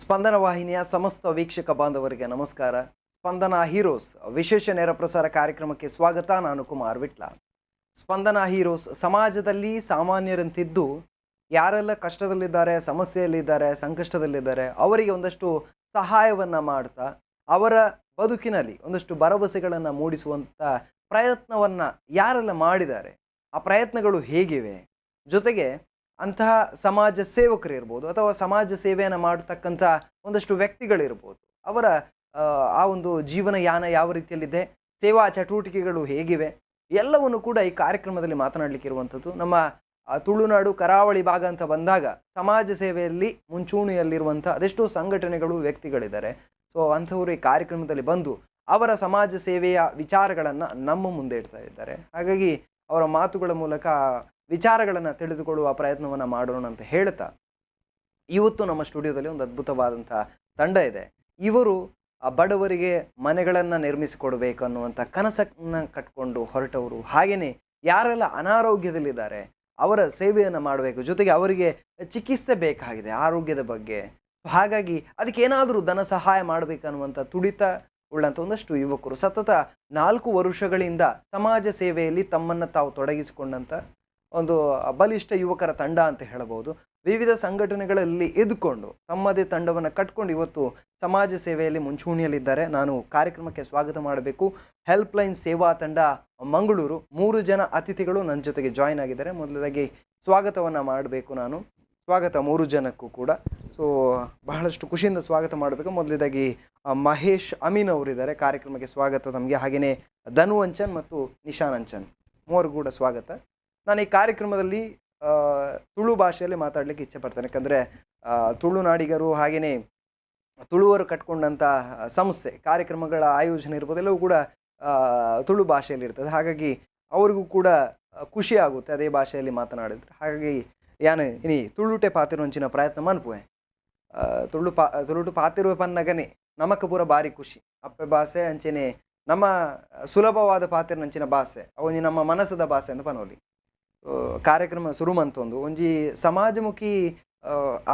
ಸ್ಪಂದನ ವಾಹಿನಿಯ ಸಮಸ್ತ ವೀಕ್ಷಕ ಬಾಂಧವರಿಗೆ ನಮಸ್ಕಾರ. ಸ್ಪಂದನ ಹೀರೋಸ್ ವಿಶೇಷ ನೇರ ಪ್ರಸಾರ ಕಾರ್ಯಕ್ರಮಕ್ಕೆ ಸ್ವಾಗತ. ನಾನು ಕುಮಾರ್ ವಿಟ್ಲ. ಸ್ಪಂದನ ಹೀರೋಸ್ ಸಮಾಜದಲ್ಲಿ ಸಾಮಾನ್ಯರಂತಿದ್ದು ಯಾರೆಲ್ಲ ಕಷ್ಟದಲ್ಲಿದ್ದಾರೆ, ಸಮಸ್ಯೆಯಲ್ಲಿದ್ದಾರೆ, ಸಂಕಷ್ಟದಲ್ಲಿದ್ದಾರೆ, ಅವರಿಗೆ ಒಂದಷ್ಟು ಸಹಾಯವನ್ನು ಮಾಡ್ತಾ ಅವರ ಬದುಕಿನಲ್ಲಿ ಒಂದಷ್ಟು ಭರವಸೆಗಳನ್ನು ಮೂಡಿಸುವಂಥ ಪ್ರಯತ್ನವನ್ನು ಯಾರೆಲ್ಲ ಮಾಡಿದ್ದಾರೆ, ಆ ಪ್ರಯತ್ನಗಳು ಹೇಗಿವೆ, ಜೊತೆಗೆ ಅಂತಹ ಸಮಾಜ ಸೇವಕರು ಇರ್ಬೋದು ಅಥವಾ ಸಮಾಜ ಸೇವೆಯನ್ನು ಮಾಡತಕ್ಕಂಥ ಒಂದಷ್ಟು ವ್ಯಕ್ತಿಗಳಿರ್ಬೋದು, ಅವರ ಆ ಒಂದು ಜೀವನಯಾನ ಯಾವ ರೀತಿಯಲ್ಲಿದೆ, ಸೇವಾ ಚಟುವಟಿಕೆಗಳು ಹೇಗಿವೆ, ಎಲ್ಲವನ್ನು ಕೂಡ ಈ ಕಾರ್ಯಕ್ರಮದಲ್ಲಿ ಮಾತನಾಡಲಿಕ್ಕೆ ಇರುವಂಥದ್ದು. ನಮ್ಮ ತುಳುನಾಡು ಕರಾವಳಿ ಭಾಗ ಅಂತ ಬಂದಾಗ ಸಮಾಜ ಸೇವೆಯಲ್ಲಿ ಮುಂಚೂಣಿಯಲ್ಲಿರುವಂಥ ಅದೆಷ್ಟೋ ಸಂಘಟನೆಗಳು, ವ್ಯಕ್ತಿಗಳಿದ್ದಾರೆ. ಸೊ ಅಂಥವರು ಈ ಕಾರ್ಯಕ್ರಮದಲ್ಲಿ ಬಂದು ಅವರ ಸಮಾಜ ಸೇವೆಯ ವಿಚಾರಗಳನ್ನು ನಮ್ಮ ಮುಂದೆ ಇಡ್ತಾ ಇದ್ದಾರೆ. ಹಾಗಾಗಿ ಅವರ ಮಾತುಗಳ ಮೂಲಕ ವಿಚಾರಗಳನ್ನು ತಿಳಿದುಕೊಳ್ಳುವ ಪ್ರಯತ್ನವನ್ನು ಮಾಡೋಣ ಅಂತ ಹೇಳ್ತಾ, ಇವತ್ತು ನಮ್ಮ ಸ್ಟುಡಿಯೋದಲ್ಲಿ ಒಂದು ಅದ್ಭುತವಾದಂಥ ತಂಡ ಇದೆ. ಇವರು ಆ ಬಡವರಿಗೆ ಮನೆಗಳನ್ನು ನಿರ್ಮಿಸಿಕೊಡಬೇಕು ಅನ್ನುವಂಥ ಕನಸನ್ನು ಕಟ್ಕೊಂಡು ಹೊರಟವರು. ಹಾಗೆಯೇ ಯಾರೆಲ್ಲ ಅನಾರೋಗ್ಯದಲ್ಲಿದ್ದಾರೆ ಅವರ ಸೇವೆಯನ್ನು ಮಾಡಬೇಕು, ಜೊತೆಗೆ ಅವರಿಗೆ ಚಿಕಿತ್ಸೆ ಬೇಕಾಗಿದೆ ಆರೋಗ್ಯದ ಬಗ್ಗೆ, ಹಾಗಾಗಿ ಅದಕ್ಕೆ ಏನಾದರೂ ಧನ ಸಹಾಯ ಮಾಡಬೇಕನ್ನುವಂಥ ತುಡಿತ ಉಳ್ಳಂಥ ಒಂದಷ್ಟು ಯುವಕರು ಸತತ 4 ವರ್ಷಗಳಿಂದ ಸಮಾಜ ಸೇವೆಯಲ್ಲಿ ತಮ್ಮನ್ನು ತಾವು ತೊಡಗಿಸಿಕೊಂಡಂಥ ಒಂದು ಬಲಿಷ್ಠ ಯುವಕರ ತಂಡ ಅಂತ ಹೇಳಬಹುದು. ವಿವಿಧ ಸಂಘಟನೆಗಳಲ್ಲಿ ಇದ್ಕೊಂಡು ತಮ್ಮದೇ ತಂಡವನ್ನು ಕಟ್ಕೊಂಡು ಇವತ್ತು ಸಮಾಜ ಸೇವೆಯಲ್ಲಿ ಮುಂಚೂಣಿಯಲ್ಲಿದ್ದಾರೆ. ನಾನು ಕಾರ್ಯಕ್ರಮಕ್ಕೆ ಸ್ವಾಗತ ಮಾಡಬೇಕು ಹೆಲ್ಪ್ಲೈನ್ ಸೇವಾ ತಂಡ ಮಂಗಳೂರು. 3 ಜನ ಅತಿಥಿಗಳು ನನ್ನ ಜೊತೆಗೆ ಜಾಯಿನ್ ಆಗಿದ್ದಾರೆ. ಮೊದಲದಾಗಿ ಸ್ವಾಗತವನ್ನು ಮಾಡಬೇಕು ನಾನು. ಸ್ವಾಗತ 3 ಜನಕ್ಕೂ ಕೂಡ. ಸೊ ಬಹಳಷ್ಟು ಖುಷಿಯಿಂದ ಸ್ವಾಗತ ಮಾಡಬೇಕು. ಮೊದಲದಾಗಿ ಮಹೇಶ್ ಅಮೀನ್ ಅವರಿದ್ದಾರೆ, ಕಾರ್ಯಕ್ರಮಕ್ಕೆ ಸ್ವಾಗತ ತಮಗೆ. ಹಾಗೆಯೇ ಧನು ಅಂಚನ್ ಮತ್ತು ನಿಶಾನ್ ಅಂಚನ್ ಮೂವರು ಕೂಡ ಸ್ವಾಗತ. ನಾನು ಈ ಕಾರ್ಯಕ್ರಮದಲ್ಲಿ ತುಳು ಭಾಷೆಯಲ್ಲಿ ಮಾತಾಡಲಿಕ್ಕೆ ಇಚ್ಛೆ ಪಡ್ತೇನೆ, ಯಾಕಂದರೆ ತುಳುನಾಡಿಗರು ಹಾಗೆಯೇ ತುಳುವರು ಕಟ್ಕೊಂಡಂಥ ಸಂಸ್ಥೆ ಕಾರ್ಯಕ್ರಮಗಳ ಆಯೋಜನೆ ಇರ್ಬೋದು, ಎಲ್ಲವೂ ಕೂಡ ತುಳು ಭಾಷೆಯಲ್ಲಿ ಇರ್ತದೆ. ಹಾಗಾಗಿ ಅವ್ರಿಗೂ ಕೂಡ ಖುಷಿ ಆಗುತ್ತೆ ಅದೇ ಭಾಷೆಯಲ್ಲಿ ಮಾತನಾಡಿದ್ರೆ. ಹಾಗಾಗಿ ಯಾನು ಇನಿ ತುಳುಟೆ ಪಾತಿರುವಂಚಿನ ಪ್ರಯತ್ನ ಮನ್ಪುವೆ. ತುಳು ತುಳುಟು ಪಾತಿರುವ ಪನ್ನಗನೆ ನಮಕ್ ಪೂರ ಭಾರಿ ಖುಷಿ. ಅಪ್ಪೆ ಭಾಷೆ ಅಂಚೆನೆ ನಮ್ಮ ಸುಲಭವಾದ ಪಾತಿರನಂಚಿನ ಭಾಷೆ, ಅವೊಂಜಿ ನಮ್ಮ ಮನಸ್ಸದ ಭಾಷೆ ಅಂತ ಪನೋಲಿ. ಕಾರ್ಯಕ್ರಮ ಸುರು ಮಂತೊಂದು ಒಂಜಿ ಸಮಾಜಮುಖಿ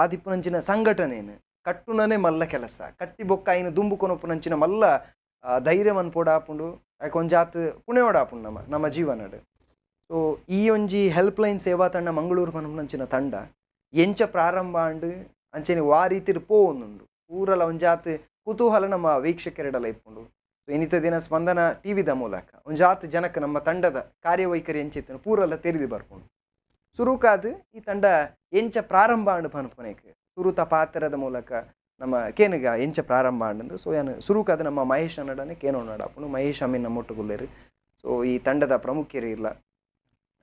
ಆದಿಪ್ಪುನಂಚಿನ ಸಂಘಟನೆನು ಕಟ್ಟುನನೇ ಮಲ್ಲ ಕೆಲಸ, ಕಟ್ಟಿ ಬೊಕ್ಕ ಐನು ದುಂಬು ಕೊನೊಪ್ಪುನಂಚಿನ ಮಲ್ಲ ಧೈರ್ಯ ಮನ್ಪೋಡಾಪುಂಡು, ಯಾಕೆ ಒಂಜಾತ್ ಪುಣೆಯೋಡಾಪುಂಡು ನಮ್ಮ ನಮ್ಮ ಜೀವನಡ್. ಸೊ ಈ ಒಂಜಿ ಹೆಲ್ಪ್ಲೈನ್ ಸೇವಾ ತಂಡ ಮಂಗಳೂರು ಪನ್ಪುನಂಚಿನ ತಂಡ ಎಂಚ ಪ್ರಾರಂಭ ಆಂಡ್ ಅಂಚೆನೆ ವಾ ರೀತಿಡ್ ಪೋವೊಂದುಂಡು ಪೂರಲ ಒಂಜಾತ್ ಕುತೂಹಲ ನಮ್ಮ ವೀಕ್ಷಕರೆಡಲ ಇಪ್ಪುಂಡು. ಇನ್ನಿತ ದಿನ ಸ್ಪಂದನ ಟಿವಿದ ಮೂಲಕ ಒಂಜಾತ್ ಜನಕ್ಕೆ ನಮ್ಮ ತಂಡದ ಕಾರ್ಯವೈಖರಿ ಎಂಚಿತ್ತನು ಪೂರಲ್ಲ ತೆರೆದು ಬರ್ಪುಂಡು. ಸುರುಕಾದ್ ಈ ತಂಡ ಎಂಚ ಪ್ರಾರಂಭ ಆಂಡ್ ಪನ್ಪುನೇಕ್ ಸುರುತ ಪಾತ್ರದ ಮೂಲಕ ನಮ್ಮ ಕೇನುಗ ಎಂಚ ಪ್ರಾರಂಭ ಆಂಡ್. ಸೊ ಯಾನ್ ಸುರುಕಾದ್ ನಮ್ಮ ಮಹೇಶ್ ಅನ್ನಡನೆ ಕೇನೋ ನಡಾಪುಂಡು. ಮಹೇಶ್ ಅಮೀನ್ ನಮ್ಮೊಟ್ಟುಗುಲ್ಲೇರು. ಸೊ ಈ ತಂಡದ ಪ್ರಮುಖರು ಇಲ್ಲ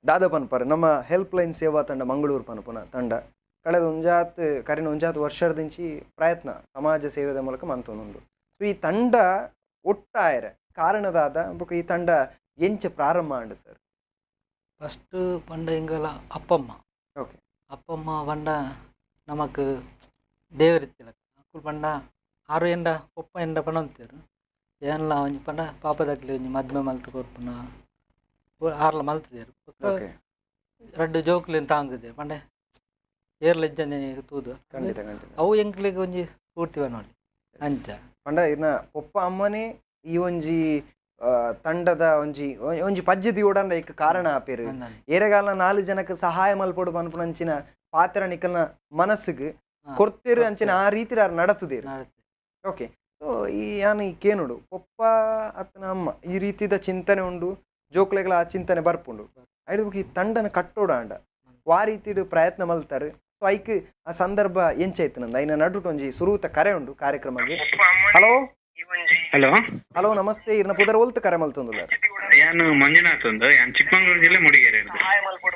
ದಾದ ಪನ್ಪರ್ ನಮ್ಮ ಹೆಲ್ಪ್ಲೈನ್ ಸೇವಾ ತಂಡ ಮಂಗಳೂರು ಪನ್ಪುನ ತಂಡ ಕಳೆದ ಒಂಜಾತ್ ಕರಿನ ಒಂಜಾತ್ ವರ್ಷದಿಂಚಿ ಪ್ರಯತ್ನ ಸಮಾಜ ಸೇವೆದ ಮೂಲಕ ಮಂತೊಂದುಂಡು. ಸೊ ಈ ತಂಡ ಒಟ್ಟಾಯರೆ ಕಾರಣದಾದ ಬೊಕ ಈ ತಂಡ ಎಂಚ ಪ್ರಾರಂಭ ಆಂಡ್ ಸರ್? ಫಸ್ಟ್ ಪಂಡ ಎಂಗಲ ಅಪ್ಪಮ್ಮ. ಓಕೆ. ಅಪ್ಪಮ್ಮ ಪಂಡ ನಮಕ್ ದೇವರಿತ್ತಿಲ್ಲ ಅಕ್ಕುಲು ಪಂಡ ಆರು ಎಂಡ ಪೊಪ್ಪ ಎಂಡ ಪಣಂತೇರು ಏನ್ಲ ಒಂಜಿ ಪಂಡ ಪಾಪದಕ್ಲಿ ಒಂಜಿ ಮದ್ಮೆ ಮಲ್ತ್ ಕೊರ್ಪುನ ಆರ್ಲ ಮಲ್ತದೇರು. ಓಕೆ. ರಡ್ಡು ಜೋಕ್ಲಿನ್ ತಾಂಗುದೆ ಪಂಡ ಏರ್ಲ ಇಜ್ಜಂದೆ ತೂದು ಖಂಡಿತ ಖಂಡಿತ. ಅವು ಎಂಕ್ಲಿಗೆ ಒಂಜಿ ಸ್ಫೂರ್ತಿ ನೋಡಿ ಅಂಚ ಪಂಡ ಇರ್ನ ಪೊಪ್ಪ ಅಮ್ಮನೇ ಈ ಒಂಜಿ ತಂಡದ ಒಂಜಿ ಒಂಜಿ ಪಜ್ಜೆ ದಿಯೋಡಂಡ ಇಕ್ ಕಾರಣ ಆಪೇರು. ಏರೆಗಾಲ 4 ಜನಕ್ಕೆ ಸಹಾಯ ಮಲ್ಪೊಡು ಪನ್ಪುನಂಚಿನ ಪಾತ್ರ ನಿಕಲ್ನ ಮನಸ್ಸಿಗೆ ಕೊಡ್ತೇರು ಅಂಚಿನ ಆ ರೀತಿ ನಡತದೇರು. ಓಕೆ. ಸೊ ಈ ಯಾನ್ ಈ ಕೇನುಡು ಪೊಪ್ಪ ಅತ್ತನ ಅಮ್ಮ ಈ ರೀತಿದ ಚಿಂತನೆ ಉಂಡು, ಜೋಕ್ಲೆಗಳ ಆ ಚಿಂತನೆ ಬರ್ಪುಂಡು. ಐದು ಈ ತಂಡನ ಕಟ್ಟೋಡ ಅಂಡ ವಾ ರೀತಿಡು ಪ್ರಯತ್ನ ಮಲ್ತಾರೆ. ಸೊ ಐಕ್ ಆ ಸಂದರ್ಭ ಎಂಚೈತು ನಂದು ಐನ ನಡುಟು ಒಂಜಿ ಸುರೂತ ಕರೆ ಉಂಡು ಕಾರ್ಯಕ್ರಮಕ್ಕೆ. Hello. Hello. Hello ನಮಸ್ತೆ, ಇರ್ನ ಪುದರ್ ಒಲ್ತು ಕರೆ ಮಲ್ತೊಂದುಲ್ಲಾರ್? ಯಾನು ಮಂಜುನಾಥ್ ಒಂದು, ಯಾನ್ ಚಿಕ್ಕಮಗಳೂರು ಜಿಲ್ಲೆ ಮುಡಿಗೇರಿ.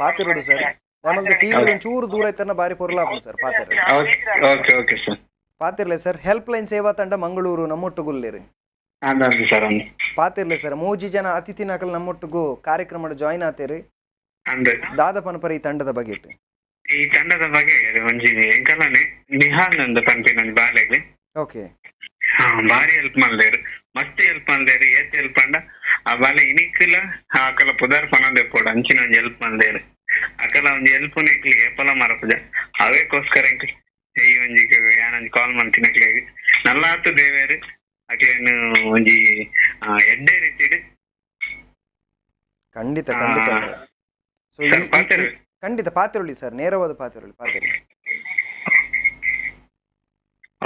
ಪಾತಿರೋಡು ಸರ್, ನಮ್ಮದು ಟಿವಿ ಒಂಚೂರು ದೂರ ಐತನ ಬಾರಿ ಪೊರ್ಲಾಪುಂಡು ಸರ್ ಪಾತಿರ. Okay okay sir. ಪಾತಿರ್ಲೆ sir, help line ಸೇವಾ ತಂಡ ಮಂಗಳೂರು ನಮ್ಮೊಟ್ಟುಗುಲ್ಲೇರಿ. ಅಂದು ಸರ್ ಅಂದು. ಪಾತಿರ್ಲೆ ಸರ್, 3 ಜನ ಅತಿಥಿ ನಕಲ್ ನಮ್ಮೊಟ್ಟಿಗೂ ಕಾರ್ಯಕ್ರಮ ಜಾಯಿನ್ ಆತೇರಿ. ಅಂದು. ದಾದ ಪನ್ಪರ ಈ ತಂಡದ ಬಗ್ಗೆ? ಈ ತಂಡದ ಬಗ್ಗೆ ಒಂಜಿ ಎಂಕಲನೆ ನಿಹಾಲ್ ನಂದು ಪನ್ಪಿನ ಒಂಜಿ ಬಾಲೆಗ್. ಓಕೆ. ಹಾ, ಬಾರಿ ಹೆಲ್ಪ್ ಮಲ್ದೇರು, ಮಸ್ತ್ ಹೆಲ್ಪ್ ಮಲ್ದೇರು. ಏತ್ ಹೆಲ್ಪ್ ಅಂಡ ಆ ಬಾಲೆ ಇನಿಕ್ಲ ಆಕಲ ಪುದರ್ ಪನೊಂದೆ ಪೋಡು ಅಂಚಿನ ಒಂಜಿ ಹೆಲ್ಪ್ ಮಲ್ದೇರು. ಅಕಲ ಒಂಜಿ ಹೆಲ್ಪ್ ಎಂಕ್ಲಿ ಏಪಲ ಮರಪುಜ. ಅವೇಕೋಸ್ಕರ ಎಂಕ್ ಈ ಒಂಜಿ ಯಾನ ಯಾನ್ ಕಾಲ್ ಮಾಡ್ತೀನಿ ಅಕ್ಲೆಗ್. ನಲ್ಲಾತ್ ದೇವೇರ್ ಅಕ್ಲೇನ್ ಒಂಜಿ ಎಡ್ಡೆ ರೀತಿಡ್. ಖಂಡಿತ ಖಂಡಿತ ಸರ್. ಸೊ ಸರ್, ಪಾತೆರ್ವೆ. ಖಂಡಿತ ಪಾತೆರೊಳಿ ಸರ್, ನೇರವಾದ ಪಾತೆರೊಳಿ, ಪಾತೆರೊಳಿ.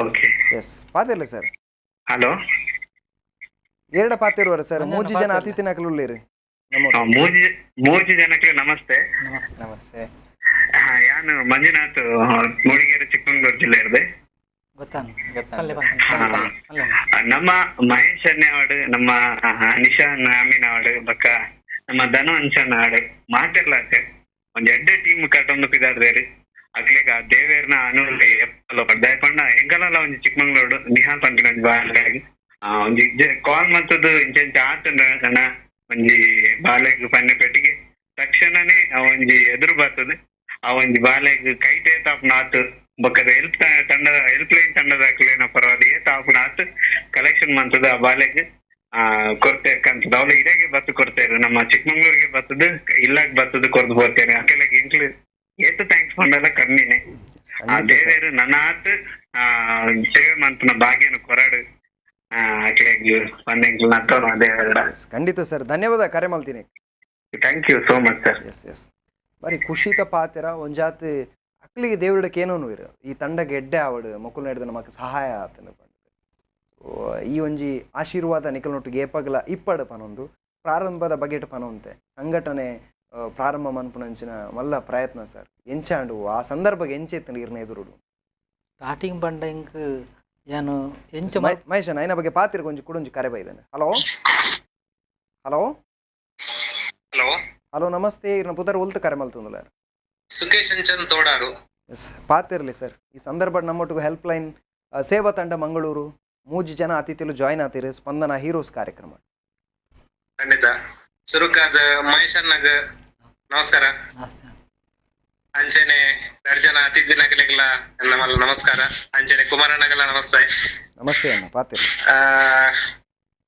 ಓಕೆ. ಎಸ್, ಪಾತೆರ್ಲಿ ಸರ್. ಹಲೋ. ಎರಡ ಪಾತೆರುವರ ಸರ್? ಒಂಜನ ಮೂಜಿ ಜನ ಪಾತೆರ್ಲೆ. ಅತಿಥಿನಕಲು ಉಲ್ಲೇರಿ ನಮ್ಮ. ಮೂಜಿ ಮೂಜಿ ಜನಕ್ಕೆ ನಮಸ್ತೆ. ನಮಸ್ತೆ. ನಮಸ್ತೆ. ಯಾನು ಮಂಜುನಾಥ್, ಮೂಡಿಗೆರೆ, ಚಿಕ್ಕಮಗಳೂರು ಜಿಲ್ಲೆ ಇರ್ದೆ. ಗೊತ್ತಾನ ಪಲ್ಲೆ ಪಲ್ಲೆ ಪಲ್ಲೆ. ನಮ್ಮ ಮಹೇಶ್ ಅನ್ಯಾವಡ್, ನಮ್ಮ ನಿಶಾನ್ ಅಮೀನ್ ಅವಡ್, ಬಕ್ಕ ನಮ್ಮ ಧನು ಅಂಚನ್ ಆಡ್ ಮಾತಿರ್ಲಾತೆ ಒಂದ್ ಎಡ್ಡೆ ಟೀಮ್ ಕಟ್ಟೊಂದು ಪಿದಾರ್ದೇರಿ. ಅಕ್ಲೆಗ್ ಆ ದೇವೇರ್ನ ಅನುಲಿ ಎಪ್ಪಲ ದಯಪಂಡ ಎಂಕಲಲ ಒಂಜಿ ಚಿಕ್ಕಮಂಗ್ಳೂರು ನಿಹಾಲ್ ಪನ್ಪಿನ ಒಂಜಿ ಬಾಲೆಗ್ ಒಂಜಿ ಕಾಲ್ ಮಂತದ್ದು ಇಂಚ ಇಂಚ ಆತಂಡ ಅಣ್ಣ, ಒಂಜಿ ಬಾಲೆಗ್ ಪನ್ನೆ ಪೆಟ್ಟಿಗೆ ತಕ್ಷಣನೇ ಆ ಒಂಜಿ ಎದುರು ಬರ್ತದೆ. ಆ ಒಂಜಿ ಬಾಲೆಗ್ ಕೈಟೇ ತಾಪುನ ಆತು, ಬೊಕ್ಕದ ಹೆಲ್ಪ್ ತಂಡ, ಹೆಲ್ಪ್ ಲೈನ್ ತಂಡದ ಅಕ್ಲೇನ ಪರವಾದ ಏತ್ ಆಪುನ ಆತು ಕಲೆಕ್ಷನ್ ಮಂತದ ಆ ಬಾಲೆಗ್ ಆ ಕೊರ್ತೇರ್ ಕಂತದ. ಅವ್ಲು ಇಡಗೆ ಬತ್ತು ಕೊಡ್ತೇರು, ನಮ್ಮ ಚಿಕ್ಕಮಂಗ್ಳೂರಿಗೆ ಬತ್ತದ, ಇಲ್ಲಾಗ್ ಬತ್ತದ ಕೊರ್ದು ಹೋಗ್ತೇನೆ. ಅಕೆಲಾಗ ಎಂಕ್ಲು ಏತ್ thanks ಪಂಡಲ ಕಮ್ಮಿನೇ. ಆ ಖಂಡಿತ ಸರ್. ದೇವೇರು ನನ್ನಾತ್ ಆ ಸೇವೆ ಮಂತನ ಭಾಗ್ಯನ ಕೊರಡು ಅಕ್ಲೆಗ್ ಪನ್ನೆಂಕ್ಲು ನತ್ತೋನ ದೇವೇರ. Yes, ಖಂಡಿತ ಸರ್, ಧನ್ಯವಾದ ಕರೆ ಮಲ್ತೀನಿ. Thank you so much sir. Yes yes ಬಾರಿ ಖುಷಿತ ಪಾತೆರ. ಒಂಜಾತಿ ಅಕ್ಲಿಗೆ ದೇವರುಡಕ್ಕೆ ಏನೋ ಇರು ಈ ತಂಡಗೆ ಎಡ್ಡೆ ಆವಡು, ಮೊಕುಲ್ ನಡೆದ ನಮಕ್ ಸಹಾಯ ಆತನ ಪಂಡ್. ಈ ಒಂಜಿ ಆಶೀರ್ವಾದ ನಿಕಲ್ನೊಟ್ಟಿಗೆ ಏಪಗಲ ಇಪ್ಪಡು ಪನೊಂದು ಪ್ರಾರಂಭದ ಬಗೆಟ್ ಪನೊಂತೆ ಸಂಘಟನೆ ಪ್ರಾರಂಭ ಮನ್ಪುನಂಚಿನ ಮಲ್ಲ ಪ್ರಯತ್ನ ಸರ್ ಎಂಚಾಂಡು, ಆ ಸಂದರ್ಭಗೆ ಎಂಚೆತ್ತಂಡು ಇರ್ನ ಎದುರುಡು? ಸ್ಟಾರ್ಟಿಂಗ್ ಪಂಡ ಎಂಕ್ ಯಾನು ಎಂಚ ಮಹೇಶ್ ಅಣ್ಣ, ಐನ ಬಗ್ಗೆ ಪಾತಿರ ಕೊಂಚ ಕುಡೊಂಜಿ ಕರೆ ಬೈದಾನೆ. Hello hello. Hello. Hello, namaste. ಇರ್ನ ಪುದರ್, ಒಲ್ತು ಕರೆ ಮಲ್ತುಂದುಲಾರ್? ಸುಖೇಶ್ ಅಂಚನ್ ತೋಡಾರು. ಎಸ್, ಪಾತಿರ್ಲಿ ಸರ್. ಈ ಸಂದರ್ಭ ನಮ್ಮೊಟ್ಟಿಗೆ ಹೆಲ್ಪ್ ಲೈನ್ ಸೇವಾ ತಂಡ ಮಂಗಳೂರು ಮೂಜಿ ಜನ ಅತಿಥಿಲು ಜಾಯ್ನ್ ಆತಿರು ಸ್ಪಂದನ ಹೀರೋಸ್ ಕಾರ್ಯಕ್ರಮ. ಖಂಡಿತ, ಸುರುಕಾದ ಮಹೇಶ್ ಅಣ್ಣಗ್ ನಮಸ್ಕಾರ. ನಮಸ್ತೆ. ಅಂಚನೆ ರಡ್ ಜನ ಅತಿಥಿ ನಗಲಿಗೆಲ್ಲ ನಮ್ಮಲ್ಲ ನಮಸ್ಕಾರ. ಅಂಚನೆ ಕುಮಾರಣ್ಣಗೆಲ್ಲ ನಮಸ್ತೆ. ನಮಸ್ತೆ ಅಣ್ಣ, ಪಾತಿರ್ಲಿ.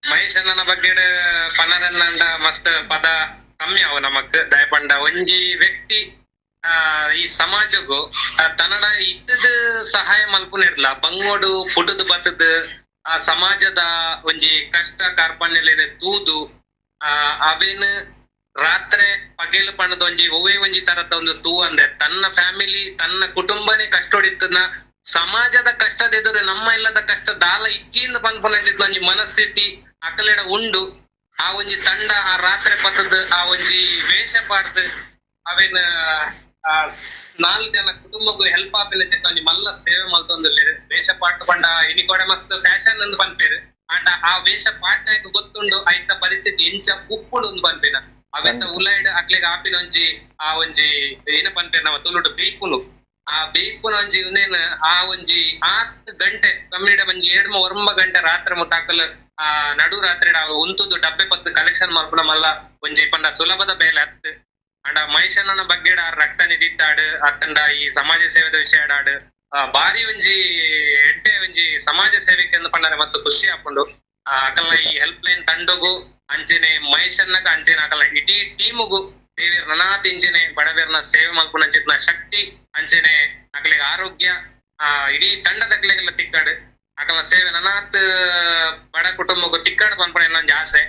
ಮಹೇಶ್ ಅಣ್ಣನ ಬಗ್ಗೆ ಪನರನ್ನಂಡ ಮಸ್ತ್ ಪದ ಕಮ್ಮಿ ಅವು ನಮಕ್. ದಯಪಂಡ ಒಂಜಿ ವ್ಯಕ್ತಿ ಈ ಸಮಾಜಗು ತನ್ನಡ ಇದ್ದದ ಸಹಾಯ ಮಲ್ಪುನಿರ್ಲ, ಬಂಗೋಡು ಪುಟದ ಬತ್ತದ ಆ ಸಮಾಜದ ಒಂಜಿ ಕಷ್ಟ ಕಾರ್ಪಣ್ಯಲೇನೆ ತೂದು ಅವೇನ್ ರಾತ್ರೆ ಪಗೆಲು ಪಣದ ಒಂಜಿ ಒವ್ವೇ ಒಂಜಿ ತರತ ಒಂದು ತೂ ಅಂದೆ ತನ್ನ ಫ್ಯಾಮಿಲಿ ತನ್ನ ಕುಟುಂಬನೇ ಕಷ್ಟೊಡಿತ್ತನ ಸಮಾಜದ ಕಷ್ಟದ ಎದುರು ನಮ್ಮ ಇಲ್ಲದ ಕಷ್ಟ ದಾಲ ಇಚ್ಚಿಯಿಂದ ಪನ್ಪುನಂಚಿತ್ಲ ಒಂಜಿ ಮನಸ್ಥಿತಿ ಅಕಲೆಡ ಉಂಡು. ಆ ಒಂಜಿ ತಂಡ ಆ ರಾತ್ರಿ ಪತ್ತದ ಆ ಒಂಜಿ ವೇಷ ಪಾಡ್ದು ಅವೇನ ಆ ನಾಲ್ ಜನ ಕುಟುಂಬಕ್ಕೂ ಹೆಲ್ಪ್ ಆಪಿನ ಚಿತ್ತ ಒಂಜಿ ಮಲ್ಲ ಸೇವೆ ಮಲ್ತೊಂದುಲ್ಲೆರ್. ವೇಷ ಪಾಟ್ ಪಂಡ ಇನಿಕೋಡೆ ಮಸ್ತ್ ಫ್ಯಾಷನ್ ಅಂದ್ ಪನ್ಪೇರು. ಆಂಡ ಆ ವೇಷ ಪಾಟ್ನಾಗ ಗೊತ್ತುಂಡು ಐತ ಪರಿಸ್ಥಿತಿ ಎಂಚ ಉಪ್ಪುಂಡು ಅಂದ್ ಪನ್ಪಿನ. ಅವೆತ್ತ ಉಲೈಡ್ ಅಕ್ಲೆಗ್ ಆಪಿನ ಒಂಜಿ ಆ ಒಂಜಿ ಏನ ಪನ್ಪೇರು ನಮ್ಮ ತುಳುಟು ಬೇಯ್ಪುನು, ಆ ಬೇಯ್ಪುನ ಒಂಜಿ ಉಂದೇನ್ ಆ ಒಂಜಿ ಆತ್ ಗಂಟೆ ಕಮ್ಮಿಡ ಒಂಜಿ ಏಡ್ಮ ಒರ್ಂಬ ಗಂಟೆ ರಾತ್ರಿ ಮುಟ್ಟಾಕಲ್ ಆ ನಡು ರಾತ್ರಿ ಉಂತುದು ಡಬ್ಬೆ ಪತ್ತು ಕಲೆಕ್ಷನ್ ಮಲ್ಪುನ ಮಲ್ಲ ಒಂಜಿ ಪಂಡ ಸುಲಭದ ಬೇಲೆ ಅತ್. ಅಂಡ ಮಹೇಶಣ್ಣನ ಬಗ್ಗೆ ಆ ರಕ್ತ ನಿಧಿತ್ತಾಡು ಅತ್ತಂಡ ಈ ಸಮಾಜ ಸೇವೆದ ವಿಷಯ ಆಡು ಬಾರಿ ಒಂಜಿ ಎಡ್ಡೆ ಒಂಜಿ ಸಮಾಜ ಸೇವೆಗೆ ಅಂದ್ ಪಂಡರೆ ಮಸ್ತ್ ಖುಷಿ ಆಪುಂಡು. ಅಕಲ್ನ ಈ ಹೆಲ್ಪ್ ಲೈನ್ ತಂಡಗು ಅಂಚೆನೆ ಮಹೇಶಣ್ಣಗ ಅಂಚೆನೆ ಅಕಲ್ನ ಇಡೀ ಟೀಮುಗು ದೇವಿಯರ್ ನನಾತ್ ಇಂಚೆನೆ ಬಡವೇರ್ನ ಸೇವೆ ಮಲ್ಪುನಂಚಿತ್ನ ಶಕ್ತಿ ಅಂಚೆನೆ ಅಕಲಿಗೆ ಆರೋಗ್ಯ ಇಡೀ ತಂಡದಕ್ಲೆಗೆಲ್ಲ ತಿಕ್ಕಾಡು. ಅಕಲ್ನ ಸೇವೆ ನನಾತ್ ಬಡ ಕುಟುಂಬಕ್ಕೂ ತಿಕ್ಕಾಡು ಪನ್ಪುನ ಇನ್ನೊಂದು ಆಸೆ.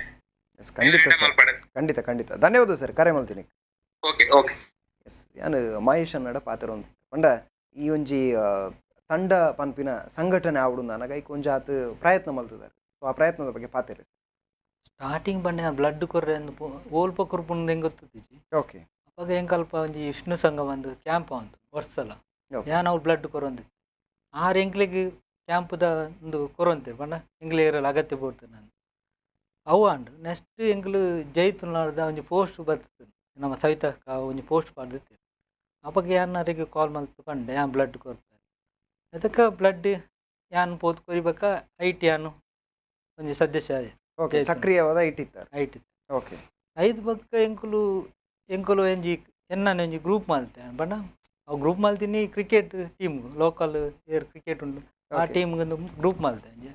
ಎಸ್, ಖಂಡಿತ ಸರ್. ಮಲ್ಪಡೆ. ಖಂಡಿತ ಖಂಡಿತ, ಧನ್ಯವಾದ ಸರ್ ಕರೆ ಮಲ್ತೀನಿ. Okay okay. S, ಯಾನ್ ಮಹೇಶ್ ಅನ್ನಡ ಪಾತ್ರ ಒಂದು ಪಂಡ ಈ ಒಂಜಿ ತಂಡ ಪನ್ಪಿನ ಸಂಘಟನೆ ಆವಡು ನನಗ ಐಕ್ ಒಂಜಿ ಆತ್ ಪ್ರಯತ್ನ ಮಲ್ತದಾರೆ. ಸೊ ಆ ಪ್ರಯತ್ನದ ಬಗ್ಗೆ ಪಾತಿರ್ಲಿ. ಸ್ಟಾರ್ಟಿಂಗ್ ಪಂಡ ಬ್ಲಡ್ ಕೊರ್ರೆ ಅಂದ್ ಓಲ್ಪ ಕೊರ್ಪುಂಡು ಹೆಂಗ್ ಗೊತ್ತಿಜ್ಜಿ. ಅವಾಗ ಎಂಕಲ್ಪ ಒಂಜಿ ವಿಷ್ಣು ಸಂಘ ಒಂದು ಕ್ಯಾಂಪ್ ಅಂತು ವರ್ಷಲ. ಯಾನ್ ಅವ್ರು ಬ್ಲಡ್ ಕೊರೊಂದು ಆರು ಎಂಕ್ಲೆಗ್ ಕ್ಯಾಂಪುದ ಒಂದು ಕೊರೊಂತೆ ಪಂಡ ಎಂಕ್ಲೆ ಇರಲ್ಲ ಅಗತ್ಯ ಬೋಡ್ತು ನಾನು ಅವು ಆಂಡ್. ನೆಕ್ಸ್ಟ್ ಎಂಕ್ಲು ಜೈ ತುಳುನಾಡ್ದ ಒಂಜಿ ಪೋಸ್ಟ್ ಬರ್ತದೆ, ನಮ್ಮ ಸವಿತಾ ಒಂಜಿ ಪೋಸ್ಟ್ ಪಾಡ್ದಿತ್ತೆರ್. ಅಪಗ ಯಾನ್ ಅರೆಗ್ ಕಾಲ್ ಮಲ್ತ್ ಪಂಡೆ ಯಾನ್ ಬ್ಲಡ್ ಕೊರ್ಪೆ ಅದಕ್ಕೆ ಬ್ಲಡ್ ಯಾನ್ ಪೋತು ಕೊರಿಬಕ ಐಟ್ ಯಾನ್ ಒಂಜಿ ಸದಸ್ಯ ಆಯೆ. ಜೈ ತುಳುನಾಡ್. ಸಕ್ರಿಯವಾದ ಇಟ್ಟಿತ್ತಾರೆ. ಐಟ್. ಐದು ಬೊಕ್ಕ ಎಂಕುಲು ಎಂಕುಲು ಒಂಜಿ ಎನ್ನನೆ ಒಂಜಿ ಗ್ರೂಪ್ ಮಲ್ತೆ ಪಂಡ ಅವು ಗ್ರೂಪ್ ಮಲ್ತಿನಿ ಕ್ರಿಕೆಟ್ ಟೀಮ್, ಲೋಕಲ್ ಏರ್ ಕ್ರಿಕೆಟ್ ಉಂಡು ಆ ಟೀಮ್ಗೆ ಒಂದು ಗ್ರೂಪ್ ಮಲ್ತೆ ಒಂಜಿ.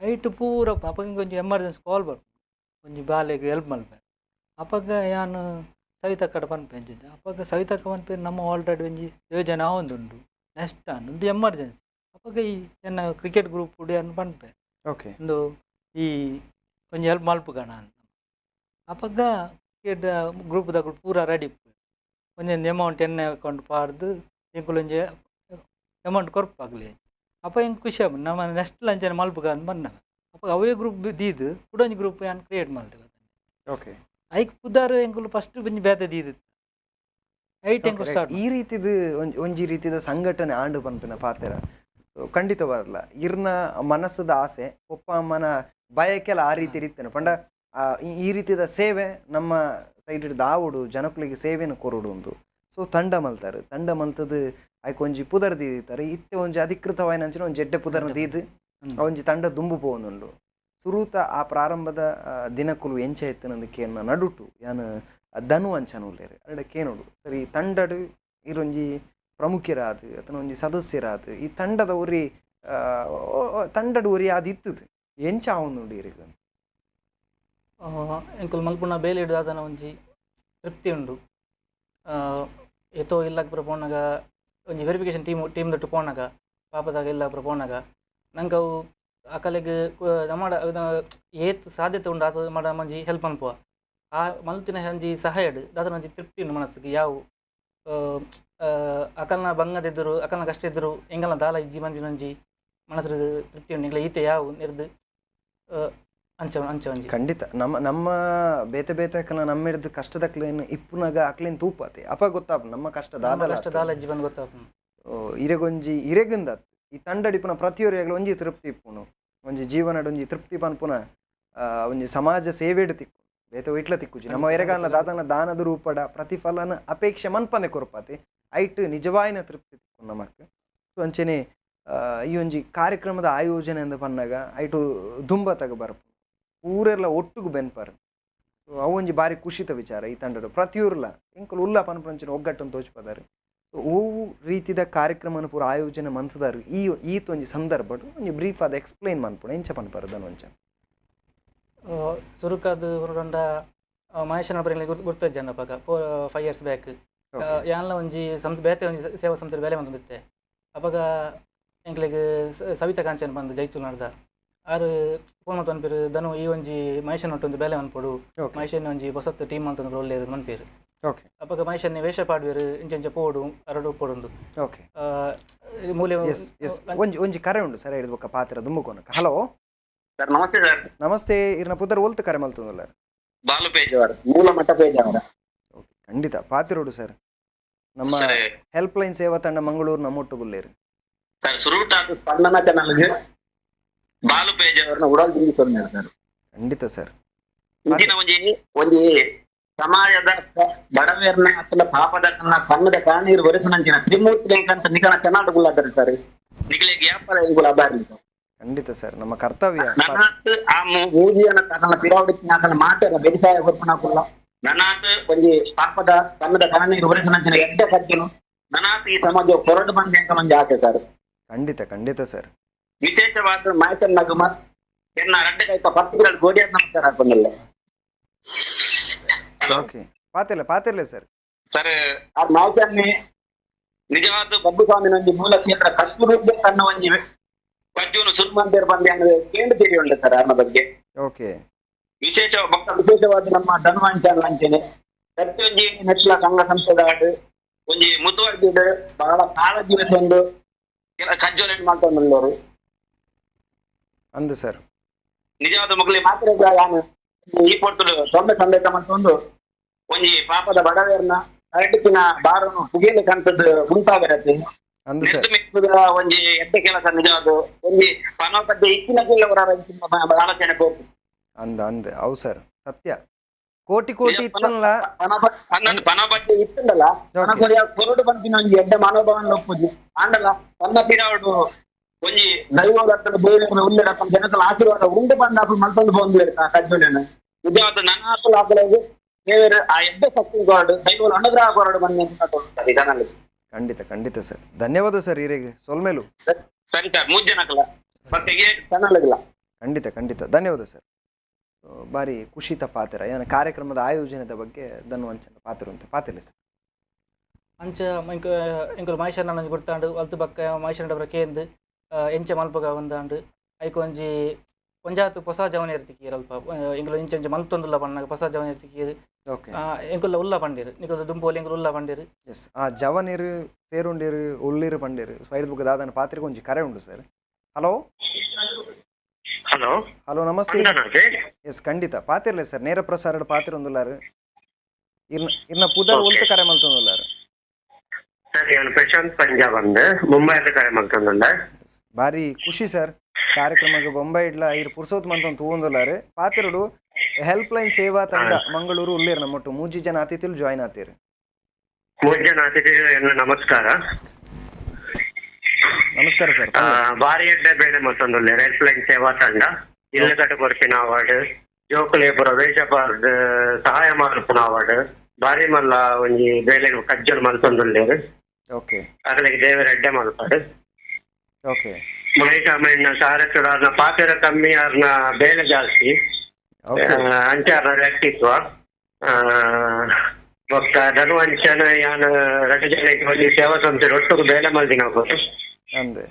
ಐಟ್ ಪೂರ ಅಪಗ ಇಂಕ್ ಒಂಜಿ ಎಮರ್ಜೆನ್ಸಿ ಕಾಲ್ ಬರ್ಪುಂಡು ಒಂಜಿ ಬಾಲೆಗ್ ಹೆಲ್ಪ್ ಮಲ್ಪೆ. ಅಪಗ ಯಾನ್ ಸವಿತಕ್ಕಡ ಪನ್ಪೆ ಅಂಚಿಂಚ. ಅಪಗ ಸವಿತಕ್ಕ ಪನ್ಪೆ ನಮ್ಮ ಆಲ್ರೆಡಿ ಒಂಜಿ ಯೋಜನೆ ಆವೊಂದುಂಡು ನೆಕ್ಸ್ಟ್ ಆಂಡ್ ಒಂದು ಎಮರ್ಜೆನ್ಸಿ. ಅಪಗ ಈ ಎನ್ನ ಕ್ರಿಕೆಟ್ ಗ್ರೂಪ್ ಉಡು ಅನ್ ಪನ್ಪೆ. ಉಂದು ಈ ಒಂಜಿ ಹೆಲ್ಪ್ ಮಲ್ಪುಗಣ ಅಂತ. ಅಪಗ ಕ್ರಿಕೆಟ್ ಗ್ರೂಪ್ದಕುಲು ಪೂರ ರೆಡಿ, ಒಂಜೊಂಜಿ ಅಮೌಂಟ್ ಎಣ್ಣೆ ಅಕೌಂಟ್ ಪಾಡ್ದು ಎಂಕುಲು ಒಂಜಿ ಅಮೌಂಟ್ ಕೊರ್ಪಾಗ್ಲಿ. ಅಪ್ಪ ಎಂಕ್ ಖುಷಿ ಆಪುಂಡು, ನಮ್ಮ ನೆಕ್ಸ್ಟ್ ಲಂಚನ ಮಲ್ಪುಗ ಅಂತ ಬಂದಾಗ ಅಪ್ಪ ಅವೇ ಗ್ರೂಪ್ ದೀದು ಕುಡೊಂಜಿ ಗ್ರೂಪ್ ಯಾನ್ ಕ್ರಿಯೇಟ್ ಮಲ್ತೇವೆ. ಐಕ್ ಪುದಾರ್ ಎಂಕುಲು ಫಸ್ಟ್ ಒಂಜಿ ಬೇತೆ ದೀದು ಐಟ್ ಎಂಕುಲು ಸ್ಟಾರ್ಟ್. ಈ ರೀತಿದ ಒಂಜಿ ರೀತಿದ ಸಂಘಟನೆ ಆಂಡು ಪನ್ಪಿನ ಪಾತೆರ ಖಂಡಿತವಾದ್ಲ ಇರ್ನ ಮನಸ್ಸದ ಆಸೆ, ಒಪ್ಪ ಅಮ್ಮನ ಬಯಕೆಲ ಆ ರೀತಿ ಇತ್ತೇನೆ. ಪಂಡ ಈ ರೀತಿದ ಸೇವೆ ನಮ್ಮ ಸೈಡ್ ದಾವುಡು, ಜನಕುಲಿಗೆ ಸೇವೆನ ಕೊರಡು ಉಂದು. ಸೊ ತಂಡ ಮಲ್ತಾರೆ, ತಂಡ ಮಲ್ತದ ಐಕ್ ಒಂಜಿ ಪುದರ್ ದೀದಿತ್ತಾರೆ. ಇತ್ತೆ ಒಂಜಿ ಅಧಿಕೃತವಾಯಿನ ಅಂಚಿನ ಒಂಜಿ ಎಡ್ಡೆ ಪುದರ್ನ ದೀದ್ ಆ ಒಂಜಿ ತಂಡ ದುಂಬು ಪೋವೊಂದುಂಡು. ಸುರೂತ ಆ ಪ್ರಾರಂಭದ ದಿನಕುಲು ಎಂಚ ಇತ್ತನಂದು ಕೇನ್ನ ನಡುಟು ಯಾನ್ ಧನು ಅಂಚನ ಉಲ್ಲೇರು ಅರಡ ಕೇನೋಡು ಸರಿ. ಈ ತಂಡಡು ಇರೊಂಜಿ ಪ್ರಮುಖರಾದ ಅತನ ಒಂಜಿ ಸದಸ್ಯರಾದ ಈ ತಂಡದ ಒರಿ ತಂಡಡು ಒರಿ ಅದು ಇತ್ತದು ಎಂಚ ಆವೊಂದುಂಡು ಇರೆಗ್? ಎಂಕುಲು ಮಲ್ಪುನ ಬೇಲೆ ದಾದನ ಒಂಜಿ ತೃಪ್ತಿ ಉಂಡು. ಏತೋ ಇಲ್ಲಗ್ ಪೂರ ಪೋನಗ ಒಂಜಿ ವೆರಿಫಿಕೇಷನ್ ಟೀಮ್ ಟೀಮ್ ದೊಟ್ಟು ಪೋನಗ, ಪಾಪದಾಗ ಇಲ್ಲ ಪೂರ ಪೋನಗ ನಂಗೆ ಅವು ಅಕಲೆಗ್ ನಮ್ಮಡ ಏತ್ ಸಾಧ್ಯತೆ ಉಂಡು ಆತ ಮಾಡ ಒಂಜಿ ಹೆಲ್ಪ್ ಮನ್ಪುವ. ಆ ಮಲ್ತಿನ ಒಂಜಿ ಸಹಾಯಡ್ ದಾದನ ಒಂಜಿ ತೃಪ್ತಿ ಉಂಡು ಮನಸ್ಸಿಗೆ. ಯಾವು ಅಕಲ್ನ ಬಂಗದೆದುರು ಅಕಲ್ನ ಕಷ್ಟ ಎದುರು ಎಂಗಲ್ನ ದಾಲ ಇಜ್ಜಿ ಮಂಜಿನ ಒಂಜಿ ಮನಸ್ಸು ತೃಪ್ತಿ ಉಂಡು. ಎಂಗ್ಲ ಈತೆ ಯಾವು ನೆರ್ದು ಅಂಚ ಅಂಚ ಒಂಜಿ. ಖಂಡಿತ ನಮ್ಮ ನಮ್ಮ ಬೇತೆ ಬೇತೆ ಅಕಲ್ನ ನಮ್ಮಿಡ್ದು ಕಷ್ಟದಕ್ಲೇನು ಇಪ್ಪುನಗ ಅಕ್ಲೇನ್ ತೂಪಾತೆ ಅಪ ಗೊತ್ತಾಪ ನಮ್ಮ ಕಷ್ಟ ನಮ್ಮ ದಾದಲ. ಕಷ್ಟ ದಾಲ ಇಜ್ಜಿ ಬಂದು ಗೊತ್ತಾಪುಂಡು. ಇರೆಗೊಂಜಿ ಇರೆಗುಂದತ್ ಈ ತಂಡಡಿಪುನ ಪ್ರತಿಯೊರಿಯಾಗಲ ಒಂಜಿ ತೃಪ್ತಿ ಇಪ್ಪುನು, ಒಂಜಿ ಜೀವನಡ್ ಒಂಜಿ ತೃಪ್ತಿ ಪನ್ಪುನ ಒಂಜಿ ಸಮಾಜ ಸೇವೆಡ್ ತಿಕ್ಕು, ಬೇತೆ ಇಟ್ಲ ತಿಕ್ಕುಜಿ. ನಮ್ಮ ಎರೆಗಾನ ದಾದನ ದಾನದ ರೂಪಡ ಪ್ರತಿಫಲನ ಅಪೇಕ್ಷೆ ಮನ್ಪನೆ ಕೊರ್ಪಾತೆ, ಐಟ್ ನಿಜವಾಯಿನ ತೃಪ್ತಿ ತಿಕ್ಕು ನಮಕ್. ಸೊ ಅಂಚೆನೆ ಈ ಒಂಜಿ ಕಾರ್ಯಕ್ರಮದ ಆಯೋಜನೆ ಅಂದ್ ಪನ್ನಗ ಐಟು ದುಂಬ ತಗ ಬರ್ಪು ಊರೆಲ್ಲ ಒಟ್ಟುಗು ಬೆನ್ಪರ್. ಸೊ ಅವು ಒಂಜಿ ಬಾರಿ ಖುಷಿತ ವಿಚಾರ. ಈ ತಂಡಡು ಪ್ರತಿಯೂರ್ಲ ಎಂಕುಲು ಉಲ್ಲ ಪನ್ಪಂಚಿನ ಒಗ್ಗಟ್ಟನ್ನು ತೋಚ್ಪದಾರೆ. ಸೊ ಓವು ರೀತಿದ ಕಾರ್ಯಕ್ರಮನ ಪೂರ ಆಯೋಜನೆ ಮಂತದಾರು ಈ ಈತ ಒಂಜಿ ಸಂದರ್ಭಡು ಒಂಜಿ ಬ್ರೀಫ್ ಆದ ಎಕ್ಸ್ಪ್ಲೈನ್ ಮನ್ಪುಣ ಎಂಚ ಪನ್ಪರ್ ಒಂಚ? ಸುರುಕಾದ್ ಹೊರಡೊಂಡ ಮಹೇಶನ ಬರೀ ಗುರ್ತಜ್ಜನ ಅಪಗ 4-5 ಇಯರ್ಸ್ ಬ್ಯಾಕ್ ಯಾನ್ಲ ಒಂಜಿ ಸಂಸ್ಥೆ ಬೇತೆ ಒಂಜಿ ಸೇವಾ ಸಂಸ್ಥೆ ಬೇಲೆ ಮಂತೊಂದಿತ್ತೆ. ಅಪಗ ಎಂಕ್ಲೆಗ್ ಸವಿತಾ ಕಾಂಚನ್ ಬಂದು ಜೈಚೂರು ನಡ್ದ ಆರು ಫೋನ್ ಮಲ್ತ್ ಪನ್ಪೆರ್, ಧನು ಈ ಒಂಜಿ ಮಹೇಶನ ಒಟ್ಟು ಒಂದು ಬೇಲೆ ಮನ್ಪೊಡು, ಮಹೇಶನ ಒಂಜಿ ಹೊಸತ್ ಟೀಮ್ ಮಂತೊಂದು ಒಲ್ಲೆರ್ ಮನ್ಪೇರು. ಅಪಗ ಮಹೇಶನ್ ವೇಷ ಪಾಡ್ವೇರು, ಇಂಚ ಇಂಚ ಪೋಡು ಅರಡು ಪೋಡುಂದು. ಮೂಲೆ ಎಸ್ ಎಸ್ ಒಂಜಿ ಒಂಜಿ ಕರೆ ಉಂಡು ಸರ್, ಹಿಡಿದು ಬೊಕ್ಕ ಪಾತ್ರ ದುಂಬುಕೋನಕ. ಹಲೋ ಸರ್, ನಮಸ್ತೆ ಸರ್. ನಮಸ್ತೆ, ಇರ್ನ ಪುದರ್, ಒಲ್ತು ಕರೆ ಮಲ್ತೊಂದುಲ್ಲ? ಬಾಲು ಪೇಜಾವರ್, ಮೂಲ ಮಠ ಪೇಜಾವರ. ಓಕೆ, ಖಂಡಿತ ಪಾತಿರೋಡು ಸರ್. ನಮ್ಮ ಸರ್. ಹೆಲ್ಪ್ ಲೈನ್ ಸೇವಾ ತಂಡ ಮಂಗಳೂರು ನಮ್ಮೊಟ್ಟುಗುಲ್ಲೇರು. ಸರ್, ಸುರುಟಾದ ಸ್ಪಂದನ ಚಾನಲ್ಗೆ ಬಾಲು ಪೇಜಾವರ್ನ ಉಡಲ್ ತಿಂಗಿ ಸೊನ್ನೆ ಸರ್. ಖಂಡಿತ ಸರ್. ಇಂಚಿನ ಒಂಜಿ ಒಂಜಿ ಸಮಾಜದ ಬಡವೇರ್ನ ಅತ್ತಲ ಪಾಪದ ಕನ್ನ ಕಣ್ಣದ ಕಾಣೀರು ಒರೆಸುನಂಚಿನ ತ್ರಿಮೂರ್ತಿ ಅಂತ ನಿಕನ ಚೆನ್ನಾಗಿ ಗುಲ್ಲಾದಾರೆ ಸರ್. ನಿಕಲೆಗ್ ಯಾಪಲ ಎಂಕುಲು ಅಬಾರಿ. ಖಂಡಿತ ಸರ್, ನಮ್ಮ ಕರ್ತವ್ಯ. ನನಾತ್ ಆ ಮೂಜಿಯನ ತನ್ನ ಪಿರಾವಡಿನ ಆತನ ಮಾತೆರ ಬೆರಿಸಾಯ ಕೊರ್ಪುನಕುಲ್ಲ ನನಾತ್ ಒಂಜಿ ಪಾಪದ ಕಣ್ಣದ ಕಣ್ಣೀರು ಒರೆಸುನಂಚಿನ ಎಡ್ಡೆ ಕಜ್ಜನು ನನಾತ್ ಈ ಸಮಾಜ ಹೊರಡು ಬಂದ ಅಂತ ಒಂಜಿ ಆಸೆ ಸರ್. ಖಂಡಿತ ಖಂಡಿತ ಸರ್. ವಿಶೇಷವಾದ ಮಾಯಸನ್ ನಗುಮ ಎನ್ನ ರಡ್ಡೆ ಕೈತ ಪರ್ಟಿಕ್ಯುಲರ್ ಗೋಡಿಯಾದ ನಮಸ್ಕಾರ ಹಾಕೊಂಡಿಲ್ಲ. ಓಕೆ, ಪಾತಿರ್ಲೆ ಪಾತಿರ್ಲೆ ಸರ್. ಸರ್, ಆ ಮಾಯಸನ್ನೇ ನಿಜವಾದ ಬಬ್ಬು ಸ್ವಾಮಿನ ಒಂಜಿ ಮೂಲ ಕ್ಷೇತ್ರ ಕತ್ತೂರು ತನ್ನ ಒಂಜಿ ಕಜ್ಜೂನು ಸುರ್ಮಂದಿರ್ ಬಂದೆ ಅನ್ನೋದು ಕೇಂದ್ರ ತಿರಿ ಉಂಟು ಸರ್ ಅನ್ನೋ ಬಗ್ಗೆ. ವಿಶೇಷ ಭಕ್ತ ವಿಶೇಷವಾದ ನಮ್ಮ ಧನುವಂಚ ಅಂಚನೆ ಪ್ರತಿಯೊಂಜಿ ನೆಟ್ಲ ಸಂಘ ಸಂಸ್ಥೆದ ಒಂಜಿ ಮುತುವರ್ಜಿಡ್ ಬಹಳ ಕಾಳಜಿ ಒಂದು ಕೆಲ ಕಜ್ಜೋಲೆ ಮಾಡ್ಕೊಂಡು ಅಂದು ಸರ್. ನಿಜವಾದ ಮಕ್ಕಳಿಗೆ ಮಾತ್ರ ಯಾನು ಈ ಪೊರ್ತುಡು ಸೊನ್ನೆ ಸಂದೇಶ ಮತ್ತೊಂದು ಒಂಜಿ ಪಾಪದ ಬಡವೇರ್ನ ಕರಟಿನ ಬಾರನು ಪುಗೇಲಿ ಕಂತದ್ದು ಉಂಟಾಗಿರತ್ತೆ. ಅಂದು ಸರ್. ನಿರ್ಗಮಿಸುವುದ ಒಂಜಿ ಎಡ್ಡೆ ಕೆಲಸ ನಿಜವಾದ ಒಂಜಿ ಪನೋಪದ್ಯ ಇತ್ತಿನ ಅವರ ಆಲೋಚನೆ ಹೋಗ್ತು. ಅಂದ ಅಂದ್ ಅವು ಸರ್, ಸತ್ಯ. ಕೋಟಿ ಕೋಟಿ ಇತ್ತಲ್ಲ. ಪನೋಪದ್ಯ ಇತ್ತಂಡಲ್ಲ ಕೊರಡು ಬಂದಿನ ಒಂಜಿ ಎಡ್ಡೆ ಮನೋಭಾವನ ಒಪ್ಪುಜಿ ಆಂಡಲ್ಲ ತನ್ನ ಪಿರಾವಡು ಒಂಜಿ ದೈವದ ಬೇರೆ ಉಲ್ಲೇರ ಜನಕಲ ಆಶೀರ್ವಾದ ಉಂಡು ಬಂದ ಮಲ್ತೊಂದು ಬಂದು ಕಜ್ಜೋಲೇನ ನಿಜವಾದ ನನ್ನ ಆಕಲು ಆಕಲಾಗಿ ದೇವರು ಆ ಎಡ್ಡೆ ಶಕ್ತಿ ಕೊರಡು ದೈವದ ಅನುಗ್ರಹ ಕೊರಡು ಬಂದಿ ಅಂತ ತೋರಿಸ್ತಾರೆ ಜನಗಳಿಗೆ. ಖಂಡಿತ ಖಂಡಿತ ಸರ್, ಧನ್ಯವಾದ ಸರ್ ಹಿರೇಗೆ ಸೊಲ್ಮೇಲು. ಸರಿ ಸರ್, ಮೂರು ಜನಕ್ಕಲ್ಲ ಮತ್ತೆ ಚೆನ್ನಾಗಿಲ್ಲ. ಖಂಡಿತ ಖಂಡಿತ, ಧನ್ಯವಾದ ಸರ್. ಬಾರಿ ಖುಷಿತ ಪಾತ್ರ ಏನ ಕಾರ್ಯಕ್ರಮದ ಆಯೋಜನೆದ ಬಗ್ಗೆ ಧನ್ವಂಚನ ಪಾತ್ರ ಅಂತ ಪಾತಿಲ್ಲ ಸರ್. ಅಂಚ ಎಂಕ ಎಂಕುಲು ಮಹೇಶನ ಒಂಜಿ ಗುರ್ತಾಂಡು ಅಲ್ತು ಬಕ್ಕ ಮಹೇಶನ ಡಬ್ರ ಕೇಂದ್ ಎಂಚ ಮಲ್ಪಗ ಒಂದಾಂಡ್ ಐಕ್ ಒಂಜಿ ಒಂಜಾತ್ ಪೊಸ ಜವನೆರ್ ತಿಕ್ಕಿಯೆರ್ ಅಲ್ಪ. ಎಂಕುಲು ಇಂಚ ಇಂಚ ಮಲ್ತೊಂದುಲ್ಲ ಪನ್ನಗ ಪೊಸ ಜವನೆರ್ ತಿಕ್ಕಿಯೆರ್. ಎಂಕುಲ್ಲ ಉಲ್ಲ ಪಂಡೆರ್, ನಿಕುಲು ದುಂಬು ಎಂಕುಲು ಉಲ್ಲ ಪಂಡೆರ್. ಎಸ್, ಆ ಜವನೆರ್ ಸೇರುಂಡೇರು ಉಳ್ಳಿರು ಪಂಡೇರು. ಸೊ ಐದು ಬೊಕ್ಕ ದಾದನ ಪಾತ್ರೆಗೆ ಒಂಜಿ ಕರೆ ಉಂಡು ಸರ್. ಹಲೋ. ಹಲೋ. ಹಲೋ, ನಮಸ್ತೆ. ಎಸ್, ಖಂಡಿತ ಪಾತಿರ್ಲೆ ಸರ್, ನೇರ ಪ್ರಸಾರದ ಪಾತಿರ ಉಂದುಲ್ಲಾರು. ಇರ್ನ ಪುದರ್ ಒಲ್ತು ಕರೆ ಮಲ್ತೊಂದುಲ್ಲಾರು? ಸರ್, ನಾನು ಪ್ರಶಾಂತ್ ಪಂಜಾಬ್ ಅಂದ್, ಮುಂಬೈದ ಕರೆ ಮಲ್ತೊಂದುಲ್ಲೆ. ಭಾರಿ ಖುಷಿ ಸರ್, ಕಾರ್ಯಕ್ರಮಕ್ಕೆ ಬೊಂಬೈ ಇಡ್ಲ ಇರ್ ಪುರ್ಸೋತ್ ಮಂತೊಂದು ತೂವೊಂದುಲ್ಲಾರು. ಪಾತಿರುಡು ಹೆಲ್ಪ್ ಲೈನ್ ಸೇವಾ ತಂಡ ಮಂಗಳೂರು ಉಲ್ಲೇರ್ ನಮ್ಮೊಟ್ಟು ಮೂಜಿ ಜನ ಅತಿಥಿಲು ಜಾಯಿನ್ ಆತೀರು. ಮೂರು ಜನ ಅತಿಥಿಗಳು ನಮಸ್ಕಾರ. ನಮಸ್ಕಾರ ಸರ್. ಭಾರಿ ಎಡ್ಡೆ ಬೇಳೆ ಮಲ್ತೊಂದುಲ್ಲೆ ಹೆಲ್ಪ್ ಲೈನ್ ಸೇವಾ ತಂಡ. ಇಲ್ಲಗಟ ಕೊರ್ಪಿನ ಅವಾರ್ಡ್, ಜೋಕುಲೆ ಪೂರ ವೇಷ ಪಾರ್ದ್ ಸಹಾಯ ಮಲ್ಪುನ ಅವಾರ್ಡ್, ಭಾರಿ ಮಲ್ಲ ಒಂಜಿ ಬೇಲೆ ಕಜ್ಜಲ್ ಮಲ್ತೊಂದುಲ್ಲೇರು. ಅಗಲಿಗೆ ದೇವರ ಎಡ್ಡೆ ಮಲ್ಪಡು. ಮಹೇಶ್ ಅಮ್ಮಣ್ಣ ಸಾರಥ್ಯ ಪಾತ್ರ ಕಮ್ಮಿ, ಅವ್ರನ್ನ ಬೇಲೆ ಜಾಸ್ತಿ, ಅಂಚ ಅವ್ರನ್ನ ವ್ಯಕ್ತಿತ್ವ. ಬೊಕ್ಕ ಧನುವಂಚನ ಯಾನ್ ರಡ್ಡ್ ಜನ ಒಂಜಿ ಸೇವಾ ಸಂಸ್ಥೆ ಒಟ್ಟುಗು ಬೇಲೆ ಮಲ್ದಿನ ಅಂದೆ.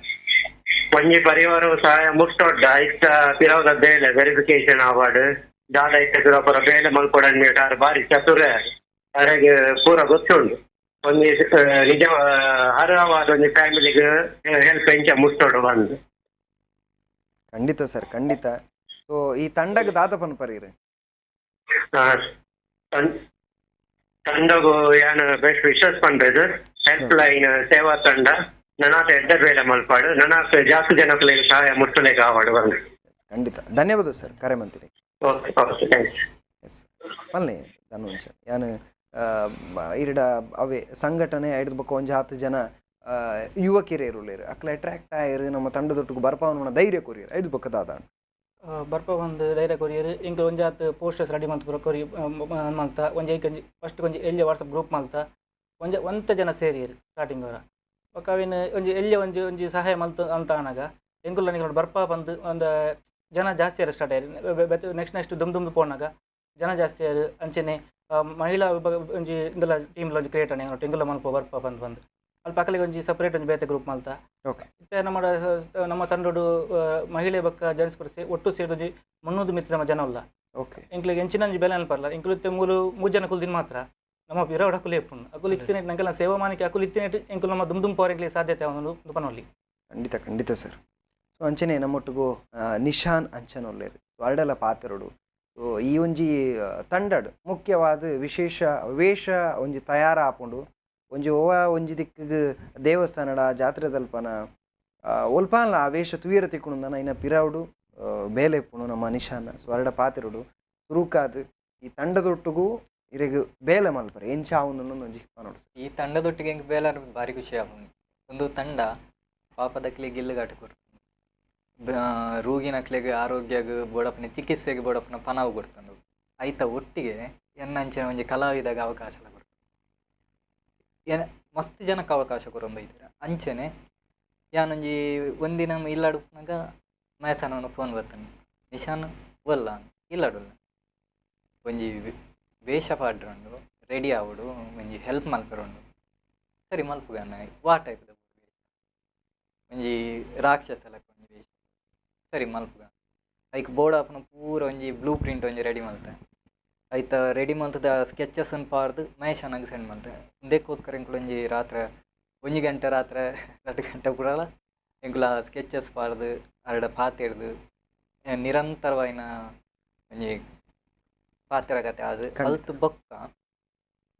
ಒಂಜಿ ಪರಿವಾರ ಸಹಾಯ ಮುಟ್ಟೊಡ್ಡ ಐತ ಪಿರವದ ಬೇಲೆ ವೆರಿಫಿಕೇಶನ್ ಅವಾರ್ಡ್ ದಾದ ಐತ ಪಿರಪುರ ಬೇಲೆ ಮಲ್ಪೊಡನ್ನಿ ಆರ್ ಬಾರಿ ಚತುರ, ಅರೆಗ್ ಪೂರ ಗೊತ್ತುಂಡು. ಒಂಜಿ ನಿಜ ಅರ್ಹವಾದ ಒಂಜಿ ಫ್ಯಾಮಿಲಿಗ್ ಹೆಲ್ಪ್ ಎಂಚ ಮುಟ್ಟೊಡು ಬಂದು. ಖಂಡಿತ ಸರ್, ಖಂಡಿತ. ಸೊ ಈ ತಂಡಗ್ ದಾದ ಪನ್ಪರೀರ್? ತಂಡಗು ಯಾನ್ ಬೆಸ್ಟ್ ವಿಶಸ್ ಪನ್ಪೆದ್. ಹೆಲ್ಪ್ ಲೈನ್ ಸೇವಾ ತಂಡ ನನಾತ ಎಡ್ಡೆ ಬೇಲೆ ಮಲ್ಪಾಡು, ನನಾತ್ ಜಾಸ್ತಿ ಜನಕ್ಲೆಗ್ ಸಹಾಯ ಮುಟ್ಟುಲೆಗ್ ಆವಡ್ ಬಂದು. ಖಂಡಿತ, ಧನ್ಯವಾದ ಸರ್ ಕರೆ ಮಂತಿರಿ. Okay, okay, thanks. S, ಮಲ್ನೆ ಧನುಂಚ ಯಾನ್ ಇರಡ ಅವೇ ಸಂಘಟನೆ ಐಡ್ದ್ ಬೊಕ್ಕ ಒಂಜಿ ಹತ್ತು ಜನ ಯುವಕಿಯರು ಇರುಲೇರು, ಅಕ್ಲೆ ಅಟ್ರಾಕ್ಟ್ ಆಯರು ನಮ್ಮ ತಂಡದೊಟ್ಟಿಗೆ ಬರ್ಪಾವನ ಧೈರ್ಯ ಕೊರಿಯರ್ ಐಡ್ದ್ ಬೊಕ್ಕ ದಾದ ಬರ್ಪ ಒಂದು ಧೈರ್ಯ ಕೊರಿಯರ್. ಎಂಕ್ ಒಂಜಾತ್ ಪೋಸ್ಟರ್ಸ್ ರೆಡಿ ಮಲ್ತ್ ಪೂರ ಕೊರಿ ಮಲ್ತ ಒಂಜಿ ಐಕ್ ಒಂಜಿ ಫಸ್ಟ್ ಒಂಜಿ ಎಲ್ಯ ವಾಟ್ಸಪ್ ಗ್ರೂಪ್ ಮಲ್ತ ಒಂಜಿ ಒಂತೆ ಜನ ಸೇರಿಯರು ಸ್ಟಾರ್ಟಿಂಗ್ ಅವರ. ಬೊಕ್ಕ ಅವಿನ ಒಂಜಿ ಎಲ್ಯ ಒಂಜಿ ಒಂಜಿ ಸಹಾಯ ಮಲ್ತ ಅಂತ ಆನಗ ಎಂಕುಲು ನಿಕುಲು ಬರ್ಪ ಬಂದು ಒಂದು ಜನ ಜಾಸ್ತಿ ಆಯೆರ್ ಸ್ಟಾರ್ಟ್ ಆಯೆರ್. ನೆಕ್ಸ್ಟ್ ನೆಕ್ಸ್ಟ್ ದುಮ್ ದುಮ್ ಪೋನಾಗ ಜನ ಜಾಸ್ತಿ ಆಯೆರ್. ಅಂಚನೆ ಮಹಿಳಾ ವಿಭಾಗ ಒಂಜಿ ಇಂದೆಲ್ಲ ಟೀಮ್ಲ ಒಂಜಿ ಕ್ರಿಯೇಟ್ ಆಂಡ್ ಎಂಕುಲ ಮಲ್ಪ ಬರ್ಪ ಬಂದು ಬಂದು ಅಲ್ಪ ಅಕಲಿಗೆ ಒಂಜಿ ಸಪ್ರೇಟ್ ಒಂಜಿ ಬೇತೆ ಗ್ರೂಪ್ ಮಲ್ತ. ಇತ್ತೆ ನಮ್ಮ ನಮ್ಮ ತಂಡೋಡು ಮಹಿಳೆ ಬೊಕ್ಕ ಜೆಂಟ್ಸ್ ಪೂರ ಒಟ್ಟು ಸೇರಿದ ಒಂಜಿ 300 ಮಿತ್ತ್ ನಮ್ಮ ಜನ ಉಲ್ಲ. ಎಂಕ್ಲೆಗ್ ಎಂಚಿನ ಒಂಜಿ ಬೆಲೆ ಅನ್ಪರ್ಲ ಎಂಕುಲು ಇತ್ತೆ ಮೂಲು ಮೂರು ಜನ ಕುಲ್ದಿನ ಮಾತ್ರ ನಮ್ಮ ಪಿರವಡ್ ಅಕುಲು ಇಪ್ಪುಂಡು. ಅಕುಲು ಇತ್ತಿನ ನಂಗೆಲ್ಲ ಸೇವಾ ಮಾನಿಕೆ ಅಕುಲು ಇತ್ತಿನ ಎಂಕುಲು ನಮ್ಮ ದುಮ್ ದುಮ್ ಪೋರ್ ಎಂಕ್ಲೆಗ್ ಸಾಧ್ಯತೆ ಅವನು ಪನೊಲಿ. ಖಂಡಿತ ಖಂಡಿತ ಸರ್. ಸೊ ಅಂಚನೆ ನಮ್ಮೊಟ್ಟಿಗೂ ನಿಶಾನ್ ಅಂಚನ್ ಉಲ್ಲೆರ್ ಅರಡಲ ಪಾತೆರೊಡು. ಸೊ ಈ ಒಂಜಿ ತಂಡಡ್ ಮುಖ್ಯವಾದ ವಿಶೇಷ ವೇಷ ಒಂಜಿ ತಯಾರಾಪುಂಡು. ಒಂಜಿ ಓವ ಒಂಜಿ ದಿಕ್ಕಿಗ್ ದೇವಸ್ಥಾನಡ ಜಾತ್ರೆ ತಲ್ಪನ ಒಲ್ಪಾನ್ಲ ಆ ವೇಷ ತುಯರ ತಿಕ್ಕುಂಡು ಇನ್ನ ಪಿರವುಡು ಬೇಲೆ ಇಪ್ಪುಂಡು ನಮ್ಮ ನಿಶಾನ. ಸೊ ಅರಡ ಪಾತೆರೊಡು ಸುರುಕಾದ್ ಈ ತಂಡದೊಟ್ಟುಗು ಇರೆಗ್ ಬೇಲೆ ಮಲ್ಪರೆ ಎಂಚ ಆವುಂದು ಒಂಜಿ ಪನೊಡು. ಈ ತಂಡದೊಟ್ಟಿಗೆ ಎಂಕ್ ಬೇಲೆ ಭಾರಿ ಖುಷಿ ಆಪುಂಡು. ಒಂದು ತಂಡ ಪಾಪದಕ್ಲೆಗ್ ಗಿಲ್ಲುಗಾಟ ಕೊರ್ತುಂಡು, ರೋಗಿನಕ್ಲೆಗ್ ಆರೋಗ್ಯಗ್ ಬೋಡಪ್ಪನ ಚಿಕಿತ್ಸೆಗೆ ಬೋಡಪ್ಪನ ಪನವು ಕೊರ್ತುಂಡು. ಐತ ಒಟ್ಟಿಗೆ ಎನ್ನಂಚಿನ ಒಂಜಿ ಕಲಾವಿದಾಗ ಅವಕಾಶ ಕೊರ್ತುಂಡು. ಮಸ್ತ್ ಜನಕ್ಕೆ ಅವಕಾಶ ಕೊರೊಂದು ಇದ್ದೀರ. ಅಂಚನೆ ಯಾನೊಂಜಿ ಒಂದಿನ ಇಲ್ಲಾಡುಪ್ಪನಾಗ ಮಯಸನವನ ಫೋನ್ ಬರ್ತಾನೆ, ನಿಶಾನ್ ಒಲ್ಲ ಇಲ್ಲಾಡುಲ್ಲ ಒಂಜಿ ವೇಷ ಪಾಡ್ರುಂಡು, ರೆಡಿ ಆವಡು, ಒಂಜಿ ಹೆಲ್ಪ್ ಮಲ್ಪರುಂಡು. ಸರಿ ಮಲ್ಪುಗ ವಾ ಟೈಪ್ದ ಒಂಜಿ ರಾಕ್ಷಸ ಲೆಕ್ಕ ಒಂಜಿ ವೇಷ, ಸರಿ ಮಲ್ಪುಗ. ಐಕ್ ಬೋರ್ಡ್ ಆಪುನ ಪೂರ ಒಂಜಿ ಬ್ಲೂ ಪ್ರಿಂಟ್ ಒಂಜಿ ರೆಡಿ ಮಲ್ತೆ. ಐತ ರೆಡಿ ಮಲ್ತದ ಸ್ಕೆಚಸ್ಸನ್ನು ಪಾಡ್ದು ಮಹೇಶನಾಗ ಸೆಂಡ್ ಮಲ್ತೆ. ಉಂದೆಕ್ಕೋಸ್ಕರ ಎಂಕುಲು ಒಂಜಿ ರಾತ್ರೆ 1 ಗಂಟೆ ರಾತ್ರೆ 2 ಗಂಟೆ ಪೂರಲ ಎಂಕುಲು ಆ ಸ್ಕೆಚಸ್ ಪಾಡ್ದು ಅರಡ ಪಾತೆರ್ದು ನಿರಂತರವಾಯಿನ ಒಂಜಿ ಪಾತೆರಗತೆ ಅದು ಅಲ್ತು ಬೊಕ್ಕ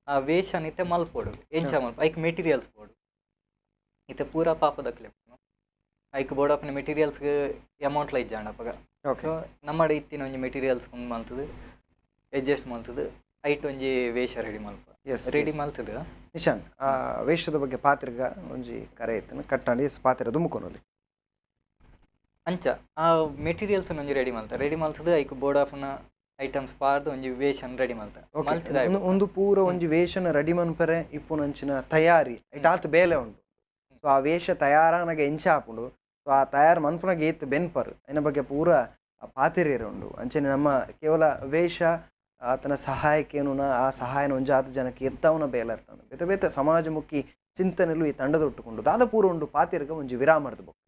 ಆ ವೇಷನ್ ಇತ್ತೆ ಮಲ್ಪೊಡು ಎಂಚ ಮಲ್ಪ ಐಕ್ ಮೆಟೀರಿಯಲ್ಸ್ ಬೋಡು ಇತ್ತೆ ಪೂರ ಪಾಪದಕ್ಲೆ ಐಕ್ ಬೋಡಪ್ಪನ ಮೆಟೀರಿಯಲ್ಸ್ಗೆ ಅಮೌಂಟ್ಲ ಇಜ್ಜಾಂಡ ಅಪಗ. ಸೊ ನಮ್ಮಡ ಇತ್ತಿನ ಒಂಜಿ ಮೆಟೀರಿಯಲ್ಸ್ ಉಂದು ಮಲ್ತದು ಅಡ್ಜಸ್ಟ್ ಮಲ್ತದು ಐಟ್ ಒಂಜಿ ವೇಷ ರೆಡಿ ಮಲ್ಪ ರೆಡಿ ಮಲ್ತದ. ನಿಶಾನ್ ಆ ವೇಷದ ಬಗ್ಗೆ ಪಾತ್ರಿಗ ಒಂಜಿ ಕರೆ ಇತ್ತನ ಕಟ್ಟಾಂಡಿ ಪಾತ್ರೆ ದುಮುಕೊನೊಲಿ ಅಂಚ ಆ ಮೆಟೀರಿಯಲ್ಸ್ ಒಂಜಿ ರೆಡಿ ಮಲ್ತ ರೆಡಿ ಮಲ್ತದು ಐಕ್ ಬೋಡಪ್ಪನ ಐಟಮ್ಸ್ ಪಾರ್ದು ಒಂಜಿ ವೇಷನ್ ರೆಡಿ ಮಲ್ತ ಒಂದು ಪೂರ ಒಂಜಿ ವೇಷನ ರೆಡಿ ಮನ್ಪರೆ ಇಪ್ಪುನಂಚಿನ ತಯಾರಿ ಐಟಾತ್ ಬೇಲೆ ಉಂಡು. ಸೊ ಆ ವೇಷ ತಯಾರಾನಗ ಎಂಚ ಆಪುಂಡು, ಸೊ ಆ ತಯಾರು ಮನ್ಪುನಗ ಏತ್ ಬೆನ್ಪರ್ ಐನ ಬಗ್ಗೆ ಪೂರ ಪಾತಿರೇರು ಉಂಡು. ಅಂಚನೆ ನಮ್ಮ ಕೇವಲ ವೇಷ ಆತನ ಸಹಾಯಕ್ಕೇನುನ ಆ ಸಹಾಯನ ಒಂಜಾತ ಜನಕ್ಕೆ ಎತ್ತವನ ಬೇಲೆ ಇರ್ತದೆ. ಬೇತೆ ಬೇತೆ ಸಮಾಜಮುಖಿ ಚಿಂತನೆಲು ಈ ತಂಡದೊಟ್ಟುಕೊಂಡು ದಾದ ಪೂರ ಉಂಡು ಪಾತಿರ್ಗ ಒಂಜಿ ವಿರಾಮರ್ದ ಬೊಕ್ಕ.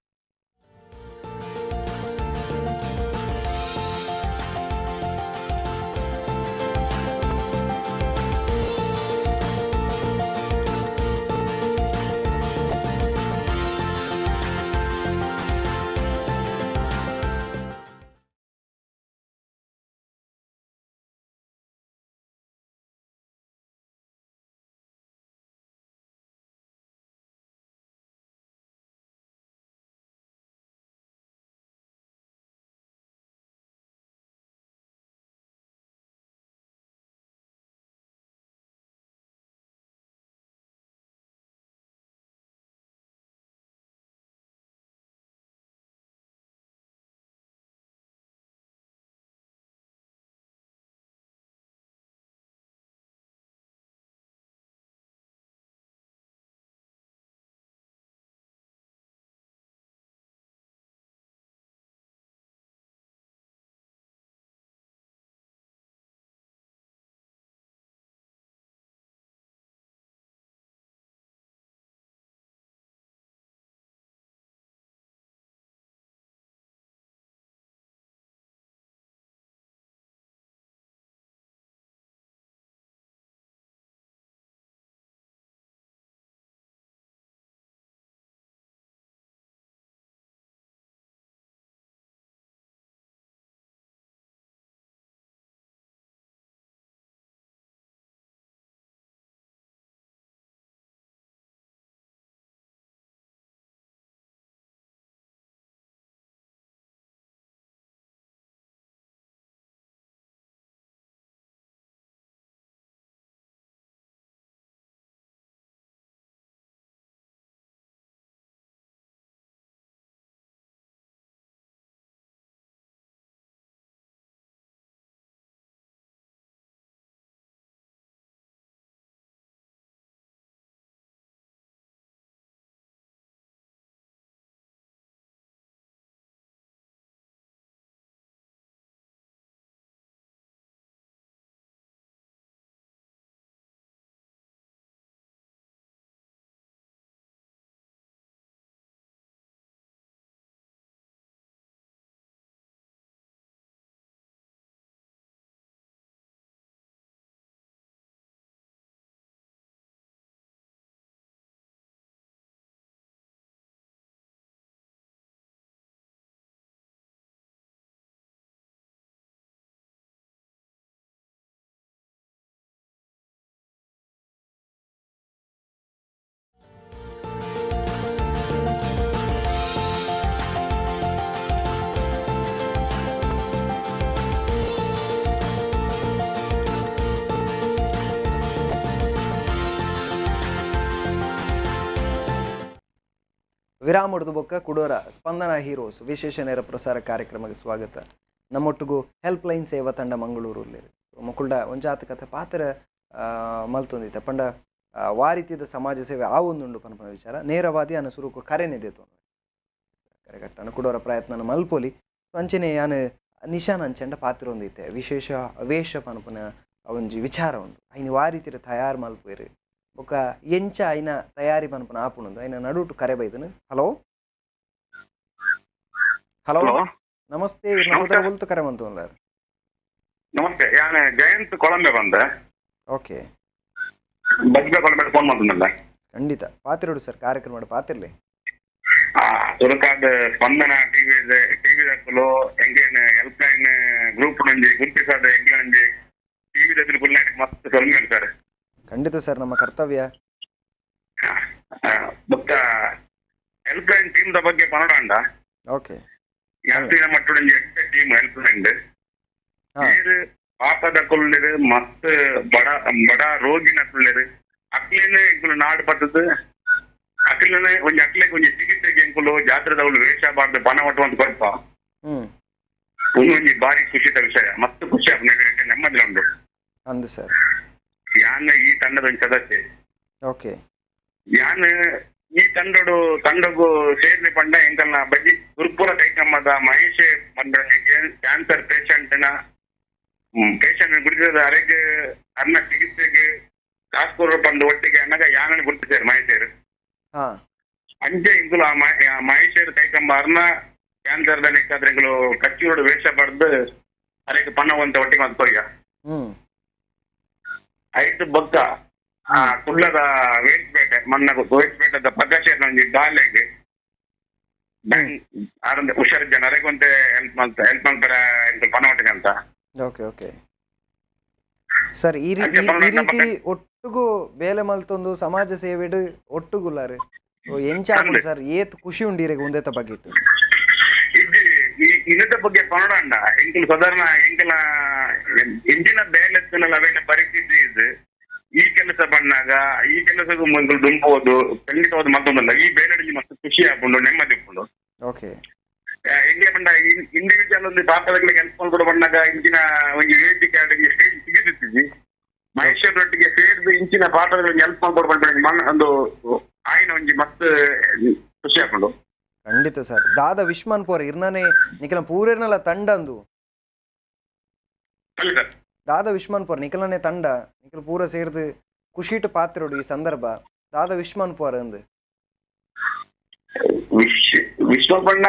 ವಿರಾಮಡ್ದು ಬೊಕ್ಕ ಕುಡೋರ ಸ್ಪಂದನ ಹೀರೋಸ್ ವಿಶೇಷ ನೇರ ಪ್ರಸಾರ ಕಾರ್ಯಕ್ರಮಕ್ಕೆ ಸ್ವಾಗತ. ನಮ್ಮೊಟ್ಟಿಗೂ ಹೆಲ್ಪ್ ಲೈನ್ ಸೇವಾ ತಂಡ ಮಂಗಳೂರು ಉಲ್ಲೇರು. ಮುಕುಲ್ಡ ಒಂಜಾತ ಕಥೆ ಪಾತ್ರ ಮಲ್ತೊಂದಿತ್ತೆ ಪಂಡ ವಾರಿತಿದ ಸಮಾಜ ಸೇವೆ ಆ ಒಂದುಂಡು ಪನ್ಪನ ವಿಚಾರ ನೇರವಾದಿ ಅನ್ನ ಸುರುಕು ಕರೆನಿದೆ ಕರೆ ಕಟ್ಟಣ ಕುಡೋರ ಪ್ರಯತ್ನ ಮಲ್ಪೊಲಿ. ಅಂಚನೆ ಯಾನ್ ನಿಶಾನ್ ಅಂಚಂಡ ಪಾತ್ರ ಒಂದಿತ್ತೆ ವಿಶೇಷ ವೇಷ ಪನ್ಪನ ಒಂಜಿ ವಿಚಾರ ಉಂಡು. ಐನ ವಾರಿತಿರ ತಯಾರು ಮಲ್ಪೇರು ಬೊಕ್ಕ ಎಂಚ ಐನ ತಯಾರಿ ಪನ್ಪನ ಆಪುಣಂದು ಐನ ನಡುಟು ಕರೆ ಬೈದನು. ಹಲೋ ಹಲೋ ನಮಸ್ತೆ, ನಮೋದರ ಒಲ್ತು ಕರೆ ಬಂತು ಉಲ್ಲಾರ್. ನಮಸ್ತೆ, ಯಾನ್ ಜಯಂತ್ ಕೊಳಂಬೆ ಬಂದೆ. ಓಕೆ, ಬಜ್ಬೆ ಕೊಳಂಬೆ ಫೋನ್ ಮಾಡ್ತನಲ್ಲ. ಖಂಡಿತ ಪಾತಿರೋಡು ಸರ್, ಕಾರ್ಯಕ್ರಮ ಪಾತಿರ್ಲಿ. ಸುರಕಾದ ಸ್ಪಂದನ ಟಿವಿ ಟಿವಿ ದಾಕುಲು ಎಂಗೇನ್ help line group ನಂಜಿ ಗುರುತಿಸಾದ ಎಂಗೆ ನಂಜಿ ಟಿವಿ ದೆದುರು ಕುಲ್ನಾಟಿಗೆ ಮಸ್ತ್ ಸೊಲ್ಮೆ ಸರ್. ಖಂಡಿತ ಸರ್, ನಮ್ಮ ಕರ್ತವ್ಯ. ಬೊಕ್ಕ help line team the ಬಗ್ಗೆ ಪನಡಾಂಡ. ಓಕೆ. ಯಾತಿನ ಮಟ್ಟುಡಂಜಿ ಎಡ್ಡೆ team help line. ಪಾಪದ ಕುಳ್ಳಿರು ಮಸ್ತ್ ಬಡ ಬಡ ರೋಗಿನ ಕುಳ್ಳಿರು ಅಕ್ಲೇನೆ ಎಂಕುಲು ನಾಡು ಪತ್ತದು ಅಕ್ಲೇನೆ ಒಂಜಿ ಅಕ್ಲೆಗ್ ಒಂಜಿ ಚಿಕಿತ್ಸೆಗೆ ಎಂಕುಲು ಜಾತ್ರೆದವ್ಲು ವೇಷ ಬಾರ್ದು ಪಣ ಒಟ್ಟು ಕೊರ್ಪ. ಒಂಜಿ ಬಾರಿ ಖುಷಿದ ವಿಷಯ, ಮಸ್ತ್ ಖುಷಿ ಆಪುಂಡು, ನೆಮ್ಮದಿ ಉಂಡು. ಅಂದು ಸರ್. ಯಾನ್ ಈ ತಂಡದ ಒಂಜಿ ಸದಸ್ಯೆ. ಓಕೆ. ಯಾನ್ ಈ ತಂಡಡು ತಂಡಗು ಸೇರ್ನೆ ಪಂಡ ಎಂಕಲ್ನ ಬಜ್ಜಿ ಗುರುಪುರ ಕೈಕಮ್ಮದ ಮಹೇಶ್ ಪಂಡ ಕ್ಯಾನ್ಸರ್ ಪೇಷಂಟ್ ನ ಪೇಷಂಟ್ ಗುರುತಿಸಿದ ಅರೆಗೆ ಅನ್ನ ಚಿಕಿತ್ಸೆಗೆ ಕಾಸ್ಕೂರು ಬಂದು ಒಟ್ಟಿಗೆ ಅನ್ನಾಗ ಯಾನನ್ನು ಗುರುತಿಸಾರು ಮಹೇಶರು. ಅಂಚೆ ಇಂಕುಲು ಆ ಮಹೇಶರು ಕೈಕಂಬ ಅರ್ನ ಕ್ಯಾನ್ಸರ್ the ನೆಕ್ಕಾದ್ರೆ ಎಂಕುಲು ಕಚ್ಚಿರೋಡು ವೇಷ ಬಡ್ದು ಅರೆಗೆ ಪಣ ಅಂತ ಒಟ್ಟಿಗೆ ಮತ್ತೆ ಕೊಯ್ಯ. ಐದು ಬೊಕ್ಕ ಆ ಕುಳ್ಳದ ವೇಟ್ಪೇಟೆ ಮನ್ನ ವೇಟ್ಪೇಟೆದ ಪ್ರಕಾಶ್ ಒಂಜಿ ದಾಲೆಗ್ ಆರಂದ ಹುಷಾರ್ ಜನ ಅರೆಗೆ ಒಂತೆ ಹೆಲ್ಪ್ ಮಾಡ್ತ ಹೆಲ್ಪ್ ಮಾಡ್ತಾರೆ ಎಂಕುಲು ಪಣ ಒಟ್ಟಿಗೆ ಅಂತ. Okay okay sir, ಈ ರೀತಿ ಒಟ್ಟುಗು ಬೇಲೆ ಮಲ್ತೊಂದು ಸಮಾಜ ಸೇವೆಡ್ ಒಟ್ಟುಗುಲ್ಲಾರು ಎಂಚ ಆಪುಂಡು ಸರ್, ಏತ್ ಖುಷಿ ಉಂಡು ಇರೆಗ್ ಉಂದೆತ ಬಗ್ಗೆ? ಈ ಇನ್ನದ ಬಗ್ಗೆ ಪನಡಂಡ ಎಂಕುಲು ಸಾಧಾರಣ ಎಂಕಲ ಎಂಜಿನ ಬೇಲೆ ಅವೇನ ಪರಿಸ್ಥಿತಿ ಇದು ಈ ಕೆಲಸ ಬಂದಾಗ ಈ ಕೆಲಸಕ್ಕೂ ಎಂಕುಲು ದುಂಬೋದು ಖಂಡಿತವಾದ ಮತ್ತೊಂದಲ್ಲ ಈ ಬೇಲೆ ಮಸ್ತ್ ಖುಷಿ ಆಪುಂಡು, ನೆಮ್ಮದಿ ಉಪ್ಪುಂಡು. ಓಕೆ. ಎಂಗೆ ಪಂಡ ಇಂಡಿವಿಜುವಲ್ ಒಂದು ಪಾಪದಗಳಿಗೆ ಹೆಲ್ಪ್ ಮಾಡ್ಕೊಡು ಬಂದಾಗ ಇಂಚಿನ ಒಂಜಿ ವೇದಿಕೆ ಸ್ಟೇಜ್ ಸಿಗದಿತ್ತಿಜಿ. ಮಹೇಶ್ವರೊಟ್ಟಿಗೆ ಸೇರಿದ ಇಂಚಿನ ಪಾತ್ರಗಳಿಗೆ ಹೆಲ್ಪ್ ಮಾಡ್ಕೊಡು ಬಂದ ಒಂದು ಆಯ್ನ ಒಂಜಿ ಮಸ್ತ್ ಖುಷಿ ಆಪುಂಡು. ಖಂಡಿತ ಸರ್. ದಾದ ವಿಶ್ಮನ್ ಪೋರ್ ಇರ್ನಾನೆ ನಿಖಲ ಪೂರೇರ್ನಲ ತಂಡ ಅಂದು. ದಾದ ವಿಶ್ಮನ್ ಪೋರ್ ನಿಖಲನೆ ತಂಡ ನಿಖಲ ಪೂರ ಸೇರ್ದು ಖುಷಿಟ್ ಪಾತ್ರೋಡು ಈ ಸಂದರ್ಭ ದಾದ ವಿಶ್ಮನ್ ಪೋರ್ ಅಂದು. ವಿಶ್ವ ಬಣ್ಣ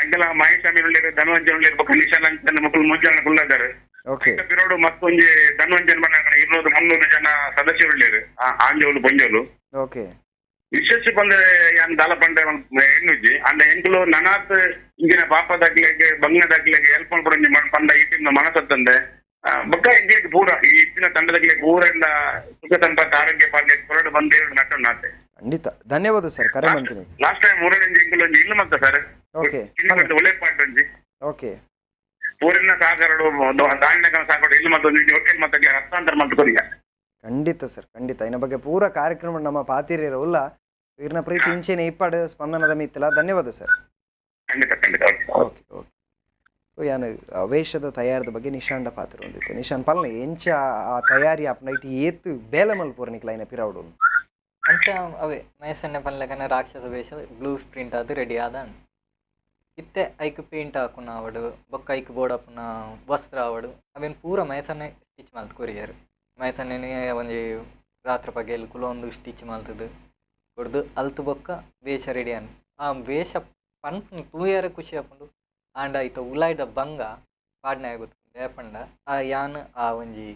ಅಂಕಲ ಮಹೇಶ್ ಅಮೀರ್ ಉಳ್ಳೇರು, ಧನವಂಜನ್ ಉಳ್ಳೇರು, ನಿಶಾನ್ ಅಂತ ಮಕ್ಕಳು ಮೂರು ಜನ ಕುಳ್ಳದಾರೆ. ಓಕೆ. ಬಿರೋಡು ಮತ್ತೊಂಜಿ ಧನವಂಜನ್ ಬಣ್ಣ 200-300 ಜನ ಸದಸ್ಯರು ಉಳ್ಳೇರು, ಆಂಜೋಲು ಪೊಂಜೋಲು. ಓಕೆ. ವಿಶೇಷ ಬಂದ್ರೆ ಯಾನ್ ದಾಲ ಪಂಡೆ ಎನ್ನುಜಿ ಅಂಡ ಎಂಕುಲು ನನಾತ್ ಇಂಚಿನ ಪಾಪದಾಕ್ಲೆಗ್ ಬಂಗದಾಕ್ಲೆಗ್ ಹೆಲ್ಪ್ ಮಾಡ್ಕೊಡು ಪಂಡ ಈ ಟೀಮ್ ಮನಸತ್ತಂದೆ ಬೊಕ್ಕ ಎಂಕ್ಲೆಗ್ ಪೂರ ಈ ಇತ್ತಿನ ತಂಡದಾಗ್ಲೆಗ್ ಪೂರ ಎಲ್ಲ ಸುಖ ಸಂಪತ್ತು ಆರೋಗ್ಯ ಪಾಲ್ಯ ಕೊರಡು ಬಂದು ನಟೊಂಡು. ಖಂಡಿತ ಧನ್ಯವಾದ ಸರ್, ಕರೆ ಮಂತೀನಿ. ಲಾಸ್ಟ್ ಟೈಮ್ ಊರೊಂಜಿ ಎಂಕುಲು ಒಂಜಿ ಇಲ್ಲು ಮತ್ತ ಸರ್. ಓಕೆ. ಒಳ್ಳೆ ಪಾಟ್ ಒಂಜಿ. ಓಕೆ. ಊರಿನ ಸಾಗರಡು ದಾಂಡಕನ ಸಾಗರಡು ಇಲ್ಲು ಮತ್ತೊಂದು ಒಕ್ಕಲ್ ಮತ್ತೆ ಹಸ್ತಾಂತರ ಮಲ್ತ್ ಕೊರಿಯ. ಖಂಡಿತ ಸರ್, ಖಂಡಿತ ಇನ್ನ ಬಗ್ಗೆ ಪೂರ ಕಾರ್ಯಕ್ರಮ ನಮ್ಮ ಪಾತಿರಿಯರ ಇರ್ನ ಪ್ರೀತಿ ಇಂಚೆನೆ ಇಪ್ಪಾಡು ಸ್ಪಂದನದ ಮಿತ್ತಲ. ಧನ್ಯವಾದ ಸರ್. ಖಂಡಿತ ಖಂಡಿತ. Okay okay. So ಯಾನ್ ವೇಷದ ತಯಾರದ ಬಗ್ಗೆ ನಿಶಾಂಡ ಪಾತ್ರ ಹೊಂದಿತ್ತೆ. ನಿಶಾನ್ ಪಲ್ನೆ ಎಂಚ ಆ ತಯಾರಿ ಆಪ್ನ ಇಟ್ಟು ಏತ್ ಬೇಲೆ ಮಲ್ಪುರ ನಿಕ್ಲ ಐನ ಪಿರಾವುಡು? ಅಂಚ ಅವೇ ಮಹೇಶಣ್ಣ ಪನ್ಲಕನ ರಾಕ್ಷಸ ವೇಷ ಬ್ಲೂ ಪ್ರಿಂಟ್ ಅದು ರೆಡಿ ಆದ ಇತ್ತೆ ಐಕ್ ಪೇಂಟ್ ಹಾಕುನ ಆವಡು ಬೊಕ್ಕ ಐಕ್ ಬೋಡಾಪುನ ವಸ್ತ್ರ ಆವಡು ಅವೇನು ಪೂರ ಮಹೇಶನ್ನೇ ಸ್ಟಿಚ್ ಮಲ್ತ್ ಕೊರಿಯರ್. ಮಹೇಶಣ್ಣನೇ ಒಂಜಿ ರಾತ್ರಿ ಪಗೆಲ್ ಕುಲೊಂದು ಸ್ಟಿಚ್ ಮಲ್ತದು ಕೊಡ್ದು ಅಲ್ತು ಬೊಕ್ಕ ವೇಷ ರೆಡಿ ಆನ್ ಆ ವೇಷ ಪನ್ಪುನ ತೂಯರೆ ಖುಷಿ ಆಪುಂಡು. ಆಂಡ ಐತ ಉಲಾಯ್ದ ಬಂಗ ಪಾಡ್ನೆ ಗೊತ್ತುಂಡು ಪಂಡ ಆ ಯಾನ್ ಆ ಒಂಜಿ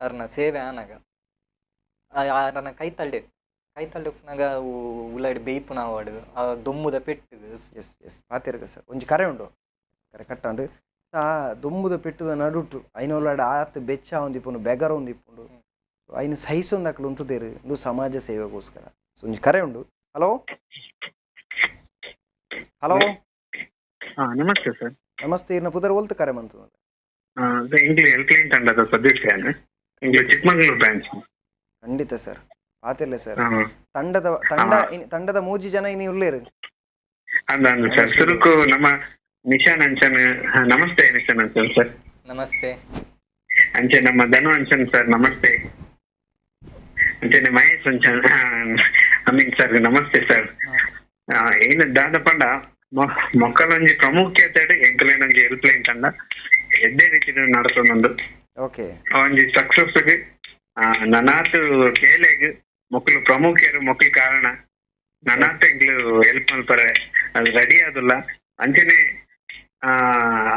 ಅರ್ನ ಸೇವೆ ಆನಗ ಆರನ ಕೈ ತಳ್ಳಿ ಕೈ ತಳ್ಳಿ ಉಪ್ಪುನಗ ಅವು ಉಲಾಯ್ಡ್ ಬೇಯ್ಪುನ ಆವಡ್ ಆ ದೊಮ್ಮುದ ಪೆಟ್ಟುಗು. ಎಸ್ ಎಸ್ ಪಾತಿರ್ಗ ಸರ್, ಒಂಜಿ ಕರೆ ಉಂಡು, ಕರೆ ಕಟ್ಟಾಂಡು. ಆ ದೊಂಬುದ ಪೆಟ್ಟುದ ನಡುಟು ಐನೋಲಾಡ್ ಆತ್ ಬೆಚ್ಚ ಒಂದಿಪ್ಪುಂಡು, ಬೆಗರ ಒಂದಿಪ್ಪುಂಡು, ಐನ ಸಹಿಸೊಂದು ಉಂತುದೇರು ಇಂದು ಸಮಾಜ ಸೇವೆಗೋಸ್ಕರ. ಸೊ ಒಂಜಿ ಕರೆ ಉಂಡು. Hello hello namaste sir. ನಮಸ್ತೆ, ಇರ್ನ ಪುದರ್ ಒಲ್ತು ಕರೆ ಮಂತು? ಎಂಕ್ಲೆ ಹೆಲ್ಪ್ ಲೈನ್ ತಂಡದ ಸದಸ್ಯ, ಎಂಕ್ಲೆ ಚಿಕ್ಕಮಗಳೂರು ಬ್ರಾಂಚ್. ಖಂಡಿತ ಸರ್. ಪಾತಿರ್ಲೆ ಸರ್. ತಂಡದ ತಂಡ ತಂಡದ ಮೂಜಿ ಜನ ಇನಿ ಉಲ್ಲೇರು. ಅಂದ ಅಂದ ಸರ್. ಸುರುಕು ನಮ್ಮ ನಿಶಾನ್ ಅಂಚನ್. ನಮಸ್ತೆ ನಿಶಾನ್ ಅಂಚನ್ ಸರ್. ನಮಸ್ತೆ. ಅಂಚೆ ನಮ್ಮ ಧನು ಅಂಚನ್ ಸರ್, ನಮಸ್ತೆ. ಅಂಚನೆ ಮಹೇಶ್ ಅಂಚನ್ ಅಮೀನ್ ಸರ್, ನಮಸ್ತೆ ಸರ್. ಏನು ದಾದ ಪಂಡ, ಮೊಕ್ಕಲೊಂಜಿ ಪ್ರಾಮುಖ್ಯತೆ ಎಂಕಲೇನೊಂಜಿ ಹೆಲ್ಪ್ ಲೈನ್ ತಂಡ ಎಡ್ಡೆ ರೀತಿ ನಡತೊಂದು. ಒಂಜಿ ಸಕ್ಸಸ್ ನನಾತ್ ಬೇಲೆಗ್ ಮೊಕ್ಕಲು ಪ್ರಮುಖರು, ಮೊಕ್ಕಲು ಕಾರಣ. ನನಾತ್ ಎಂಕ್ಲು ಹೆಲ್ಪ್ ಮಲ್ಪರೆ ಅದು ರೆಡಿ ಆದುಲ್ಲ. ಅಂಚನೆ ಆ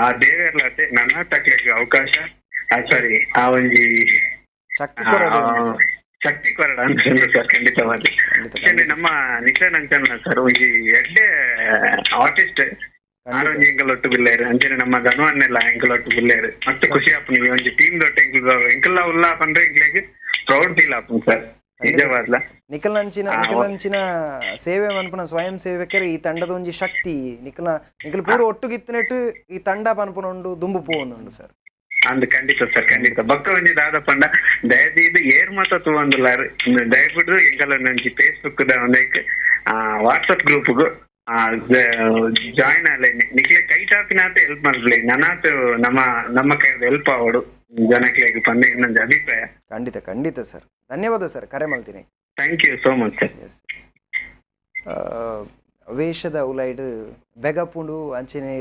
ಆ ದೇವೆರ್ಲಾತೆ ನನಾತ್ ಅಕ್ಲೆಗ್ ಅವಕಾಶ, ಸಾರಿ, ಆ ಒಂಜಿ ಶಕ್ತಿ ಕೊರಡು ಒಂದು ಸರ್. ಶಕ್ತಿ ಕೊರಡ ಅಂತ ಸರ್, ಖಂಡಿತವಾಗಿ. ಖಂಡಿತ. ಅಂಚನೆ ಖಂಡಿತ. ನಮ್ಮ ನಿಶಾನ್ ಅಂಚನ್ ಸರ್ ಒಂಜಿ ಎಡ್ಡೆ ಆರ್ಟಿಸ್ಟ್. ಆರೊಂಜಿ ಎಂಕಲ್ ಒಟ್ಟು ಬಿಲ್ಲೇರು. ಅಂಚನೆ ನಮ್ಮ ಧನುವನ್ನೆಲ್ಲ ಎಂಕಲ್ ಒಟ್ಟು ಬಿಲ್ಲೇರು. ಮಸ್ತ್ ಖುಷಿ ಆಪುಂಡು ಈ ಒಂಜಿ ಟೀಮ್ ದೊಟ್ಟ. ಎಂಕಲ್ ಎಂಕಲ್ಲ ಉಲ್ಲ ಪಂಡ್ರೆ ಎಂಕ್ಲೆಗ್ ಪ್ರೌಡ್ ಫೀಲ್ ಆಪುಂಡು ಸರ್, ನಿಜವಾದ್ಲ. ನಿಖಲ್ನಂಚಿನ ನಿಖಲ್ನಂಚಿನ ಸೇವೆ ಮನ್ಪುನ ಸ್ವಯಂ ಸೇವಕರು ಈ ತಂಡದ ಒಂಜಿ ಶಕ್ತಿ. ನಿಖಲ್ನ ನಿಖಲ್ ಪೂರ ಒಟ್ಟುಗಿತ್ತನೆಟ್ಟು ಈ ತಂಡ ಪನ್ಪುನ ಉಂಡು, ದುಂಬು ಪೋವೊಂದುಂಡು ಸರ್. ಅಂದ್, ಖಂಡಿತ ಸರ್, ಖಂಡಿತ. ಬೊಕ್ಕ ಒಂಜಿ ದಾದ ಪಂಡ, ದಯದೀದ್ ಏರ್ ಮಾತ ತೂವೊಂದುಲ್ಲಾರ್, ದಯವಿಟ್ಟು ಎಂಕಲ ಒಂಜಿ ಫೇಸ್ಬುಕ್ ದ ಒಂದೈಕ್ ವಾಟ್ಸ್ಆಪ್ ಗ್ರೂಪ್ ಗ್ ಜಾಯಿನ್ ಆಲೆ. ನಿಕ್ಲೆ ಕೈ ಟಾಪಿನಾತ ಹೆಲ್ಪ್ ಮಲ್ಪಲೆ. ನನಾತ್ ನಮ್ಮ ನಮ್ಮ ಕೈದ ಹೆಲ್ಪ್ ಆವಡು ಜನಕ್ಲೆಗ್ ಪಂದ್ ಇನ್ನೊಂದು ಅಭಿಪ್ರಾಯ. ಖಂಡಿತ, ಖಂಡಿತ ಸರ್. ಧನ್ಯವಾದ ಸರ್ ಕರೆ ಮಲ್ತೀನಿ. Thank you so much sir. S, ವೇಷದ ಉಲೈಡ್ ಬೆಗಪುಂಡು. ಅಂಚನೆ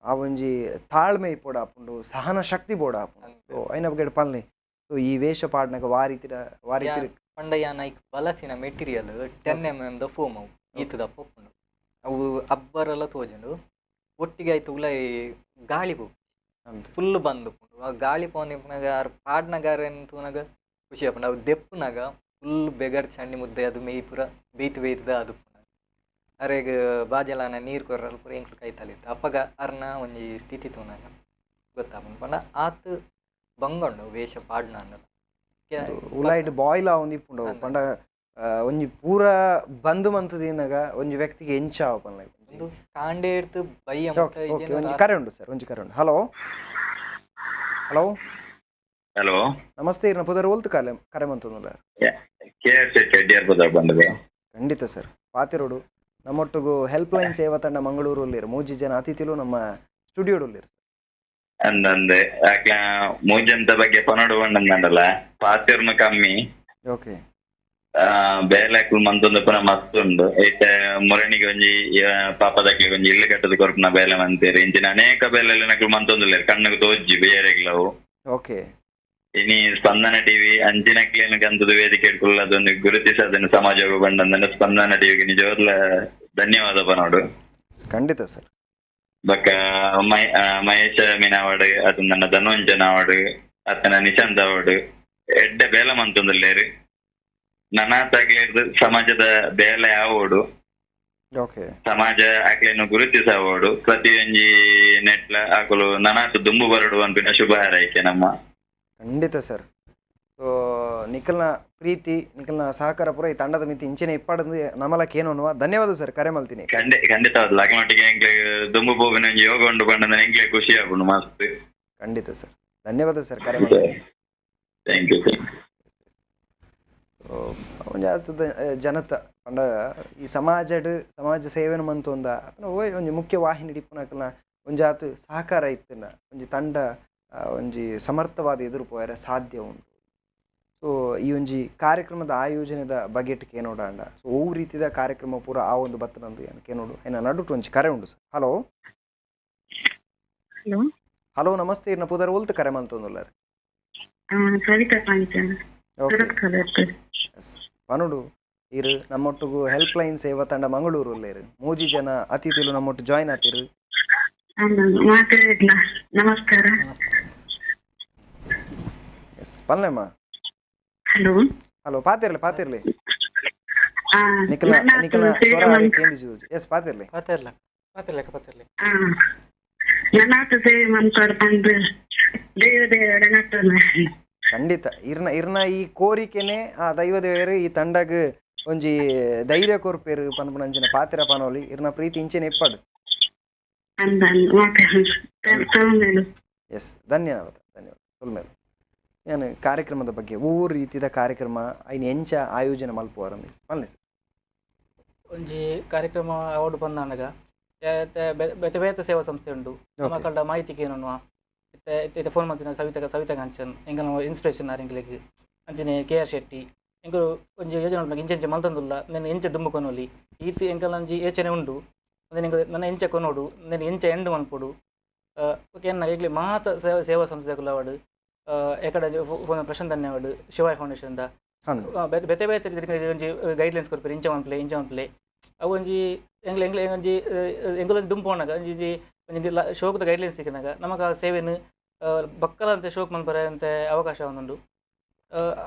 ಆ ಒಂಜಿ ತಾಳ್ಮೆ ಪೋಡಾಪುಂಡು, ಸಹನ ಶಕ್ತಿ ಬೋಡಾಪುಂಡು. ಸೊ ಐನ ಬಗ್ಗೆ ಪಲ್ನೆ. ಸೊ ಈ ವೇಷ ಪಾಡ್ನಗ ವಾರಿತಿರ ವಾರಿತಿರ ಪಂಡ ಯಾನ್ ಐಕ್ ಬಲಸಿನ material 10 mm ದ ಫೋಮ್. ಅವು ಈತ ದಪ್ಪ ಉಪ್ಪುಂಡು. ಅವು ಅಬ್ಬರೆಲ್ಲ ತೋಜುಂಡು. ಒಟ್ಟಿಗೆ ಆಯ್ತು ಉಲಾಯಿ ಗಾಳಿ ಪೋಪು. ಫುಲ್ ಬಂದ್ ಉಪ್ಪುಂಡು. ಆ ಗಾಳಿ ಪೋವೊಂದಿಪ್ಪುನಗ ಆರ್ ಪಾಡ್ನಗ ಅರೆನ್ ತೂನಗ ಖುಷಿ ಆಪುಂಡು. ಅವು ದೆಪ್ಪುನಗ ಫುಲ್ ಬೆಗರ್ ಚಂಡಿ ಮುದ್ದೆ ಅದು ಮೆಯಿ ಪೂರ ಬೇಯ್ತು ಬೇಯ್ತದ ಅದು. ಅರೆಗ್ ಬಾಜಲಾನ ನೀರು ಕೊರ್ರಲ್ ಪೂರ ಎಂಕ್ಲು ಕೈತಲಿತ್ತು. ಅಪ್ಪಗ ಅರ್ನ ಒಂಜಿ ಸ್ಥಿತಿ ತೂನಗ ಗೊತ್ತಾಪುಂಡು. ಪಂಡ ಆತ್ ಬಂಗ ಉಂಡು ವೇಷ ಪಾಡ್ನ ಅಂಡಲ. ಉಲಾಯಿಡ್ ಬಾಯ್ಲ್ ಆವೊಂದಿಪ್ಪುಂಡು ಅವು. ಪಂಡ ಒಂಜಿ ಪೂರ ಬಂದ್ ಮಂತುದೀನಗ ಒಂಜಿ ವ್ಯಕ್ತಿಗೆ ಎಂಚ ಆವು ಪನ್ಲೆ. ಉಂದು ಕಾಂಡೆ ಇಡ್ತು ಬಯ್ಯ ಮುಟ್ಟ. ಓಕೆ ಓಕೆ ಇಜೇನ ಒಂಜಿ ಕರೆ ಉಂಡು ಸರ್, ಒಂಜಿ ಕರೆ ಉಂಡು. Hello, hello. Hello. ನಮಸ್ತೆ, ಇರ್ನ ಪುದರ್, ಒಲ್ತು ಕರೆ ಕರೆ ಮಂತೊಂದುಲ್ಲ? ಕೆ ಆರ್ ಶೆಟ್ಟಿ, ಅಡ್ಡಿಯಾರ್ ಬದರ್ ಬಂದದ. ಖಂಡಿತ ಸರ್, ಪಾತಿರೋಡು. ನಮ್ಮೊಟ್ಟಿಗೂ ಹೆಲ್ಪ್ ಲೈನ್ ಸೇವಾ ತಂಡ ಮಂಗಳೂರು ಉಲ್ಲೇರು. ಮೂಜಿ ಜನ ಅತಿಥಿಲು ನಮ್ಮ ಸ್ಟುಡಿಯೋಡು ಉಲ್ಲೇರು. ಅಂದಂದೆ ಆಕ್ಲ ಮೂಜಂತ ಬಗ್ಗೆ ಪನೋಡು ಬಂದಂದಲ್ಲ, ಪಾತಿರ್ನು ಕಮ್ಮಿ. ಬೇಲೆಕ್ಲು ಮಂತೊಂದು ಪುನ ಮಸ್ತ್ ಉಂಡು. ಐತೆ ಮುರಣಿಗೆ ಒಂಜಿ ಪಾಪದಕ್ಲಿಗೆ ಒಂಜಿ ಇಲ್ಲು ಕಟ್ಟದ ಕೊರ್ಪುನ ಬೇಲೆ ಮಂತೇರಿ. ಇಂಚಿನ ಅನೇಕ ಬೇಲೆ ನಕ್ಲು ಮಂತೊಂದುಲ್ಲೇರು, ಕಣ್ಣುಗ್ ತೋಜ್ಜಿ ಬೇರೆಗ್ಲವು. ಇನಿ ಸ್ಪಂದನ ಟಿವಿ ಅಂಚಿನಕ್ಲೇನು ಕಂತದ ವೇದಿಕೆ ಅದೊಂದು ಗುರುತಿಸದನ್ನು ಸಮಾಜ ಬಂಡಂದನ್ನು ಸ್ಪಂದನ ಟಿವಿಗೆ ನಿಜವಾಗ್ಲ ಧನ್ಯವಾದ ಪನೋಡು. ಖಂಡಿತ ಸರ್. ಬೊಕ್ಕ ಮಹೇಶ ಮೀನಾವಡ್ ಅದು ನನ್ನ ಧನ್ವಂಜನ ಅವಾರ್ಡ್ ಅತ್ತನ ನಿಶಾಂತ್ ಅವಾರ್ಡ್ ಎಡ್ಡೆ ಬೇಲೆ ಮಂತೊಂದುಲ್ಲೇರು. ನನಾತಾಗ್ಲಿರ್ದು ಸಮಾಜದ ಬೇಲೆ ಆವೋಡು. ಸಮಾಜ ಅಕ್ಲೆನ್ ಗುರುತಿಸವೋಡು. ಪ್ರತಿಯೊಂಜಿ ನೆಟ್ಲ ಅಕುಲು ನನಾತ್ ದುಂಬು ಬರಡು ಅನ್ಪಿನ ಶುಭ ಹಾರೈಕೆ ನಮ್ಮ. ಖಂಡಿತ ಸರ್. ಸೊ ನಿಖಲ್ನ ಪ್ರೀತಿ, ನಿಖಲ್ನ ಸಹಕಾರ ಪೂರ ಈ ತಂಡದ ಮಿತಿ ಇಂಚಿನ ಇಪ್ಪಾಡಂದು ನಮಲಕ್ಕೆ ಏನು ಅನ್ನುವ. ಧನ್ಯವಾದ ಸರ್ ಕರೆ ಮಲ್ತೀನಿ. ಖಂಡಿತವಾದ್ಲ. ಅಕ್ಲೊಟ್ಟಿಗೆ ಎಂಕ್ಲೆ ದುಂಬು ಪೋಪಿನ ಒಂಜಿ ಯೋಗ ಉಂಡು ಪಂಡಂದ್ರೆ ಎಂಕ್ಲೆ ಖುಷಿ ಆಪುಂಡು ಮಸ್ತ್. ಖಂಡಿತ ಸರ್, ಧನ್ಯವಾದ ಸರ್ ಕರೆ ಮಲ್ತೀನಿ. Thank you, thank you. ಒಂಜಿ ಆತದ ಜನತ ಪಂಡ ಈ ಸಮಾಜಡ್ ಸಮಾಜ ಸೇವೆನ ಮಂತೊಂದ ಅತ್ನ ಓಯ್ ಒಂಜಿ ಮುಖ್ಯ ವಾಹಿನಿ ಇಪ್ಪುನಕಲ್ನ ಒಂಜಾತ್ ಸಹಕಾರ ಇತ್ತಿನ ಒಂಜಿ ತಂಡ ಒಂಜಿ ಸಮರ್ಥವಾದ ಎದುರು ಪೋಯರೆ ಸಾಧ್ಯ ಉಂಟು. ಸೊ ಈ ಒಂಜಿ ಕಾರ್ಯಕ್ರಮದ ಆಯೋಜನೆದ ಬಗೆಟ್ ಕೇನೋಡಾಂಡ, ಸೊ ಒವು ರೀತಿದ ಕಾರ್ಯಕ್ರಮ ಪೂರ ಆ ಒಂದು ಬತ್ತನಂದು ಏನು ಕೇನೋಡು. ಏನ ನಡುಟು ಒಂಜಿ ಕರೆ ಉಂಡು sir. Hello. Hello. Hello, namaste. ಇರ್ನ ಪುದರ್, ಒಲ್ತು ಕರೆ ಮಂತೊಂದುಲ್ಲಾರ್? ಸವಿತಾ ಪಾಂಚನ್. ಸುರತ್ಕಲ್. ಎಸ್, ಪನುಡು. ಇರು ನಮ್ಮೊಟ್ಟಿಗೂ ಹೆಲ್ಪ್ ಲೈನ್ ಸೇವಾ ತಂಡ ಮಂಗಳೂರು ಉಲ್ಲೇರು. ಮೂಜಿ ಜನ ಅತಿಥಿಲು ನಮ್ಮೊಟ್ಟು ಜಾಯಿನ್ ಆತಿರು. ಮಾತಾಡಿದ್ಲ, ನಮಸ್ಕಾರ. ನಮಸ್ತೆ. ಎಸ್, ಪಲ್ಲೆಮ್ಮ. ಹಲೋ. ಹಲೋ, ಪಾತಿರ್ಲಿ, ಪಾತಿರ್ಲಿ. ನಿಖಲ ನಿಖಲ ಸ್ವರ ಕೇಂದ್ರ. ಎಸ್, ಪಾತಿರ್ಲಿ. ಪಾತೆರ್ಲ. ಪಾತಿರ್ಲೆಕ್ಕ, ಪಾತಿರ್ಲೆ. ನನ್ನಾತ ಸೇವೆ ಮನ್ಪಾಡ್ ಪಂದ್ ದೇವ ದೇವರ ನಟ್ಟನ. ಖಂಡಿತ, ಇರ್ನ ಇರ್ನ ಈ ಕೋರಿಕೆನೆ ಆ ದೈವ ದೇವರು ಈ ತಂಡಗ್ ಒಂಜಿ ಧೈರ್ಯ ಕೊರ್ಪೇರು ಪನ್ಪುನಂಚಿನ ಪಾತಿರ ಪನೋಲಿ. ಇರ್ನ ಪ್ರೀತಿ ಇಂಚಿನ ಇಪ್ಪಡು. ಅಂದ ಮಾತಾಡ. ಎಸ್, ಧನ್ಯವಾದ, ಧನ್ಯವಾದ. ಸೊಲ್ಮೆಲು. ಏನು ಕಾರ್ಯಕ್ರಮದ ಬಗ್ಗೆ ಓ ರೀತಿದ ಕಾರ್ಯಕ್ರಮ ಐನ್ ಎಂಚ ಆಯೋಜನೆ ಮಲ್ಪುವಾರಂದು ಪನ್ಲೆ ಸರ್. ಒಂಜಿ ಕಾರ್ಯಕ್ರಮ ಅವಾರ್ಡ್ ಬಂದಾನಗ ಬೇತೆ ಬೇತೆ ಸೇವಾ ಸಂಸ್ಥೆ ಉಂಡು. ಮಕ್ಕಳ ಮಾಹಿತಿ ಕೇನೋನುವ ಇತ್ತೆ ಇತ್ತೆ ಇತ್ತೆ ಫೋನ್ ಮಾಡ್ತೀನಿ ಸವಿತಾ, ಸವಿತಾ ಕಾಂಚನ್ ಎಂಕಲ್ನ ಇನ್ಸ್ಪಿರೇಷನ್ ಆರ್ ಎಂಕ್ಲೆಗ್. ಅಂಚನೆ ಕೆ ಆರ್ ಶೆಟ್ಟಿ ಎಂಕುಲು ಒಂಜಿ ಯೋಜನೆ ಮಲ್ಪುನಗ ಇಂಚ ಇಂಚ ಮಲ್ತೊಂದುಲ್ಲ, ನೆನ್ ಎಂಚ ದುಂಬು ಕೊನೊಲಿ ಈತ್ ಎಂಕಲ್ನ ಒಂಜಿ ಯೋಚನೆ ಉಂಡು. ಅಂದೆನ್ ಎಂಕುಲು ನನ ಎಂಚ ಕೊನೊಡು, ನೆನ್ ಎಂಚ ಎಂಡ್ ಮನ್ಪೊಡು. ಓಕೆ ಎನ್ನ ಎಂಕ್ಲೆ ಮಾತ ಸೇವಾ ಸೇವಾ ಸಂಸ್ಥೆದಕುಲು ಆವಡ್, ಎಕಡೆ ಫೋನ್ ಪ್ರಶಾಂತ್ ಅಣ್ಣೆ ಆವಡ್ ಶಿವಾಯ್ ಫೌಂಡೇಶನ್ ದ ಅಂದು. ಬೇತೆ ಬೇತೆ ಬೇತೆ ರೀತಿದ ಒಂಜಿ ಗೈಡ್ಲೈನ್ಸ್ ಕೊರ್ಪೆರ್, ಇಂಚ ಮನ್ಪುಲೆ ಇಂಚ ಮನ್ಪುಲೆ. ಅವು ಒಂಜಿ ಎಂಕ್ಲೆ ಎಂಕ್ಲೆ ಒಂಜಿ ಎಂಕುಲು ದುಂಬು ಪೋನಗ ಒಂಜಿ ಒಂಜಿ ಒಂಜಿ ಶೋಕದ ಗೈಡ್ಲೈನ್ಸ್ ತಿಕ್ಕಿನಾಗ ನಮಕ್ ಆ ಸೇವೆನ್ ಬಕ್ಕಲಂತೆ ಶೋಕ್ ಮನ್ಪರೆ ಅಂತೆ ಅವಕಾಶ ಉಂಡು.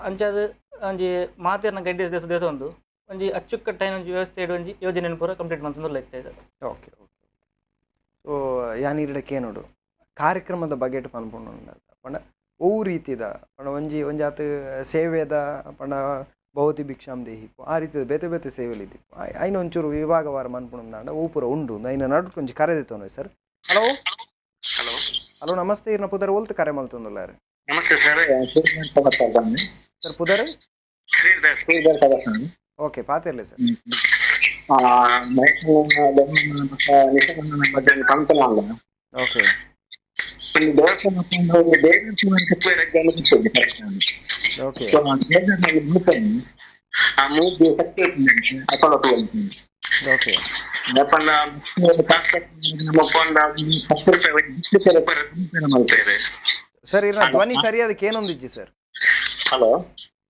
ಅಂಚಾದ್ ಒಂಜಿ ಮಾತೆರ್ನ ಗೈಡ್ಲೈನ್ಸ್ ದೇಶ ದೇಶ ಉಂಡು ಒಂಜಿ ಅಚ್ಚುಕಟ್ಟಾಯಿನ ಒಂಜಿ ವ್ಯವಸ್ಥೆ ಇಡು ಒಂಜಿ ಯೋಜನೆಯನ್ನು ಪೂರ ಕಂಪ್ಲೀಟ್ ಮಂತೊಂದುಲ್ಲ ಇತ್ತೆ. Okay okay. ಸೊ ಯಾನ್ ಈರ್ಡ ಕೇನೋಡು ಕಾರ್ಯಕ್ರಮದ ಬಗೆಟ್ ಪನ್ಪುಂಡು ಪಂಡ ಒವು ರೀತಿದ ಪಂಡ ಒಂಜಿ ಒಂಜಾತ್ ಸೇವೆದ ಪಂಡ ಭವತಿ ಭಿಕ್ಷಾಂ ದೇಹಿ ಆ ರೀತಿದ ಬೇತೆ ಬೇತೆ ಸೇವೆಲು ಇದ್ದಿಪ್ಪು ಐನ ಒಂಚೂರು ವಿಭಾಗವಾರ ಮನ್ಪುಂಡು ಅವು ಪೂರ ಉಂಡು ಐನ ನಡುಟು ಒಂಜಿ ಕರೆ ದೆತ್ತೊನುವೆ ಸರ್. ಹಲೋ. ಹಲೋ. ಹಲೋ ನಮಸ್ತೆ, ಇರ್ನ ಪುದರ್, ಒಲ್ತು ಕರೆ ಮಲ್ತೊಂದುಲ್ಲಾರ್? ನಮಸ್ತೆ ಸರ್. ಸರ್ ಪುದರ್? ಶ್ರೀಧರ್, ಶ್ರೀಧರ್ ಸದಸ್ಯ. ಓಕೆ, ಪಾತಿರ್ಲಿ sir. Okay. Okay. Okay. Sir ಇರ್ನ ಧ್ವನಿ ಸರಿಯಾದಕ್ಕೆ ಏನೊಂದಿಜ್ಜಿ ಸರ್. ಹಲೋ.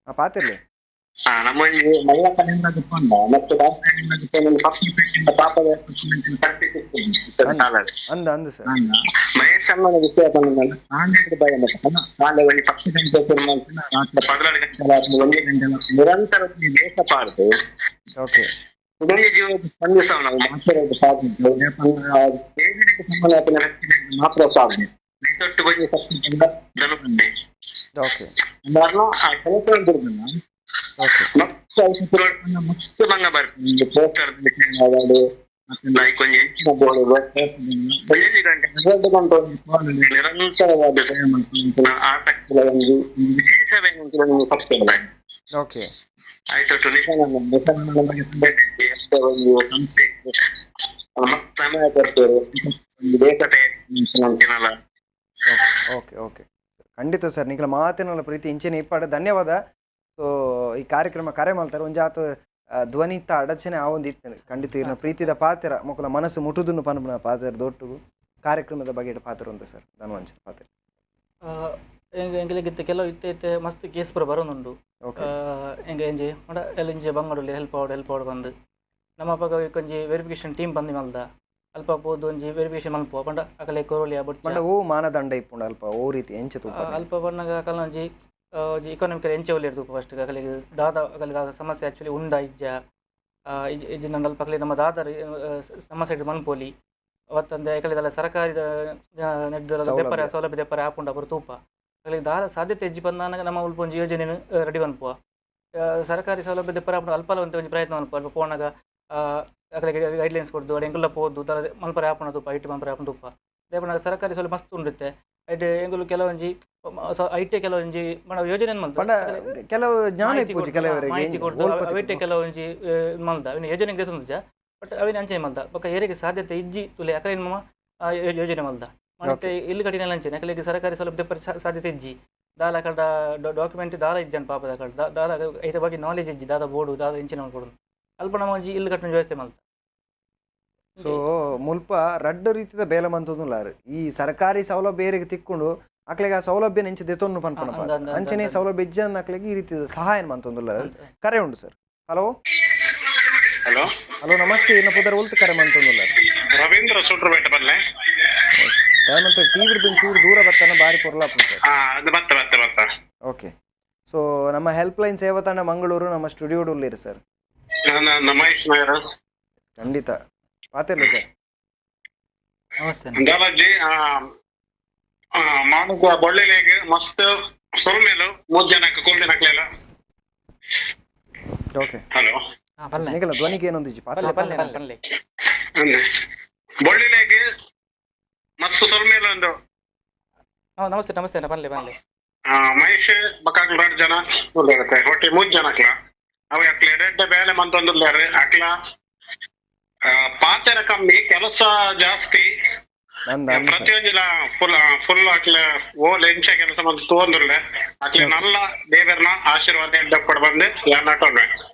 ಹಾ ಪಾತಿರ್ಲಿ. ನಮ್ಮ ಒಂಜಿ ಮಲ್ಲ ಮತ್ತೆ ಪಾಪದ ಅಂದ ಅಂದು ಸರ್. ಮಹೇಶ್ ಅಣ್ಣನ ವಿಷಯ ನಾಳೆ ಒಂಜಿ 10 ಗಂಟೆ ಶುರು ಮಾಡ್ತೀನಿ, ರಾತ್ರಿ 12 ಗಂಟೆ 1 ಗಂಟೆ ನಿರಂತರ ದೇಶ ಪಾಡ್ದು ಓಕೆ ಕುಡೊಂಜಿ ಜೀವ ಸ್ಪಂದಿಸವು ನಾವು ಮಾತ್ರ ಸಾಧ್ಯ ಸಂಬಂಧ ಮಾತ್ರ ಸಾಧ್ಯ ತೊಟ್ಟು ಒಂಜಿ ಶಕ್ತಿ ಜನ ಬಂದೆ ಓಕೆ ಆ ಕೆಲಸ ಬಿಡುದಿಲ್ಲ. ಓಕೆ ಮತ್ತೆ ಮಸ್ತ್ ಬಂಗ ಬರ್ತೀನಿ ಪೋಸ್ಟರ್ ಲೈಕ್ ಒಂಜಿ ಎಂಚಿನ ಬೋರ್ಡ್ ಒಂಜೊಂಜಿ ಗಂಟೆ 12 ಗಂಟೆ ಒಂದು ನಿರಂತರವಾದ ಸೇವೆ ಮಾಡ್ತೀನಿ. ಆಸಕ್ತಿ ಒಂದು ವಿಶೇಷವೇ ಒಂದು ಶಕ್ತಿ ಇಲ್ಲ. ಓಕೆ ಆಯ್ತು, ನಿಶಾನ ಒಂದು ಸಂಸ್ಥೆ ಮತ್ತೆ ಸಮಯ ಕೊಡ್ತೇವೆ ಒಂದು ದೇಶತೆ ಅಂತೀನಲ್ಲ. ಓಕೆ ಓಕೆ, ಖಂಡಿತ ಸರ್, ನಿಖಲ ಮಾತಿನಲ್ಲ ಪ್ರೀತಿ ಇಂಚಿನ ಇಪ್ಪಾಡು ಧನ್ಯವಾದ. ಸೊ ಈ ಕಾರ್ಯಕ್ರಮ ಕರೆ ಮಾಡ್ತಾರೆ ಒಂಜಾತ ಧ್ವನಿತ ಅಡಚಣೆ ಆ ಒಂದು ಇತ್ತು. ಖಂಡಿತ ಇರ್ನ ಪ್ರೀತಿದ ಪಾತ್ರ ಮೊಕಲ ಮನಸ್ಸು ಮುಟುದುನ್ನು ಪನ್ಪುನ ಪಾತ್ರ ದೊಟ್ಟುಗು ಕಾರ್ಯಕ್ರಮದ ಬಗ್ಗೆ ಪಾತ್ರ ಉಂಟು ಸರ್ ಧನ್ವಂಚ ಪಾತ್ರ. ಎಂಕ್ಲೆಗ್ ಇತ್ತೆ ಕೆಲವು ಇತ್ತೆ ಇತ್ತೆ ಮಸ್ತ್ ಕೇಸ್ ಪೂರ ಬರೋನುಂಡು. ಓಕೆ ಎಂಗೆ ಎಂಜಿ ಪಂಡ ಎಲ್ಲ ಇಂಚೆ ಬಂಗಡಲ್ಲಿ ಹೆಲ್ಪ್ ಆವಡ್ ಹೆಲ್ಪ್ ಆವಡ್ ಬಂದು ನಮ್ಮ ಅಪ್ಪಗ ಒಂಜಿ ವೆರಿಫಿಕೇಶನ್ ಟೀಮ್ ಬಂದು ಮಲ್ದ ಅಲ್ಪ ಪೋದು ಒಂಜಿ ವೆರಿಫಿಕೇಶನ್ ಮಲ್ಪುವ ಪಂಡ ಅಕಲೆ ಕೊರೋಲಿಯ ಬೊಡ್ಚ. ಪಂಡ ಓ ಮಾನದಂಡ ಇಪ್ಪುಂಡು ಅಲ್ಪ ಓ ರೀತಿ ಎಂಚ ತೂಪ? ಅಲ್ಪ ಬನ್ನಗ ಅಕಲ್ನ ಒಂಜಿ ಒಂಜಿ ಇಕಾನಮಿಕಲ್ ಎಂಚೆ ಒಲ್ಲೆರ್ ತೂಪ ಫಸ್ಟ್. ಅಕಲೆಗ್ ದಾದ ಅಕಲೆ ದಾದ ಸಮಸ್ಯೆ ಆಕ್ಚುಲಿ ಉಂಡ ಇಜ್ಜ ಇಜ್ಜ ಅಲ್ಪ ಅಕಲೆ ನಮ್ಮ ದಾದರ್ ನಮ್ಮ ಸೈಡ್ ಮನ್ಪೋಲಿ ಅವತ್ತಂದೆ ಅಕಲೆ ದಾಲ ಸರ್ಕಾರಿದ ನೆಡ್ದಲ ಸೌಲಭ್ಯ. ದೆಪ್ಪರೆ ಸೌಲಭ್ಯ ದೆಪ್ಪರೆ ಆಪುಂಡ ಪೂರ ತೂಪ. ಅಕಲೆಗ್ ದಾದ ಸಾಧ್ಯತೆ ಇಜ್ಜಿ ಪಂದಾನಗ ನಮ್ಮ ಉಲ್ಪ ಒಂಜಿ ಯೋಜನೆನ್ ರೆಡಿ ಮನ್ಪುವ. ಸರ್ಕಾರಿ ಸೌಲಭ್ಯ ದೆಪ್ಪರೆ ಆಪುಂಡ ಅಲ್ಪಲ ಒಂತೆ ಒಂಜಿ ಪ್ರಯತ್ನ ಮನ್ಪುವ. ಅಲ್ಪ ಪೋನಗ ಅಕಲೆಗ್ ಗೈಡ್ಲೈನ್ಸ್ ಕೊರ್ದು ಅಡೆ ಎಂಕುಲ ಪೋದು ದಾದ ಮನ್ಪರೆ ಆಪುಂಡ ತೂಪ, ಐಟ್ ಮನ್ಪರೆ ಆಪುಂಡ ತೂಪ. ದಾಯೆ ಸರ್ಕಾರಿ ಸೌಲಭ್ಯ ಮಸ್ತ್ ಉಂಡಿತ್ತೆ ಐಟ್ ಎಂಕುಲು ಕೆಲವೊಂಜಿ ಐಟೆ ಕೆಲವೊಂಜಿ ಮಣ ಯೋಜನೆ ಮಲ್ತ ಪಂಡ ಕೆಲವು ಜ್ಞಾನ ಮಾಹಿತಿ ಇಪ್ಪುಜಿ ಕೊರ್ದು, ಕೆಲವರಿಗೆ ಮಾಹಿತಿ ಕೊರ್ದು ಒಲ್ಪ ಅವಿಟೆ ಕೆಲವೊಂಜಿ ಮಲ್ದ ಅವಿನ ಯೋಜನೆ ದೆತೊಂದುಜ ಬಟ್ ಅವಿನ ಅಂಚನೆ ಮಲ್ದ ಬೊಕ್ಕ ಏರೆಗ್ ಸಾಧ್ಯತೆ ಇಜ್ಜಿ ತುಲೆ ಅಕಲೆನ್ ಮಮ ಯೋಜನೆ ಮಲ್ದ ಮತ್ತೆ ಇಲ್ಲಿ ಕಟಿನೆಲ್ಲ ಅಂಚನೆ ಅಕಲೆಗ್ ಸರ್ಕಾರಿ ಸೌಲಭ್ಯ ದೆಪ್ಪರೆ ಸಾಧ್ಯತೆ ಇಜ್ಜಿ ದಾಲ ಅಕಲ್ಡ ಡಾಕ್ಯುಮೆಂಟ್ ದಾಲ ಇಜ್ಜನ್ ಪಾಪದ ಅಕಲ್ ದಾಲ ಐತ ಬಗ್ಗೆ ನಾಲೆಜ್ ಇಜ್ಜಿ ದಾದ ಬೋರ್ಡು ದಾದ ಇಂಚಿನ ಮಲ್ಪೊಡು ಅಲ್ಪ ನಮ್ಮ ಒಂಜಿ ಇಲ್ಲಿ ಕಟ್ಟಿನ ವ್ಯವಸ್ಥೆ ಮಲ್ತ. ಸೊ ಮುಲ್ಪ ರಡ್ಡು ರೀತಿದ ಬೇಲೆ ಮಂತೊಂದುಲ್ಲಾರ್ ಈ ಸರ್ಕಾರಿ ಸೌಲಭ್ಯ ಏರಿಗೆ ತಿಕ್ಕೊಂಡು ಅಕ್ಲೆಗ್ ಆ ಸೌಲಭ್ಯ ನೆಂಚ ದೆತೊನ್ನು ಪನ್ಪುನ ಅಂದ್ ಪಾತ್ರ. ಅಂದ್ ಅಂದ್ ಅಂಚನೆ ಅಂದ್. ಸೌಲಭ್ಯ ಇಜ್ಜನ್ ಅಕ್ಲೆಗ್ ಈ ರೀತಿದ ಸಹಾಯ ಮಂತೊಂದುಲ್ಲಾರ್. ಕರೆ ಉಂಡು sir. Hello. Hello. Hello namaste, ಇನ್ನ ಪುದರ್, ಒಲ್ತು ಕರೆ ಮಂತೊಂದುಲ್ಲಾರ್? ರವೀಂದ್ರ ಸೂಟ್ರಪೇಟೆ ಬಲ್ಲೆ. ದಯಮಂತ ಟಿವಿ ಚೂರು ದೂರ ಬರ್ತಾನೆ ಬಾರಿ ಪೊರ್ಲಾಪುಂಡು ಸರ್. ಹಾ ಅದು ಬತ್ತ ಬತ್ತ ಬತ್ತ. ಓಕೆ, ಸೊ ನಮ್ಮ ಹೆಲ್ಪ್ ಲೈನ್ ಸೇವಾ ತಂಡ ಮಂಗಳೂರು ನಮ್ಮ ಸ್ಟುಡಿಯೋಡು ಉಳ್ಳೀರು ಸರ್. ನಾನು ಮಹೇಶ್ ನಾಯರ್. ಖಂಡಿತ ಪಾತಿರ್ಲಿ ಸರ್. ನಮಸ್ತೆ. ದಾದಾಜಿ ಮಾನುಗ ಬೊಳ್ಳೆಲೆಗ್ ಮಸ್ತ್ ಸೊಲ್ಮೆಲು ಮೂರ್ ಜನಕ್ಕೆ ಕುಲ್ದಿನಕ್ಲೆಲ್ಲ. ಓಕೆ. ಹಲೋ. ಹಾ ಪಲ್ಲೆ. ನಿಖಲ ಧ್ವನಿಗೆ ಏನೊಂದಿಜ್ಜಿ ಪಾತ್ರ. ಪಲ್ಲೆ ಪಲ್ಲೆ ಪಲ್ಲೆ. ಬೊಳ್ಳಿಲೆಗ್ ಮಸ್ತ್ ಸೊಲ್ಮೆಲು ಒಂದು. ನಮಸ್ತೆ ನಮಸ್ತೆ ಪಲ್ಲೆ ಪಲ್ಲೆ. ಮಹೇಶ್ ಬೊಕ್ಕ ರಡ್ಡ್ ಜನ ಉಲ್ಲೆರ್ ಒಟ್ಟಿ ಮೂಜಿ ಜನ ಅಕ್ಲ ಅವು ಅಕ್ಲ ಎಡ್ಡೆ ಬೇಲೆ ಮಂತೊಂದುಲ್ಲೆರ್ ಅಕ್ಲ. ಪಾತೆರ ಕಮ್ಮಿ, ಕೆಲಸ ಜಾಸ್ತಿ. ಅಂದ್ ಅಂದ್ ಸರ್. ಪ್ರತಿಯೊಂಜಿಲ ಫುಲ್ ಫುಲ್ ಅಕ್ಲ ಓಲ್ ಎಂಚ ಕೆಲಸ ಮಂತ್ ತೂವೊಂದುಲ್ಲೆ. ಅಕ್ಲೆ ನಲ್ಲ ದೇವೆರ್ನ ಆಶೀರ್ವಾದ ಎಡ್ಡೆ ಬಂದು ಯಾನ್ ನಟೊಂಡೆ.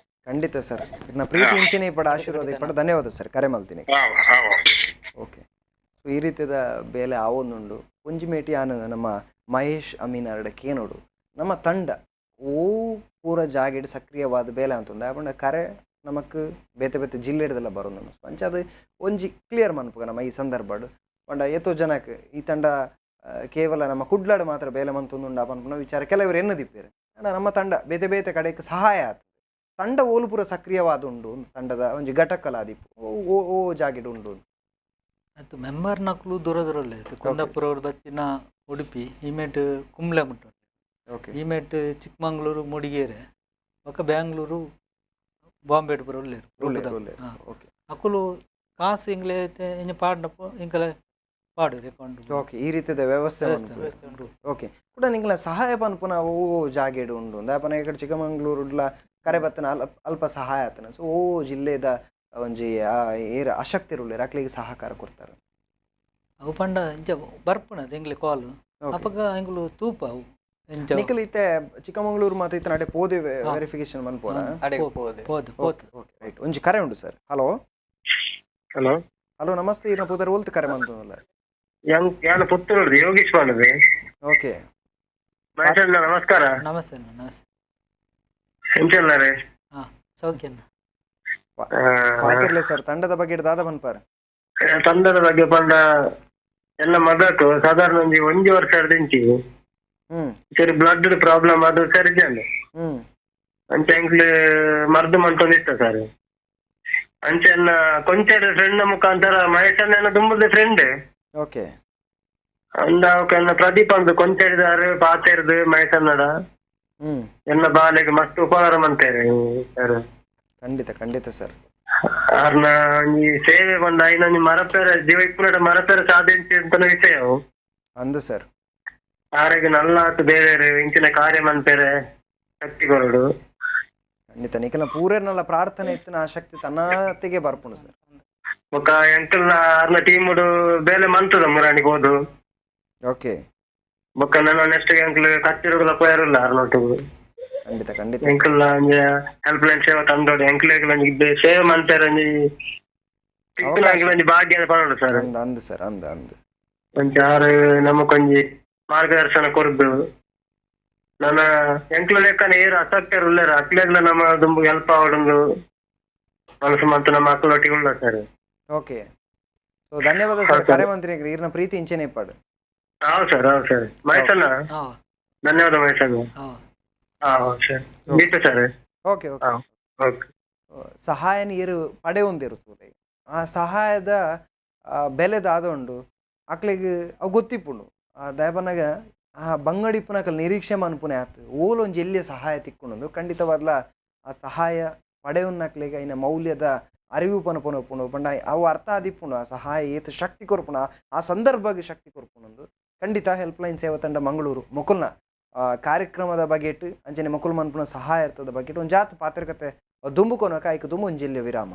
ಖಂಡಿತ ಸರ್, ಇರ್ನ ಪ್ರೀತಿ ಇಂಚಿನ ಪಡ ಆಶೀರ್ವಾದ ಇಪ್ಪಡ. ಧನ್ಯವಾದ ಸರ್ ಕರೆ ಮಲ್ತೀನಿ. ಆವ್ ಆವ್. ಓಕೆ, ಸೊ ಈ ರೀತಿಯ ಬೇಲೆ ಆವೊಂದುಂಡು. ಒಂಜಿ ಮೇಟಿ ಆನ ನಮ್ಮ ಮಹೇಶ್ ಅಮೀನ್ ಅರಡ ಕೇನೋಡು, ನಮ್ಮ ತಂಡ ಓ ಪೂರ ಜಾಗೆಡ್ ಸಕ್ರಿಯವಾದ ಬೇಲೆ ಅಂತಂದು ಆಪಂಡ ಕರೆ ನಮಕ್ ಬೇತೆ ಬೇತೆ ಜಿಲ್ಲೆಡ್ದೆಲ್ಲ ಬರೋದು. ಅಂಚ ಅದು ಒಂಜಿ ಕ್ಲಿಯರ್ ಮನ್ಪುಗ ನಮ್ಮ ಈ ಸಂದರ್ಭಡ್. ಪಂಡ ಏತೋ ಜನಕ್ ಈ ತಂಡ ಕೇವಲ ನಮ್ಮ ಕುಡ್ಲಾಡ್ ಮಾತ್ರ ಬೇಲೆ ಮಂತೊಂದುಂಡು ಪನ್ಪುನ ವಿಚಾರ ಕೆಲವರು ಎನ್ನದಿಪ್ಪೇರು. ಆಂಡ ನಮ್ಮ ತಂಡ ಬೇತೆ ಬೇತೆ ಕಡೆಕ್ ಸಹಾಯ ಆತು. ತಂಡ ಓಲು ಪೂರ ಸಕ್ರಿಯವಾದ ಉಂಡು, ತಂಡದ ಒಂಜಿ ಘಟಕಲ ಆದಿಪ್ಪು ಓ ಓ ಓ ಜಾಗೆಡ್ ಉಂಡು. ಅದು ಮೆಂಬರ್ ನಕುಲು ದೂರ ದೂರ ಉಲ್ಲೆರ್. ಕುಂದಾಪುರ ಅವ್ರು ಬತ್ತಿನ ಉಡುಪಿ ಇಮೇಟ್ ಕುಂಬ್ಳೆ ಮುಟ್ಟ. ಇಮೇಟ್ ಚಿಕ್ಕಮಂಗ್ಳೂರು, ಮೂಡಿಗೆರೆ, ಬೊಕ್ಕ ಬ್ಯಾಂಗ್ಳೂರು, ಬಾಂಬೆ ಪೂರ ಉಲ್ಲೆರ್. ಉಲ್ಲೆರ್, ಉಲ್ಲೆರ್. ಅಕುಲು ಕಾಸು ಇಂಗ್ಲೆ ಇಂಚ ಪಾಡ್ನಪ್ಪ ಇಂಕಲೆ ಪಾಡು ಅಕೌಂಟ್. ಓಕೆ, ಈ ರೀತಿಯ ವ್ಯವಸ್ಥೆ ವ್ಯವಸ್ಥೆ ಉಂಟು. ಓಕೆ, ಕೂಡ ನಿಂಗ್ಲ ಸಹಾಯ ಪನ್ಪುನ ಓ ಜಾಗೆಡ್ ಉಂಡು. ದಾಪನ ಈ ಕಡೆ ಚಿಕ್ಕಮಂಗ್ಳೂರುಡ್ಲ ಕರೆ ಬತ್ತನ ಅಲ್ಪ ಅಲ್ಪ ಸಹಾಯ ಆತನ. ಸೊ ಓ ಜಿಲ್ಲೆದ ಒಂಜಿ ಏರ್ ಅಶಕ್ತಿರುಲ್ಲೆರ್ ಅಕ್ಲೆಗ್ ಸಹಕಾರ ಕೊಡ್ತಾರೆ. ಅವು ಪಂಡ ಇಂಚ ಬರ್ಪುನದು ಎಂಗ್ಲೆ ಕಾಲ್. ಅಪಗ ಎಂಕುಲು ತೂಪ ಅವು ಎಂಚ. ನಿಕಲ್ ಇತ್ತೆ ಚಿಕ್ಕಮಂಗ್ಳೂರು ಮಾತ ಇತ್ತೆ ನಡೆ ಪೋದೆ ವೆರಿಫಿಕೇಶನ್ ಮನ್ಪೋರ? ಅಡೆಗ್ ಪೋದೆ. ಪೋದು ಪೋತು. ಓಕೆ ರೈಟ್, ಒಂಜಿ ಕರೆ ಉಂಡು ಸರ್. ಹಲೋ. ಹಲೋ. ಹಲೋ, ನಮಸ್ತೆ. ಇರ್ನ ಪೂದರ್, ಒಲ್ತು ಕರೆ ಮಂತೊಂದುಲ್ಲ? ಯಾನ್ ಪುತ್ತೂರು ಯೋಗೀಶ್ ಪಂಡುದು. ಓಕೆ. ಮಹೇಶಣ್ಣ ನಮಸ್ಕಾರ. ನಮಸ್ತೆ ಅಣ್ಣ, ನಮಸ್ತೆ. ಎಂಚೆಲ್ಲಾರೆ? ಸೌಖ್ಯ ಅಣ್ಣ. ಪಾತಿರ್ಲೆ ಸರ್, ತಂಡದ ಬಗ್ಗೆ ದಾದ ಪನ್ಪಾರ? ತಂಡದ ಬಗ್ಗೆ ಪಂಡ ಎಲ್ಲ ಮಗಕು ಸಾಧಾರಣ ಒಂಜಿ ಒಂಜಿ ವರ್ಷ ದಿಂಚಿ ಸರಿ ಬ್ಲಡ್ ಪ್ರಾಬ್ಲಮ್, ಅದು ಸರಿ ಜಾನೆ. ಅಂಚ ಎಂಕ್ಲು ಮರ್ದು ಮಂತೊಂದಿತ್ತ ಸರ್. ಅಂಚ ಎನ್ನ ಕೊಂಚ ಫ್ರೆಂಡ್ ಮುಖಾಂತರ ಮಹೇಶ್ ಅಣ್ಣ ತುಂಬದ ಫ್ರೆಂಡ್. ಅಂದ ಅವಕ್ಕೆ ಪ್ರದೀಪ್ ಅಂದು ಕೊಂಚಡಿದಾರು ಪಾತೆರ್ದು ಮಹೇಶ್ ಅಣ್ಣಡ ಎನ್ನ ಬಾಲೆಗೆ ಮಸ್ತ್ ಉಪಕಾರ ಮಂತೇರು ಸರ್. ಖಂಡಿತ ಖಂಡಿತ ಸರ್. ಆರ್ನ ಒಂಜಿ ಸೇವೆ ಪಂಡ ಐನ ಒಂಜಿ ಮರಪೇರ ಜೀವ ಇಪ್ಪುನಟ ಮರಪೇರ ಸಾಧಿಸಿ ಅಂತ ವಿಷಯ ಅವು. ಅಂದು ಸರ್. ಆರೋಗ್ಯ ನಲ್ಲಾತು ಬೇರೆ ಇಂಚಿನ ಕಾರ್ಯ ಮನ್ಪೇರೆ ಶಕ್ತಿ ಕೊರಡು. ಖಂಡಿತ, ನಿಖಲ ಪೂರೇರ್ನಲ್ಲ ಪ್ರಾರ್ಥನೆ ಇತ್ತಿನ ಆ ಶಕ್ತಿ ತನ್ನತೆಗೆ ಬರ್ಪುಂಡು ಸರ್. ಬೊಕ್ಕ ಎಂಕಲ್ನ ಆರ್ನ ಟೀಮುಡು ಬೇಲೆ ಮಂತದ ಮುರಾಣಿಗೆ ಹೋದು. ಬೊಕ್ಕ ನನ್ನ ನೆಕ್ಸ್ಟ್ ಎಂಕಲ್ ಕಚ್ಚಿರುಗಲ ಪೋಯರುಲ್ಲ ಆರ್ನೊಟ್ಟಿಗೆ. ಖಂಡಿತ ಖಂಡಿತ ಸರ್. ಎಂಕಲ್ನ ಒಂಜಿ ಹೆಲ್ಪ್ ಲೈನ್ ಸೇವಾ ತಂದೋಡು ಎಂಕಲ್ ಒಂಜಿ ಸೇವೆ ಮಂತೇರೆ ಒಂಜಿ ತಿಕ್ಕುನ ಎಂಕಲ್ ಒಂಜಿ ಭಾಗ್ಯ ಪನೋಡು ಸರ್. ಅಂದ್ ಅಂದ್ ಸರ್, ಅಂದ್ ಅಂದ್. ಒಂಜಿ ಆರು ನಮಕೊಂಜಿ ಮಾರ್ಗದರ್ಶನ ಕೊರ್ದು ನನ್ನ ಎಂಕ್ಲ ಲೆಕ್ಕನ ಏರು ಅಸಕ್ತರು ಉಲ್ಲೆರ್ ಅಕ್ಲೆಗ್ಲ ನಮ್ಮ ದುಂಬು ಹೆಲ್ಪ್ ಆವಡೊಂದು ಮನಸ್ಸು ಮತ್ತು ನಮ್ಮ ಮಕ್ಕಳೊಟ್ಟಿಗೆ ಉಳ್ಳ ಸರ್. ಓಕೆ, ಸೊ ಧನ್ಯವಾದ ಸರ್ ಕರೆ ಮಂತ್ರಿ ಈರ್ನ ಪ್ರೀತಿ ಇಂಚೆನೆ ಇಪ್ಪಾಡು. ಹೌದು ಸರ್, ಹೌದು ಸರ್. ಮಹೇಶಣ್ಣ ಧನ್ಯವಾದ ಮಹೇಶಣ್ಣ. ಹಾ ಸರ್, ದೀಪ ಸರ್. Okay okay. ಓಕೆ. ಸಹಾಯ ನೀರು ಪಡೆಯೊಂದಿರುತ್ತದೆ, ಆ ಸಹಾಯದ ಬೆಲೆ ದಾದ ಉಂಡು ಅಕ್ಲೆಗ್ ಅವು ಗೊತ್ತಿಪ್ಪುಂಡು. ಆ ದಯಪನಗ ಆ ಬಂಗಡಿಪ್ಪುನಕಲ್ ನಿರೀಕ್ಷೆ ಮನ್ಪುನೆ ಆತು ಓಲೊಂಜಿ ಎಲ್ಲಿಯ ಸಹಾಯ ತಿಕ್ಕುಂಡು. ಖಂಡಿತವಾದ್ಲ ಆ ಸಹಾಯ ಪಡೆಯುನ್ನಕ್ಲೆಗ್ ಐನ ಮೌಲ್ಯದ ಅರಿವು ಪನಪುನ ಉಪ್ಪುಂಡು. ಪಂಡ ಅವು ಅರ್ಥ ಆದಿಪ್ಪುಂಡು ಆ ಸಹಾಯ ಏತ್ ಶಕ್ತಿ ಕೊರ್ಪುಣ, ಆ ಸಂದರ್ಭಗ್ ಶಕ್ತಿ ಕೊರ್ಪುಂಡು. ಖಂಡಿತ ಹೆಲ್ಪ್ಲೈನ್ ಸೇವಾ ತಂಡ ಮಂಗಳೂರು ಮೊಕುಲ್ನ ಕಾರ್ಯಕ್ರಮದ ಬಗೆಟ್ ಅಂಚನೆ ಮೊಕುಲ್ ಮನ್ಪುನ ಸಹಾಯ ಇರ್ತದ ಬಗೆಟ್ ಒಂಜಾತ್ ಪಾತ್ರಕತೆ ದುಂಬುಕೊನಕ ಐಕ್ ದುಂಬು ಒಂಜಿಲ್ಯ ವಿರಾಮ.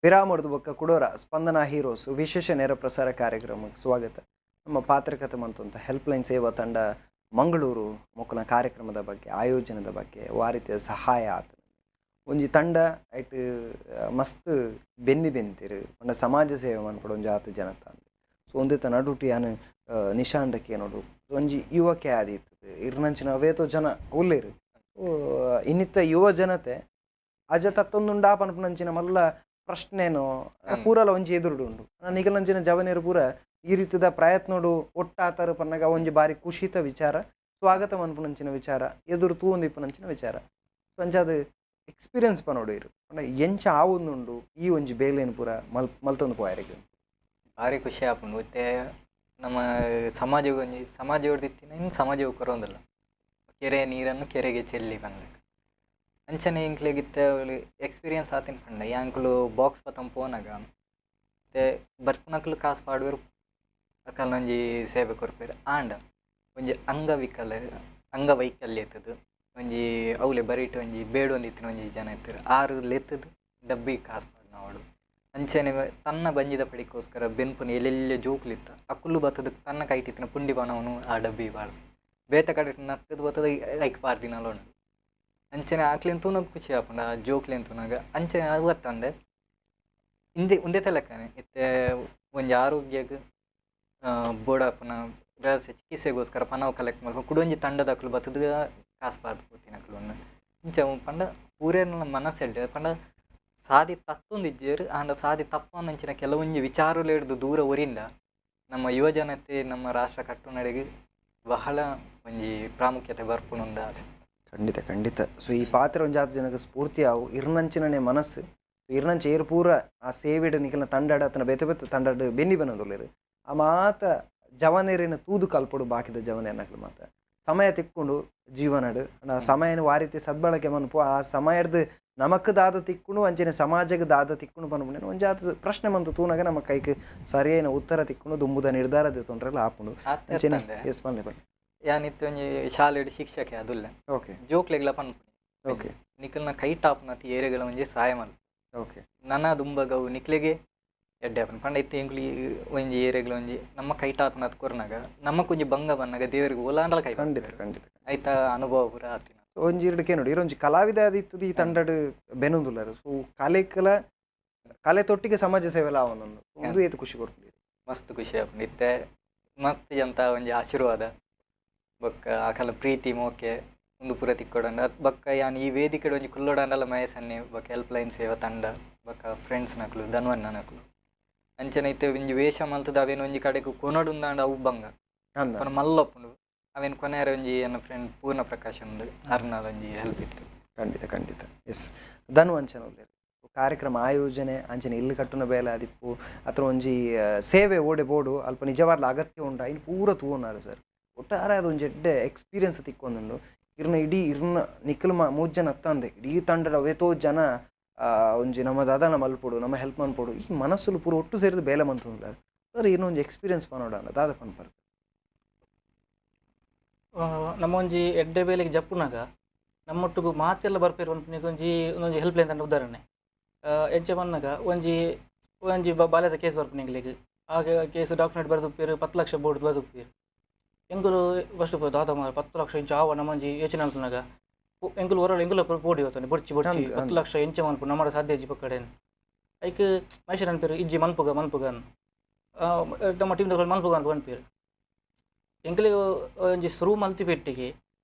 ವಿರಾಮರ್ದು ಬೊಕ್ಕ ಕುಡೋರ ಸ್ಪಂದನಾ ಹೀರೋಸ್ ವಿಶೇಷ ನೇರ ಪ್ರಸಾರ ಕಾರ್ಯಕ್ರಮಕ್ಕೆ ಸ್ವಾಗತ. ನಮ್ಮ ಪಾತ್ರಕತೆ ಮಂತುಂತ ಹೆಲ್ಪ್ಲೈನ್ ಸೇವಾ ತಂಡ ಮಂಗಳೂರು ಮೊಕ್ಕನ ಕಾರ್ಯಕ್ರಮದ ಬಗ್ಗೆ, ಆಯೋಜನದ ಬಗ್ಗೆ ವಾ ರೀತಿಯ ಸಹಾಯ ಆತ. ಒಂಜಿ ತಂಡ ಐಟ್ ಮಸ್ತ್ ಬೆನ್ನಿ ಬೆಂತಿರು ಪಂಡ ಸಮಾಜ ಸೇವೆ ಮನ್ಪಡ ಒಂಜಿ ಆತ ಜನತ. ಸೊ ಒಂದಿತ್ತ ನಡುಟಿ ಯಾನ್ ನಿಶಾಂಡಕ್ಕೆ ನೋಡು ಒಂಜಿ ಯುವಕೆ ಆದಿತ್ತದ ಇರ್ನಂಚಿನ ಅವೇತೋ ಜನ ಉಲ್ಲೇರು. ಇನ್ನಿತ್ತ ಯುವ ಜನತೆ ಅಜ ತತ್ತೊಂದುಂಡಾ ಪನ್ಪುನಂಚಿನ ಮಲ್ಲ ಪ್ರಶ್ನೆನೋ ಪೂರಲ ಒಂಜಿ ಎದುರುಡು ಉಂಡು. ನಿಗಲಂಚಿನ ಜವನೇರು ಪೂರ ಈ ರೀತಿದ ಪ್ರಯತ್ನೋಡು ಒಟ್ಟಾತರ ಪನ್ನಗ ಒಂಜಿ ಬಾರಿ ಖುಷಿತ ವಿಚಾರ, ಸ್ವಾಗತ ಮನ್ಪುನಂಚಿನ ವಿಚಾರ, ಎದುರು ತೂವೊಂದಿಪ್ಪುನಂಚಿನ ವಿಚಾರ. ಅಂಚಾದ ಎಕ್ಸ್ಪೀರಿಯನ್ಸ್ ಪನೋಡು ಇರು ಪಂಡ ಎಂಚ ಆವೊಂದುಂಡು ಈ ಒಂಜಿ ಬೇಲೆನ್ ಪೂರ ಮಲ್ತೊಂದು ಪೋಯರಿಗೆ. ಭಾರಿ ಖುಷಿ ಆಪುಂಡು. ಇತ್ತೆ ನಮ್ಮ ಸಮಾಜಗ್ ಒಂಜಿ ಸಮಾಜ ಇತ್ತಿನ ಇನ್ನು ಸಮಾಜವು ಕೊರೊಂದಿಲ್ಲ, ಕೆರೆ ನೀರನ್ನು ಕೆರೆಗೆ ಚೆಲ್ಲಿ ಪನ್ಲೆಕ. ಅಂಚನೆ ಎಂಕ್ಲೆಗ್ ಇತ್ತೆ ಎಕ್ಸ್ಪೀರಿಯನ್ಸ್ ಆತಿನ ಪಂಡ ಯಾಂಕುಲು ಬಾಕ್ಸ್ ಪತೊಂದು ಪೋನಗ ಇತ್ತೆ ಬರ್ಪುನಕುಲು ಕಾಸು ಪಾಡುವೆರ್, ಅಕಲ್ನ ಒಂಜಿ ಸೇವೆ ಕೊರ್ಪೆರ್. ಆಂಡ ಒಂಜಿ ಅಂಗವಿಕಲ ಅಂಗವೈಕಲ್ಯ ಇತ್ತದು ಒಂಜಿ ಅವ್ಲೆ ಬರಿಟ್ ಒಂಜಿ ಬೇಡೊಂದಿತ್ತಿನ ಒಂಜಿ ಜನ ಇತ್ತೆರ್, ಆರು ಲೆತ್ತದು ಡಬ್ಬಿ ಕಾಸು ಪಾಡ್ನವಡು. ಅಂಚನೆ ತನ್ನ ಬಂಜಿದ ಪಡಿಕೋಸ್ಕರ ಬೆನ್ಪುನ ಎಲ್ಲೆಲ್ಲೆ ಜೋಕುಲಿತ್ತ ಅಕುಲು ಬತ್ತದು ತನ್ನ ಕೈಟಿತ್ತಿನ ಪುಂಡಿ ಪಣವನು ಆ ಡಬ್ಬಿ ಪಾಡು ಬೇತೆ ಕಡೆ ನಟ್ಟದು ಬತ್ತದ ಐಕ್ ಪಾಡ್ದಿನಲ ಉಂಡು. ಅಂಚನೆ ಆಕ್ಲೆನ್ ತೂನಗ ಖುಷಿ ಆಪುಂಡು, ಆ ಜೋಕ್ಲೆನ್ ತೂನಗ. ಅಂಚನೆ ಅವು ಅತ್ತಂದೆ ಇಂದೆ ಉಂದೆತ ಲೆಕ್ಕನೆ ಇತ್ತೆ ಒಂಜಿ ಆರೋಗ್ಯಗ್ ಬೋಡಾಪುನ ವ್ಯವಸ್ಥೆ ಚಿಕಿತ್ಸೆಗೋಸ್ಕರ ಪಣವು ಕಲೆಕ್ಟ್ ಮಲ್ಪುನ ಕುಡೊಂಜಿ ತಂಡದಕುಲು ಬತ್ತದು ಕಾಸು ಪಾಡ್ದು ಪೋತಿನಕುಲು ಉಂಡು. ಇಂಚ ಪಂಡ ಪೂರೆರ್ನ ಮನಸ್ಸೆಡ್ಡೆ ಪಂಡ ಸಾದಿ ತತ್ತೊಂದಿಜ್ಜೆರ್, ಆಂಡ ಸಾದಿ ತಪ್ಪೊಂದಂಚಿನ ಕೆಲವೊಂಜಿ ವಿಚಾರಲೆಡ್ದ್ ದೂರ ಒರಿಂಡ ನಮ್ಮ ಯುವಜನತೆ ನಮ್ಮ ರಾಷ್ಟ್ರ ಕಟ್ಟುನಡೆಗ್ ಬಹಳ ಒಂಜಿ ಪ್ರಾಮುಖ್ಯತೆ ಬರ್ಪುಂಡು ಆಸೆ. ಖಂಡಿತ ಖಂಡಿತ. ಸೊ ಈ ಪಾತ್ರ ಒಂಜಾತ ಜನಕ್ಕೆ ಸ್ಫೂರ್ತಿ ಆವು ಇರ್ನಂಚಿನನೆ ಮನಸ್ಸು ಇರ್ನಂಚ ಏರ್ ಪೂರ ಆ ಸೇವೆಡ್ ನಿಕಲ್ನ ತಂಡಾಡ ಅತನ ಬೇತೆ ಬೇತೆ ತಂಡಾಡ್ ಬೆನ್ನಿ ಬನ್ನೊಂದುಲ್ಲೆರ್. ಆ ಮಾತ ಜವನೆರಿನ ತೂದು ಕಲ್ಪೊಡು ಬಾಕಿದ ಜವನೆರ್ನಕುಲು ಮಾತ ಸಮಯ ತಿಕ್ಕೊಂಡು ಜೀವನಡ್ ಆ ಸಮಯನ ವಾ ರೀತಿ ಸದ್ಬಳಕೆ ಮನ್ಪು, ಆ ಸಮಯಡ್ದು ನಮಕ್ ದಾದ ತಿಕ್ಕುಂಡು ಅಂಚನೆ ಸಮಾಜಕ್ಕೆ ದಾದ ತಿಕ್ಕುಂಡು ಪನ್ಪುಂಡು ಒಂಜಾತ ಪ್ರಶ್ನೆ ಮಂತು ತೂನಗ ನಮ್ಮ ಕೈಕ್ ಸರಿಯಾದ ಉತ್ತರ ತಿಕ್ಕುಂಡು ದುಂಬುದ ನಿರ್ಧಾರ ದೆತೊನ್ರೆಲ ಆಪುಂಡು. ಅಂಚನೆ ಎಸ್ ಪನ್ಲೆ ಪನ್ಲೆ. ಯಾನ್ ಇತ್ತೆ ಒಂಜಿ ಶಾಲೆಡ್ ಶಿಕ್ಷಕೆ ಆದುಲ್ಲೆ. ಓಕೆ. ಜೋಕ್ಲೆಗ್ಲ ಪನ್ಪುನಿ. ಓಕೆ. ನಿಕಲ್ನ ಕೈ ಟಾಪ್ನತಿ ಏರೆಗಳ ಒಂಜಿ ಸಹಾಯ ಮಲ್ಪು. ಓಕೆ. ನನ ದುಂಬಗವು ನಿಕ್ಲೆಗೆ ಎಡ್ಡೆ ಆಪುಂಡು. ಪಂಡ ಇತ್ತೆ ಎಂಕುಲು ಒಂಜಿ ಏರೆಗ್ಲ ಒಂಜಿ ನಮ್ಮ ಕೈ ಟಾಪ್ನತ್ ಕೊರ್ನಗ ನಮಕೊಂಜಿ ಬಂಗ ಬನ್ನಗ ದೇವರಿಗೆ ಓಲಾಂಡಲ ಕೈ ಖಂಡಿತ ಖಂಡಿತ. ಐತ ಅನುಭವ ಪೂರ ಆತಿನ. ಒಂಜಿ ಎರಡು ಕೇನೋಡು ಇರೊಂಜಿ ಕಲಾವಿದ ಆದಿತ್ತದು ಈ ತಂಡಡ್ ಬೆನೊಂದುಲ್ಲಾರ. ಸೊ ಕಲೆಕ್ಲ ಕಲೆ ತೊಟ್ಟಿಗೆ ಸಮಾಜ ಸೇವೆಲ ಆವೊಂದುಂಡು ಉಂದು ಏತ್ ಖುಷಿ ಕೊರ್ಪುಂಡು. ಮಸ್ತ್ ಖುಷಿ ಆಪುಂಡು. ಇತ್ತೆ ಮಸ್ತ್ ಜಂತ ಒಂಜಿ ಆಶೀರ್ವಾದ ಬೊಕ್ಕ ಅಕಲ ಪ್ರೀತಿ ಮೋಕೆ ಉಂದು ಪೂರ ತಿಕ್ಕೊಡಂಡ. ಬೊಕ್ಕ ಯಾನ್ ಈ ವೇದಿಕೆಡ್ ಒಂಜಿ ಕುಲ್ಲೊಡಂಡಲ ಮಹೇಶನ್ನೆ ಬೊಕ್ಕ ಹೆಲ್ಪ್ ಲೈನ್ ಸೇವಾ ತಂಡ ಬೊಕ್ಕ ಫ್ರೆಂಡ್ಸ್ ನಕುಲು ಧನ್ವನ್ನ ನಕುಲು. ಅಂಚನೆ ಇತ್ತೆ ಒಂಜಿ ವೇಷ ಮಲ್ತದ ಅವೇನು ಒಂಜಿ ಕಡೆಗ್ ಕೊನೊಡುಂದಾಂಡ ಅವು ಬಂಗ ಕೊನ ಮಲ್ಲೊಪ್ಪುಂಡು ಅವೇನು ಕೊನೆಯರ ಒಂಜಿ ಎನ್ನ ಫ್ರೆಂಡ್ ಪೂರ್ಣ ಪ್ರಕಾಶ್ ಉಂದು ಅರ್ನಾಲ್ ಒಂಜಿ ಹೆಲ್ಪ್ ಇತ್ತು. ಖಂಡಿತ ಖಂಡಿತ. ಎಸ್ ಧನು ಅಂಚನೆ ಉಲ್ಲೆರ್. ಕಾರ್ಯಕ್ರಮ ಆಯೋಜನೆ ಅಂಚನೆ ಇಲ್ಲು ಕಟ್ಟುನ ಬೇಲೆ ಆದಿಪ್ಪು ಅಥವಾ ಒಂಜಿ ಸೇವೆ ಓಡೆ ಬೋಡು ಅಲ್ಪ ನಿಜವಾಗ್ಲ ಅಗತ್ಯ ಉಂಡು ಐನ್ ಪೂರ ತೂವೊನಾರು ಸರ್. ಒಟ್ಟಾರೆ ಅದು ಒಂಜಿ ಎಡ್ಡೆ ಎಕ್ಸ್ಪೀರಿಯನ್ಸ್ ತಿಕ್ಕೊಂದುಂಡು. ಇರ್ನ ಇಡೀ ಇರ್ನ ನಿಖಲ್ ಮೂಜ್ ಜನ ಅತ್ತಂದೆ ಇಡೀ ತಂಡದ ಅವೇತೋ ಜನ ಒಂಜಿ ನಮ್ಮ ದಾದಾನ ಮಲ್ಪೊಡು ನಮ್ಮ ಹೆಲ್ಪ್ ಮನ್ಪೊಡು ಈ ಮನಸ್ಸುಲು ಪೂರ ಒಟ್ಟು ಸೇರಿದ ಬೇಲೆ ಮಂತೊಂದುಲ್ಲಾರ್ ಸರ್. ಇರ್ನ ಒಂಜಿ ಎಕ್ಸ್ಪೀರಿಯನ್ಸ್ ಪನೋಡಾಂಡ ದಾದ ಪನ್ಪರ್. ನಮ್ಮ ಒಂಜಿ ಎಡ್ಡೆ ಬೇಲೆಗೆ ಜಪ್ಪುನಾಗ ನಮ್ಮೊಟ್ಟಿಗೂ ಮಾತೆಲ್ಲ ಬರ್ಪೇರು ಪನ್ಪಿನಕ್ಕೆ ಒಂಜಿ ಒಂದೊಂಜಿ ಹೆಲ್ಪ್ ಲೈನ್ ತಂಡ ಉದಾಹರಣೆ. ಎಂಚ ಪನ್ನಗ ಒಂಜಿ ಒಂಜಿ ಬಾಲ್ಯದ ಕೇಸ್ ಬರ್ಪುನ ಎಂಕ್ಲೆಗ್ ಆ ಕೇಸ್ ಡಾಕ್ಯುಮೆಂಟ್ ಬರೆದುಪ್ಪೇರು 10 ಲಕ್ಷ ಬೋರ್ಡ್ ಬರೆದುಪ್ಪೇರು. ಎಂಕುಲು ಫಸ್ಟ್ ದಾದ ಮಾರ್ರೆ 10 ಲಕ್ಷ ಇಂಚ ಆವ ನಮ್ಮ ಒಂಜಿ ಯೋಚನೆ ಮಲ್ಪುನಗ ಎಂಕುಲು ಹೊರಲು ಎಂಕುಲು ಪೋಡಿ ಹೋತಾನೆ ಬೊಡ್ಚಿ ಬೊಡ್ಚಿ 10 ಲಕ್ಷ ಎಂಚ ಮನ್ಪು ನಮ್ಮಡ ಸಾಧ್ಯ ಇಜ್ಜಿ ಪಕ್ಕಡೆ ಐಕ್ ಮೈಸೂರು ಅನ್ಪೇರು ಇಜ್ಜಿ ಮನ್ಪುಗ ಮನ್ಪುಗ ನಮ್ಮ ಟೀಮ್ ಮನ್ಪುಗ ಅನ್ಪು ಅನ್ಪೇರು. ಎಂಕ್ಲೆಗ್ ಒಂಜಿ ಸುರು ಮಲ್ತಿ ಪೆಟ್ಟಿಗೆ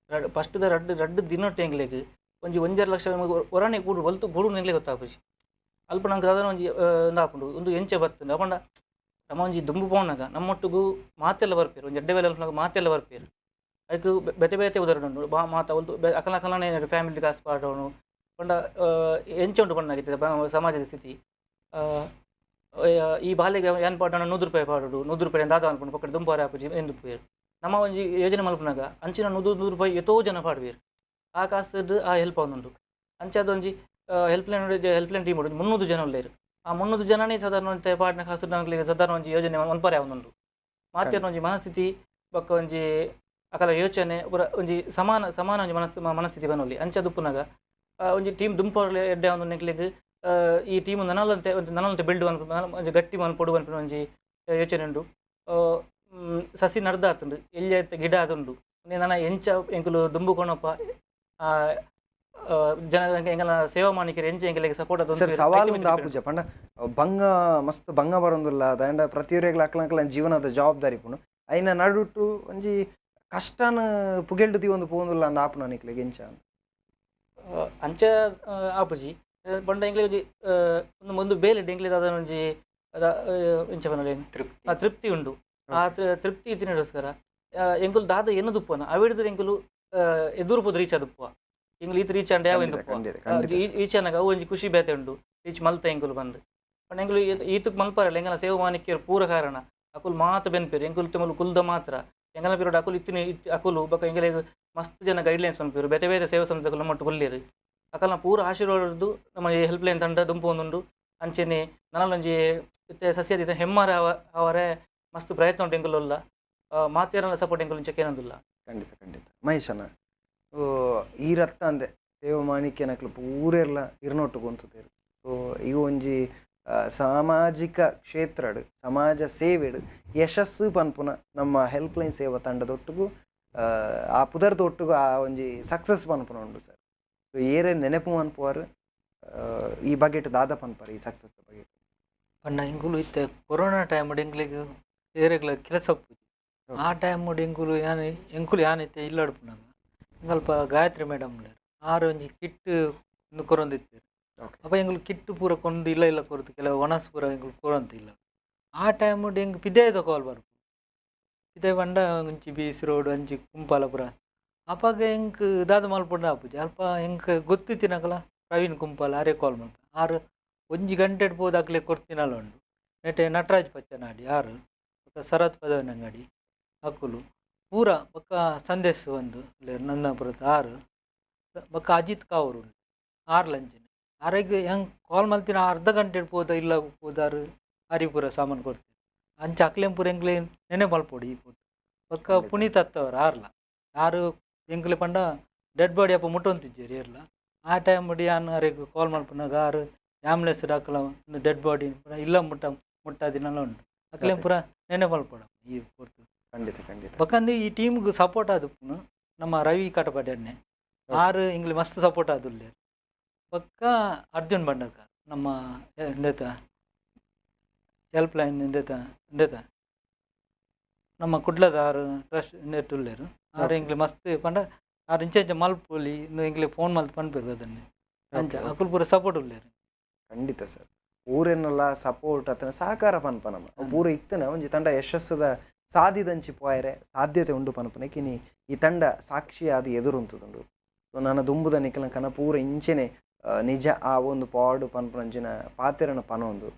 ಫಸ್ಟ್ದ ರಡ್ಡ್ ರಡ್ಡ್ ದಿನೊಟ್ಟು ಎಂಕ್ಲೆಗ್ ಒಂಜಿ 1.5 ಲಕ್ಷ ಒರಾನೆ ಕೂಡು ಬಲ್ತು ಕೂಡು ಎಂಕ್ಲೆಗ್ ಗೊತ್ತಾಪುಜಿ. ಅಲ್ಪ ನಂಗೆ ದಾದನ ಒಂಜಿ ಉಂದಾಪುಂಡು ಉಂದು ಎಂಚ ಬತ್ತುಂಡು ಅಪಂಡ ನಮ್ಮ ಒಂಜಿ ದುಂಬು ಪೋನಗ ನಮ್ಮೊಟ್ಟಿಗೂ ಮಾತೆಲ್ಲ ಬರ್ಪೇರು ಒಂಜಿ ಎಡ್ಡೆ ಬೇಲೆ ಅಲ್ಪನಾಗ ಮಾತೆಲ್ಲ ಬರ್ಪೇರು. ಐಕ್ ಬೇತೆ ಬೇತೆ ಉದಾಹರಣೆ ಉಂಟು ಬಾ ಮಾತ ಒಂದು ಅಕಲ ಅಕಲನೆ ಫ್ಯಾಮಿಲಿ ಕಾಸು ಪಾಡೋನು ಪಂಡ ಎಂಚ ಉಂಟು ಪಂಡಾಗಿತ್ತು ಸಮಾಜದ ಸ್ಥಿತಿ. ಈ ಬಾಲೆಗೆ ಏನ್ ಪಾಡೋಣ 100 ರೂಪಾಯಿ ಪಾಡೋಡು 100 ರೂಪಾಯಿ ದಾದ ಅನ್ಕೊಂಡು ಪಕ್ಕಡೆ ದುಂಬಾರೆ ಆಪುಜಿ ಎಂದು ಪೋಯೆರ್. ನಮ್ಮ ಒಂಜಿ ಯೋಜನೆ ಮಲ್ಪುನಾಗ ಅಂಚಿನ 100 100 ರೂಪಾಯಿ ಎತೋ ಜನ ಪಾಡುವೇರು ಆ ಕಾಸು ಆ ಹೆಲ್ಪ್ ಆವೊಂದುಂಡು. ಅಂಚಾದ ಒಂಜಿ ಹೆಲ್ಪ್ ಲೈನ್ ಟೀಮ್ ಉಂಟು 300 ಜನ ಉಲ್ಲೇರು. ಆ 300 ಜನನೇ ಸಾಧಾರಣ ಒಂಜಿ ಪಾಡಿನ ಕಾಸು ನಕ್ಲೆಗ್ ಸಾಧಾರಣ ಒಂಜಿ ಯೋಜನೆ ಮನ್ಪರೆ ಆವೊಂದುಂಡು. ಮಾತೆರ್ನ ಒಂಜಿ ಮನಸ್ಥಿತಿ ಬೊಕ್ಕ ಒಂಜಿ ಅಕಲ ಯೋಚನೆ ಪೂರ ಒಂಜಿ ಸಮಾನ ಸಮಾನ ಒಂಜಿ ಮನಸ್ಥಿತಿ ಬನೊಲಿ. ಅಂಚಾದ್ ಉಪ್ಪುನಗ ಒಂಜಿ ಟೀಮ್ ದುಂಪೊರ್ಲೆ ಎಡ್ಡೆ ಆವೊಂದುಂಡು ಎಂಕ್ಲೆಗ್. ಈ ಟೀಮ್ ನನಲಂತೆ ನನಲಂತೆ ಬಿಲ್ಡ್ ಒಂಜಿ ಗಟ್ಟಿ ಮನ್ಪೊಡು ಪನ್ಪಿನ ಒಂಜಿ ಯೋಚನೆ ಉಂಡು. ಸಸಿ ನಡ್ದಾತುಂಡು, ಎಲ್ಯ ಗಿಡ ಆದುಂಡು. ನನ ಎಂಚ ಎಂಕುಲು ದುಂಬು ಕೊನೊಪ ಜನ ಎಂಕಲ್ನ ಸೇವಾ ಮಾಣಿಕ್ಯರು ಎಂಚ ಎಂಕಲೆಗ್ ಸಪೋರ್ಟ್ ಸರ್ ಸವಾಲು ಒಂದು ಆಪುಜ ಪಂಡ ಬಂಗ ಮಸ್ತ್ ಬಂಗ ಬರೊಂದುಲ್ಲ ದಾಂಡ ಪ್ರತಿಯೊರಿಗ್ಲ ಅಕ್ಲ ಜೀವನದ ಜವಾಬ್ದಾರಿ ಪುಂಡು ಐನ ನಡುಟು ಒಂಜಿ ಕಷ್ಟನ ಪುಗೆಲ್ಡು ದೀವೊಂದು ಪೋವೊಂದುಲ್ಲ ಅಂದ್ ಆಪುನ ನಿಕ್ಲೆಗ್ ಎಂಚ ಅಂಚ ಆಪುಜಿ ಪಂಡ ಎಂಕ್ಲೆಗ್ ಒಂಜಿ ಒಂದು ಬೇಲೆಡ್ ಎಂಕ್ಲೆಗ್ ದಾದ ಒಂಜಿ ಎಂಚ ಪನೊಲಿ ತೃಪ್ತಿ ತೃಪ್ತಿ ಉಂಡು. ಆ ತೃಪ್ತಿ ಇತ್ತಿನಗೋಸ್ಕರ ಎಂಕುಲು ದಾದ ಎನ್ನು ದುಪ್ಪುವನ ಅವಿಡ್ದು ಎಂಕುಲು ಎದುರು ಪೋದು ರೀಚ್ ಆದುಪ್ಪುವ ಎಂಕುಲು ಈತ್ ರೀಚ್ ಅಂಡ ಯಾವ ಖಂಡಿತ ಖಂಡಿತ ಖಂಡಿತ ಸರ್. ಈಚೆನಗ ಅವು ಒಂಜಿ ಖುಷಿ ಬೇತೆ ಉಂಡು ರೀಚ್ ಮಲ್ತ ಎಂಕುಲು ಬಂದು. ಪಂಡ ಎಂಕುಲು ಈತಕ್ ಮಲ್ಪರಲ್ಲ ಎಂಕಲ್ನ ಸೇವಾ ಮಾಣಿಕ್ಯರು ಪೂರ ಕಾರಣ ಅಕುಲು ಮಾತ ಬೆನ್ಪೆರ್ ಎಂಕುಲು ತಿಮಲು ಕುಲ್ದ ಮಾತ್ರ ಎಂಕಲ್ನ ಪಿರೋಡು ಅಕುಲು ಇತ್ತಿನ ಅಕುಲು ಬೊಕ ಎಂಕಲೆಗ್ ಮಸ್ತ್ ಜನ ಗೈಡ್ಲೈನ್ಸ್ ಪನ್ಪೆರ್ ಬೇತೆ ಬೇತೆ ಸೇವಾ ಸಂಸ್ಥೆಗಳು ನಮ್ಮೊಟ್ಟು ಕುಲ್ಲೆರ್ ಅಕಲ್ನ ಪೂರ ಆಶೀರ್ವಾದದ್ದು ನಮ್ಮ ಹೆಲ್ಪ್ ಲೈನ್ ತಂಡ ದುಂಪೊಂದುಂಡು. ಅಂಚೆನೆ ನನಲೊಂಜಿ ಇತ್ತೆ ಸಸ್ಯದ ಹೆಮ್ಮಾರ ಅವರೇ ಮಸ್ತ್ ಪ್ರಯತ್ನ ಉಂಟು ಎಂಕುಲುಲ್ಲ ಮಾತೆರ್ನ ಸಪೋರ್ಟ್ ಎಂಕುಲು ಇಂಚ ಕೇನೊಂದುಲ್ಲ. ಖಂಡಿತ ಖಂಡಿತ ಮಹೇಶನ ಈ ರಕ್ತ ಅಂದೆ ಸೇವಾ ಮಾಣಿಕ್ಯನಕ್ಲು ಪೂರೆರ್ಲ ಇರ್ನೊಟ್ಟು ಗೊಂತುದೆರ್. ಸೊ ಈ ಒಂಜಿ ಸಾಮಾಜಿಕ ಕ್ಷೇತ್ರಡ್ ಸಮಾಜ ಸೇವೆಡ್ ಯಶಸ್ಸು ಪನ್ಪುನ ನಮ್ಮ ಹೆಲ್ಪ್ ಲೈನ್ ಸೇವಾ ತಂಡದೊಟ್ಟುಗು ಆ ಪುದರ್ದೊಟ್ಟುಗು ಆ ಒಂಜಿ ಸಕ್ಸಸ್ ಪನ್ಪುನ ಉಂಡು ಸರ್. ಸೊ ಏರೆ ನೆನಪು ಮನ್ಪುವಾರ್ ಈ ಬಗೆಟ್ ದಾದ ಪನ್ಪರ್ ಈ ಸಕ್ಸಸ್ ಬಗೆಟ್? ಪಂಡ ಎಂಕುಲು ಇತ್ತೆ ಕೊರೋನಾ ಟೈಮ್ ಎಂಕ್ಲೆಗ್ ಏರೆಗ್ಲ ಕೆಲಸ ಉಪ್ಪುಜಿ. ಆ ಟೈಮ್ ಎಂಕುಲು ಯಾನ್ ಎಂಕುಲು ಯಾನ್ ಇತ್ತೆ ಇಲ್ಲಡ್ಪುನಗ ಸ್ವಲ್ಪ ಗಾಯತ್ರಿ ಮೇಡಮ್ ಉಲ್ಲೆರ್ ಆರ್ ಒಂಜಿ ಕಿಟ್ ಒಂದು ಕೊರೊಂದಿತ್ತೆರ್. ಅಪ್ಪ ಎಂಕುಲು ಕಿಟ್ ಪೂರ ಕೊಂದು ಇಲ್ಲ ಇಲ್ಲ ಕೊರದು ಕೆಲವು ಒಣಸ್ ಪೂರ ಎಂಕುಲು ಕೊರೊಂತಿಲ್ಲ. ಆ ಟೈಮ್ ಎಂಕ್ ಪಿದಯ್ದ ಕಾಲ್ ಬರ್ಪು ಪಿದಯ್ ಪಂಡ ಒಂಜಿ ಬೀಚ್ ರೋಡ್ ಅಂಚಿ ಕುಂಪಾಲ ಪೂರ. ಅಪಗ ಎಂಕ್ ದಾದ ಮಲ್ಪೊಂದು ಆಪುಜಿ ಅಲ್ಪ ಎಂಕ್ ಗೊತ್ತಿತ್ತಿನಕಲ ಪ್ರವೀಣ್ ಕುಂಪಾಲ ಆರೇ ಕಾಲ್ ಮಲ್ಪ ಆರ್ ಒಂಜಿ ಗಂಟೆಡ್ ಪೋದು ಅಕ್ಲೆ ಕೊರ್ತಿನಲ ಉಂಡು. ನೆಟೆ ನಟರಾಜ್ ಪಚ್ಚನಾಡಿ ಆರು ಬೊಕ್ಕ ಶರತ್ ಪದವಿನಂಗಡಿ ಅಕುಲು ಪೂರ ಬೊಕ್ಕ ಸಂದೇಶ್ ಒಂದು ಉಲ್ಲೆರ್ ನಂದಾಪುರದ ಆರು ಬೊಕ್ಕ ಅಜಿತ್ ಕಾವೂರು ಉಂಡು ಆರ್ ಲಂಚನೆ ಆರೆಗ್ ಹೆಂಗೆ ಕಾಲ್ ಮಲ್ತಿನ ಅರ್ಧ ಗಂಟೆಡ್ ಪೋದ ಇಲ್ಲ ಪೋದಾರು ಆರಿ ಪೂರ ಸಾಮಾನು ಕೊಡ್ತೀವಿ ಅಂಚ ಅಕ್ಲೆಂ ಪೂರ ಎಂಕ್ಲೆ ನೆನೆ ಮಲ್ಪೊಡು ಈ ಪೊರ್ತು. ಬೊಕ್ಕ ಪುನೀತ್ ಅತ್ತವರು ಆರ್ಲ ಆರು ಎಂಕ್ಲೆ ಪಂಡ ಡೆಡ್ ಬಾಡಿ ಅಪ್ಪ ಮುಟ್ಟೊಂತಿಜ್ಜೆರ್ ಏರ್ಲ ಆ ಟೈಮ್ ಯಾನ್ ಆರೆಗ್ ಕಾಲ್ ಮಲ್ಪುನಗ ಆರು ಆ್ಯಂಬುಲೆನ್ಸ್ ಅಕಲ ಡೆಡ್ ಬಾಡಿ ಇಲ್ಲ ಮುಟ್ಟ ಮುಟ್ಟಾದಿನಲ ಉಂಡು ಅಕ್ಲೆಂ ಪೂರ ನೆನೆ ಮಲ್ಪೊಡು ಈ ಪೊರ್ತು. ಖಂಡಿತ ಖಂಡಿತ. ಬೊಕ್ಕಂದು ಈ ಟೀಮ್ಗೆ ಸಪೋರ್ಟ್ ಆದುಪ್ಪುನು ನಮ್ಮ ರವಿ ಕಟಪಾಡಿ ಅಣ್ಣೆ ಆರು ಎಂಕ್ಲೆ ಮಸ್ತ್ ಸಪೋರ್ಟ್ ಆದುಲ್ಲೆರ್. ಬೊಕ್ಕ ಅರ್ಜುನ್ ಭಂಡಾರ್ಕರ್ ನಮ್ಮ ಎಂದೆತ ಹೆಲ್ಪ್ ಲೈನ್ ಎಂದೆತ ಎಂದೆತ ನಮ್ಮ ಕುಡ್ಲದ ಆರು ಟ್ರಸ್ಟ್ ಇಂದೆಟ್ ಉಲ್ಲೆರ್ ಆರು ಎಂಕ್ಲೆ ಮಸ್ತ್ ಪಂಡ ಆರು ಇಂಚ ಇಂಚ ಮಲ್ಪೊಲಿ ಇಂದು ಎಂಕ್ಲೆ ಫೋನ್ ಮಲ್ತ್ ಪನ್ಪೆರ್ ಅದನ್ನೇ ಅಂಚ ಅಕುಲು ಪೂರ ಸಪೋರ್ಟ್ ಉಲ್ಲೆರ್. ಖಂಡಿತ ಸರ್ ಊರೆನ್ನೆಲ್ಲ ಸಪೋರ್ಟ್ ಅತನ ಸಹಕಾರ ಪನ್ಪ ನಮ್ಮ ಪೂರ ಇತ್ತನ ಒಂಜಿ ತಂಡ ಯಶಸ್ಸದ ಸಾದಿದಂಚಿ ಪೋಯರೆ ಸಾಧ್ಯತೆ ಉಂಡು ಪನ್ಪುನೆ ಕಿನಿ ಈ ತಂಡ ಸಾಕ್ಷಿಯಾದ ಎದುರುಂತುದುಂಡು. ಸೊ ನನ್ನ ದುಂಬುದ ನಿಕಲ ಕನ ಪೂರ ಇಂಚೆನೆ ನಿಜ ಆ ಒಂದು ಪಾಡು ಪನ್ಪುನಂಚಿನ ಪಾತೆರನ ಪನೊಂದು.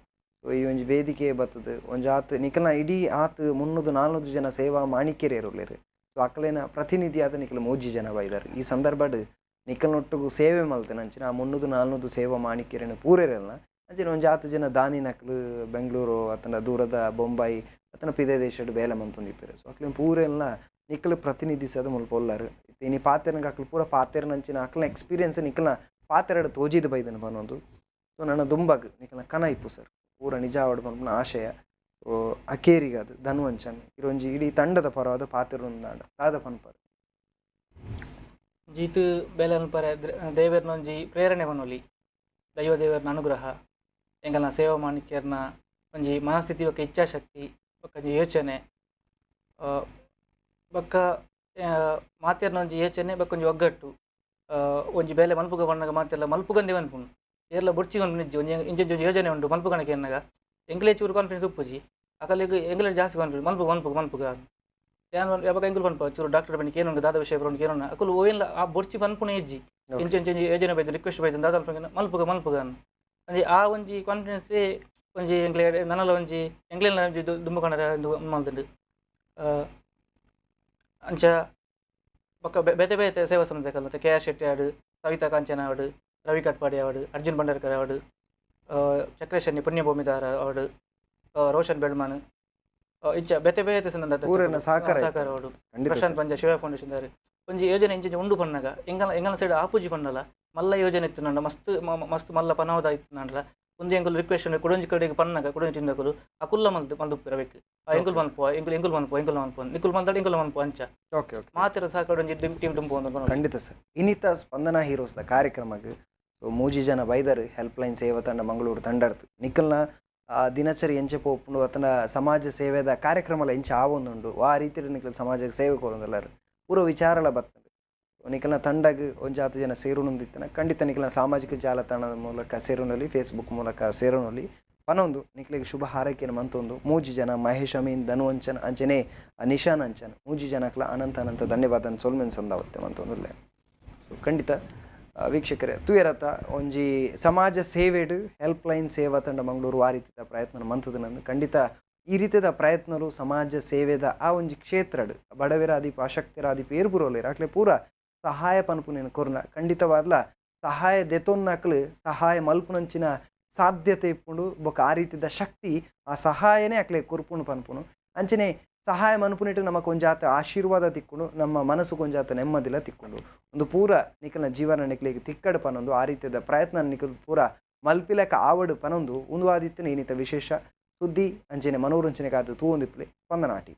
ಸೊ ಈ ಒಂಜಿ ವೇದಿಕೆ ಬತ್ತದು ಒಂಜಿ ಆತ್ ನಿಕಲ್ನ ಇಡೀ ಆತ್ 300-400 ಜನ ಸೇವಾ ಮಾಣಿಕ್ಯರೇರುಲ್ಲೆರ್. ಸೊ ಅಕಲೇನ ಪ್ರತಿನಿಧಿಯಾದ ನಿಕಲ್ 3 ಜನ ಬೈದಾರ್. ಈ ಸಂದರ್ಭಡ್ ನಿಕಲ್ನೊಟ್ಟುಗು ಸೇವೆ ಮಲ್ತಿನ ಅಂಚಿನ ಆ 300-400 ಸೇವಾ ಮಾಣಿಕ್ಯರೇನ ಪೂರೆರೆಲ್ನ ಅಂಚಿನ ಒಂಜಿ ಆತ್ ಜನ ದಾನಿ ನಕಲು ಬೆಂಗಳೂರು ಅತನ ದೂರದ ಬೊಂಬಾಯಿ ಅತನ ಪಿದೆ ದೇಶಡ್ ಬೇಲೆ ಮಂತೊಂದಿಪ್ಪೆರ್. ಸೊ ಅಕ್ಲೆನ್ ಪೂರೆಲ್ನ ನಿಕಲ್ ಪ್ರತಿನಿಧಿಸದ ಮುಲ್ಪ ಉಲ್ಲರ್. ಇನಿ ಪಾತೆರನ ಅಕ್ಲು ಪೂರ ಪಾತೆರನಂಚಿನ ಅಕ್ಲೆನ ಎಕ್ಸ್ಪೀರಿಯನ್ಸ್ ನಿಕಲ್ನ ಪಾತೆರಡ್ ತೋಜಿದ್ ಬೈದನ ಪನೊಂದು. ಸೊ ನನ್ನ ದುಂಬಗ್ ನಿಕಲ್ನ ಕನ ಇಪ್ಪು ಸರ್ ಪೂರ ನಿಜ ಆವಡ್ ಪನ್ಪುನ ಆಶಯ. ಸೊ ಅಕೇರಿಗಾದ್ ಧನ್ವಂಚನ್ ಇರೊಂಜಿ ಇಡೀ ತಂಡದ ಪರವಾದ ಪಾತೆರೊಂದಾಂಡ ದಾದ ಪನ್ಪರ್? ಜೀತು ಬೇಲೆ ಅನ್ಪರೆ ದೇವೆರ್ನ ಒಂಜಿ ಪ್ರೇರಣೆ ಪನೊಲಿ ದೈವ ದೇವೆರ್ನ ಅನುಗ್ರಹ ಎಂಕಲ್ನ ಸೇವಾ ಮಾಣಿಕ್ಯರ್ನ ಒಂಜಿ ಮನಸ್ಥಿತಿ ಬೊಕ್ಕ ಇಚ್ಛಾಶಕ್ತಿ ಬೊಕ್ಕ ಒಂಜಿ ಯೋಚನೆ ಬೊಕ್ಕ ಮಾತೆರ್ನ ಒಂಜಿ ಯೋಚನೆ ಬೊಕ್ಕ ಒಂಜಿ ಒಗ್ಗಟ್ಟು ಒಂಜಿ ಬೇಲೆ ಮಲ್ಪುಗ ಪನ್ನಗ ಮಾತೆರ್ಲ ಮಲ್ಪುಗಂದೆ ಪನ್ಪುಂಡು ಏರ್ಲ ಬೊಡ್ಚಿ ಪನ್ಪುನಿಜ್ಜಿ ಒಂಜಿ ಇಂಚ ಒಂಜಿ ಯೋಜನೆ ಉಂಡು ಮಲ್ಪುಗಣಕ್ಕೆ ಎನ್ನಗ ಎಂಕ್ಲೆ ಚೂರು ಕಾನ್ಫಿಡೆನ್ಸ್ ಉಪ್ಪುಜಿ ಅಕಲೆಗ್ ಎಂಕ್ಲೆ ಜಾಸ್ತಿ ಕಾನ್ಫಿಡೆನ್ಸ್ ಮಲ್ಪುಗ ಮಲ್ಪುಗ ಮಲ್ಪುಗ ಯಾನ್ ಯಾವಾಗ ಎಂಕುಲು ಪನ್ಪ ಚೂರು ಡಾಕ್ಟರ್ ಬನ್ನಿ ಕೇನೊಂದು ದಾದ ವಿಷಯ ಬರೋಣ ಕೇನೋಣ ಅಕುಲು ಓವೆನ್ಲ ಆ ಬೊಡ್ಚಿ ಪನ್ಪುನೆ ಇಜ್ಜಿ ಇಂಚ ಇಂಚ ಒಂಜಿ ಯೋಜನೆ ಬೈದು ರಿಕ್ವೆಸ್ಟ್ ಬೈದು ದಾದ ಮಲ್ಪುಗ ಮಲ್ಪುಗ ಒಂಜಿ ಆ ಒಂಜಿ ಕಾನ್ಫಿಡೆನ್ಸ್ ಒಂಜಿ ಎಂಕ್ಲೆ ನನಲ ಒಂಜಿ ಎಂಕ್ಲೆನ ಒಂಜಿ ದುಂಬು ಕಣರ ಮಲ್ದುಂಡು. ಅಂಚ ಬೊಕ್ಕ ಬೇತೆ ಬೇತೆ ಸೇವಾ ಸಂಸ್ಥೆ ಮತ್ತೆ ಕೆ ಆರ್ ಶೆಟ್ಟಿ ಆಡು ಸವಿತಾ ಕಾಂಚನ ಆವಡ್ ರವಿ ಕಟ್ಪಾಡಿ ಆವಡ್ ಅರ್ಜುನ್ ಭಂಡಾರ್ಕರ್ ಆವಡ್ ಚಕ್ರೇಶನಿ ಪುಣ್ಯಭೂಮಿದಾರ ಆವಡ್ ರೋಷನ್ ಬೆಳ್ಮನ್ ಇಂಚ ಬೇತೆ ಬೇತೆ ಪೂರೆನ ಸಹಕಾರ ಸಹಕಾರ ಆವಡ್ ಪ್ರಶಾಂತ್ ಪಂಜ ಶಿವ ಫೌಂಡೇಶನ್ ದಾರ್ ಒಂಜಿ ಯೋಜನೆ ಇಂಚ ಉಂಡು ಪನ್ನಗ ಎಂಗಲ ಎಂಗಲ ಸೈಡ್ ಆಪುಜಿ ಪನ್ನಲ ಮಲ್ಲ ಯೋಜನೆ ಇತ್ತು ನಂಡ ಮಸ್ತ್ ಮಸ್ತ್ ಮಲ್ಲ ಪನವದ ಇತ್ತು ನಂಡಲ ಒಂದು ಎಂಕುಲು ರಿಕ್ವೆಸ್ಟ್ ಕುಡೊಂಜಿ ಕಡೆಗೆ ಪನ್ನಗ ಕುಡೊಂಜಿ ತಿಂದಕುಲು ಅಕುಲ್ಲ ಮಲ್ದು ಮಲ್ದುಪ್ಪೆರ ಬೇಕು. ಎಂಕುಲು ಮನ್ಪುವ, ಎಂಕುಲು ಎಂಕುಲು ಮನ್ಪುವ, ಎಂಕುಲು ಮನ್ಪುವ, ನಿಕುಲು ಮಲ್ದಾಡ ಎಂಕುಲು ಮನ್ಪುವ ಅಂಚ. ಓಕೆ ಓಕೆ ಮಾತೆರ ಸಹಕಾರ ಒಂಜಿ ಟೀಮ್ ಟುಂಪು ಒಂದು. ಖಂಡಿತ ಸರ್. ಇನ್ನಿತ ಸ್ಪಂದನಾ ಹೀರೋಸ್ದ ಕಾರ್ಯಕ್ರಮಕ್ಕೆ ಸೊ ಮೂಜಿ ಜನ ಬೈದರು ಹೆಲ್ಪ್ ಲೈನ್ ಸೇವಾ ತಂಡ ಮಂಗಳೂರು ತಂಡರ್ತು. ನಿಖಲ್ನ ದಿನಚರಿ ಎಂಚೆ ಪೋಪುಂಡು ಅತನ ಸಮಾಜ ಸೇವೆದ ಕಾರ್ಯಕ್ರಮಲ ಎಂಚ ಆವೊಂದುಂಡು, ಆ ರೀತಿಯಲ್ಲಿ ನಿಖಲ್ ಸಮಾಜಕ್ಕೆ ಸೇವೆ ಕೊರೊಂದುಲ್ಲಾರು ಪೂರ ವಿಚಾರಲ ಬತ್ತಂಡು. ನಿಖಲ್ನ ತಂಡಗ್ ಒಂಜಾತು ಜನ ಸೇರುನೊಂದಿತ್ತನ ಖಂಡಿತ ನಿಖಲ್ನ ಸಾಮಾಜಿಕ ಜಾಲತಾಣದ ಮೂಲಕ ಸೇರುನಲ್ಲಿ, ಫೇಸ್ಬುಕ್ ಮೂಲಕ ಸೇರುನಲ್ಲಿ ಪನೊಂದು ನಿಖಲಿಗೆ ಶುಭ ಹಾರೈಕೆಯನ್ನು ಮಂತೊಂದು ಮೂಜಿ ಜನ ಮಹೇಶ್ ಅಮೀನ್, ಧನುವಂಚನ್ ಅಂಚನೆ ನಿಶಾನ್ ಅಂಚನ್ ಮೂಜಿ ಜನಕ್ಲ ಅನಂತ ಅನಂತ ಧನ್ಯವಾದ ಸೊಲ್ಮೆನ್ ಸಂದಾವತ್ತೆ ಮಂತೊಂದುಲ್ಲೆ. ಸೊ ಖಂಡಿತ ವೀಕ್ಷಕರೇ ತೂಯರತ ಒಂಜಿ ಸಮಾಜ ಸೇವೆಡು ಹೆಲ್ಪ್ ಲೈನ್ ಸೇವಾ ತಂಡ ಮಂಗಳೂರು ಆ ರೀತಿಯ ಪ್ರಯತ್ನ ಮಂತದ. ಖಂಡಿತ ಈ ರೀತಿಯ ಪ್ರಯತ್ನರು ಸಮಾಜ ಸೇವೆದ ಆ ಒಂಜಿ ಕ್ಷೇತ್ರಡ್ ಬಡವೆರಾದೀಪ ಅಶಕ್ತರಾದೀಪ ಏರ್ಬುರೋಲೇರ್ ಅಕ್ಲೆ ಪೂರ ಸಹಾಯ ಪನ್ಪುನೇನು ಕೊರ್ನ ಖಂಡಿತವಾದ್ಲ ಸಹಾಯ ದೆತೊನ್ನಕ್ಲು ಸಹಾಯ ಮಲ್ಪುನಂಚಿನ ಸಾಧ್ಯತೆ ಇಪ್ಪುಂಡು ಬೊಕ ಆ ರೀತಿದ ಶಕ್ತಿ ಆ ಸಹಾಯನೇ ಅಕ್ಲೆ ಕೊರ್ಪುಂಡು ಪನ್ಪುನು. ಅಂಚನೆ ಸಹಾಯ ಮನ್ಪುನಿಟ್ಟು ನಮಕ್ ಒಂಜಾತ ಆಶೀರ್ವಾದ ತಿಕ್ಕೊಂಡು ನಮ್ಮ ಮನಸ್ಸು ಒಂಜಾತ ನೆಮ್ಮದಿಲ ತಿಕ್ಕೊಂಡು ಒಂದು ಪೂರ ನಿಕಲ್ನ ಜೀವನ ನಿಕ್ಲಿಗೆ ತಿಕ್ಕಡು ಪನೊಂದು ಆ ರೀತಿಯ ಪ್ರಯತ್ನ ನಿಕಲ್ ಪೂರ ಮಲ್ಪಿಲಕ ಆವಡು ಪನೊಂದು ಉಂದು ಆದಿತ್ತನ ಏನಿತ ವಿಶೇಷ ಸುದ್ದಿ ಅಂಚನೆ ಮನೋರಂಜನೆಗಾದ ತೂವೊಂದಿಪ್ಲೆ ಸ್ಪಂದನಾಟಿ.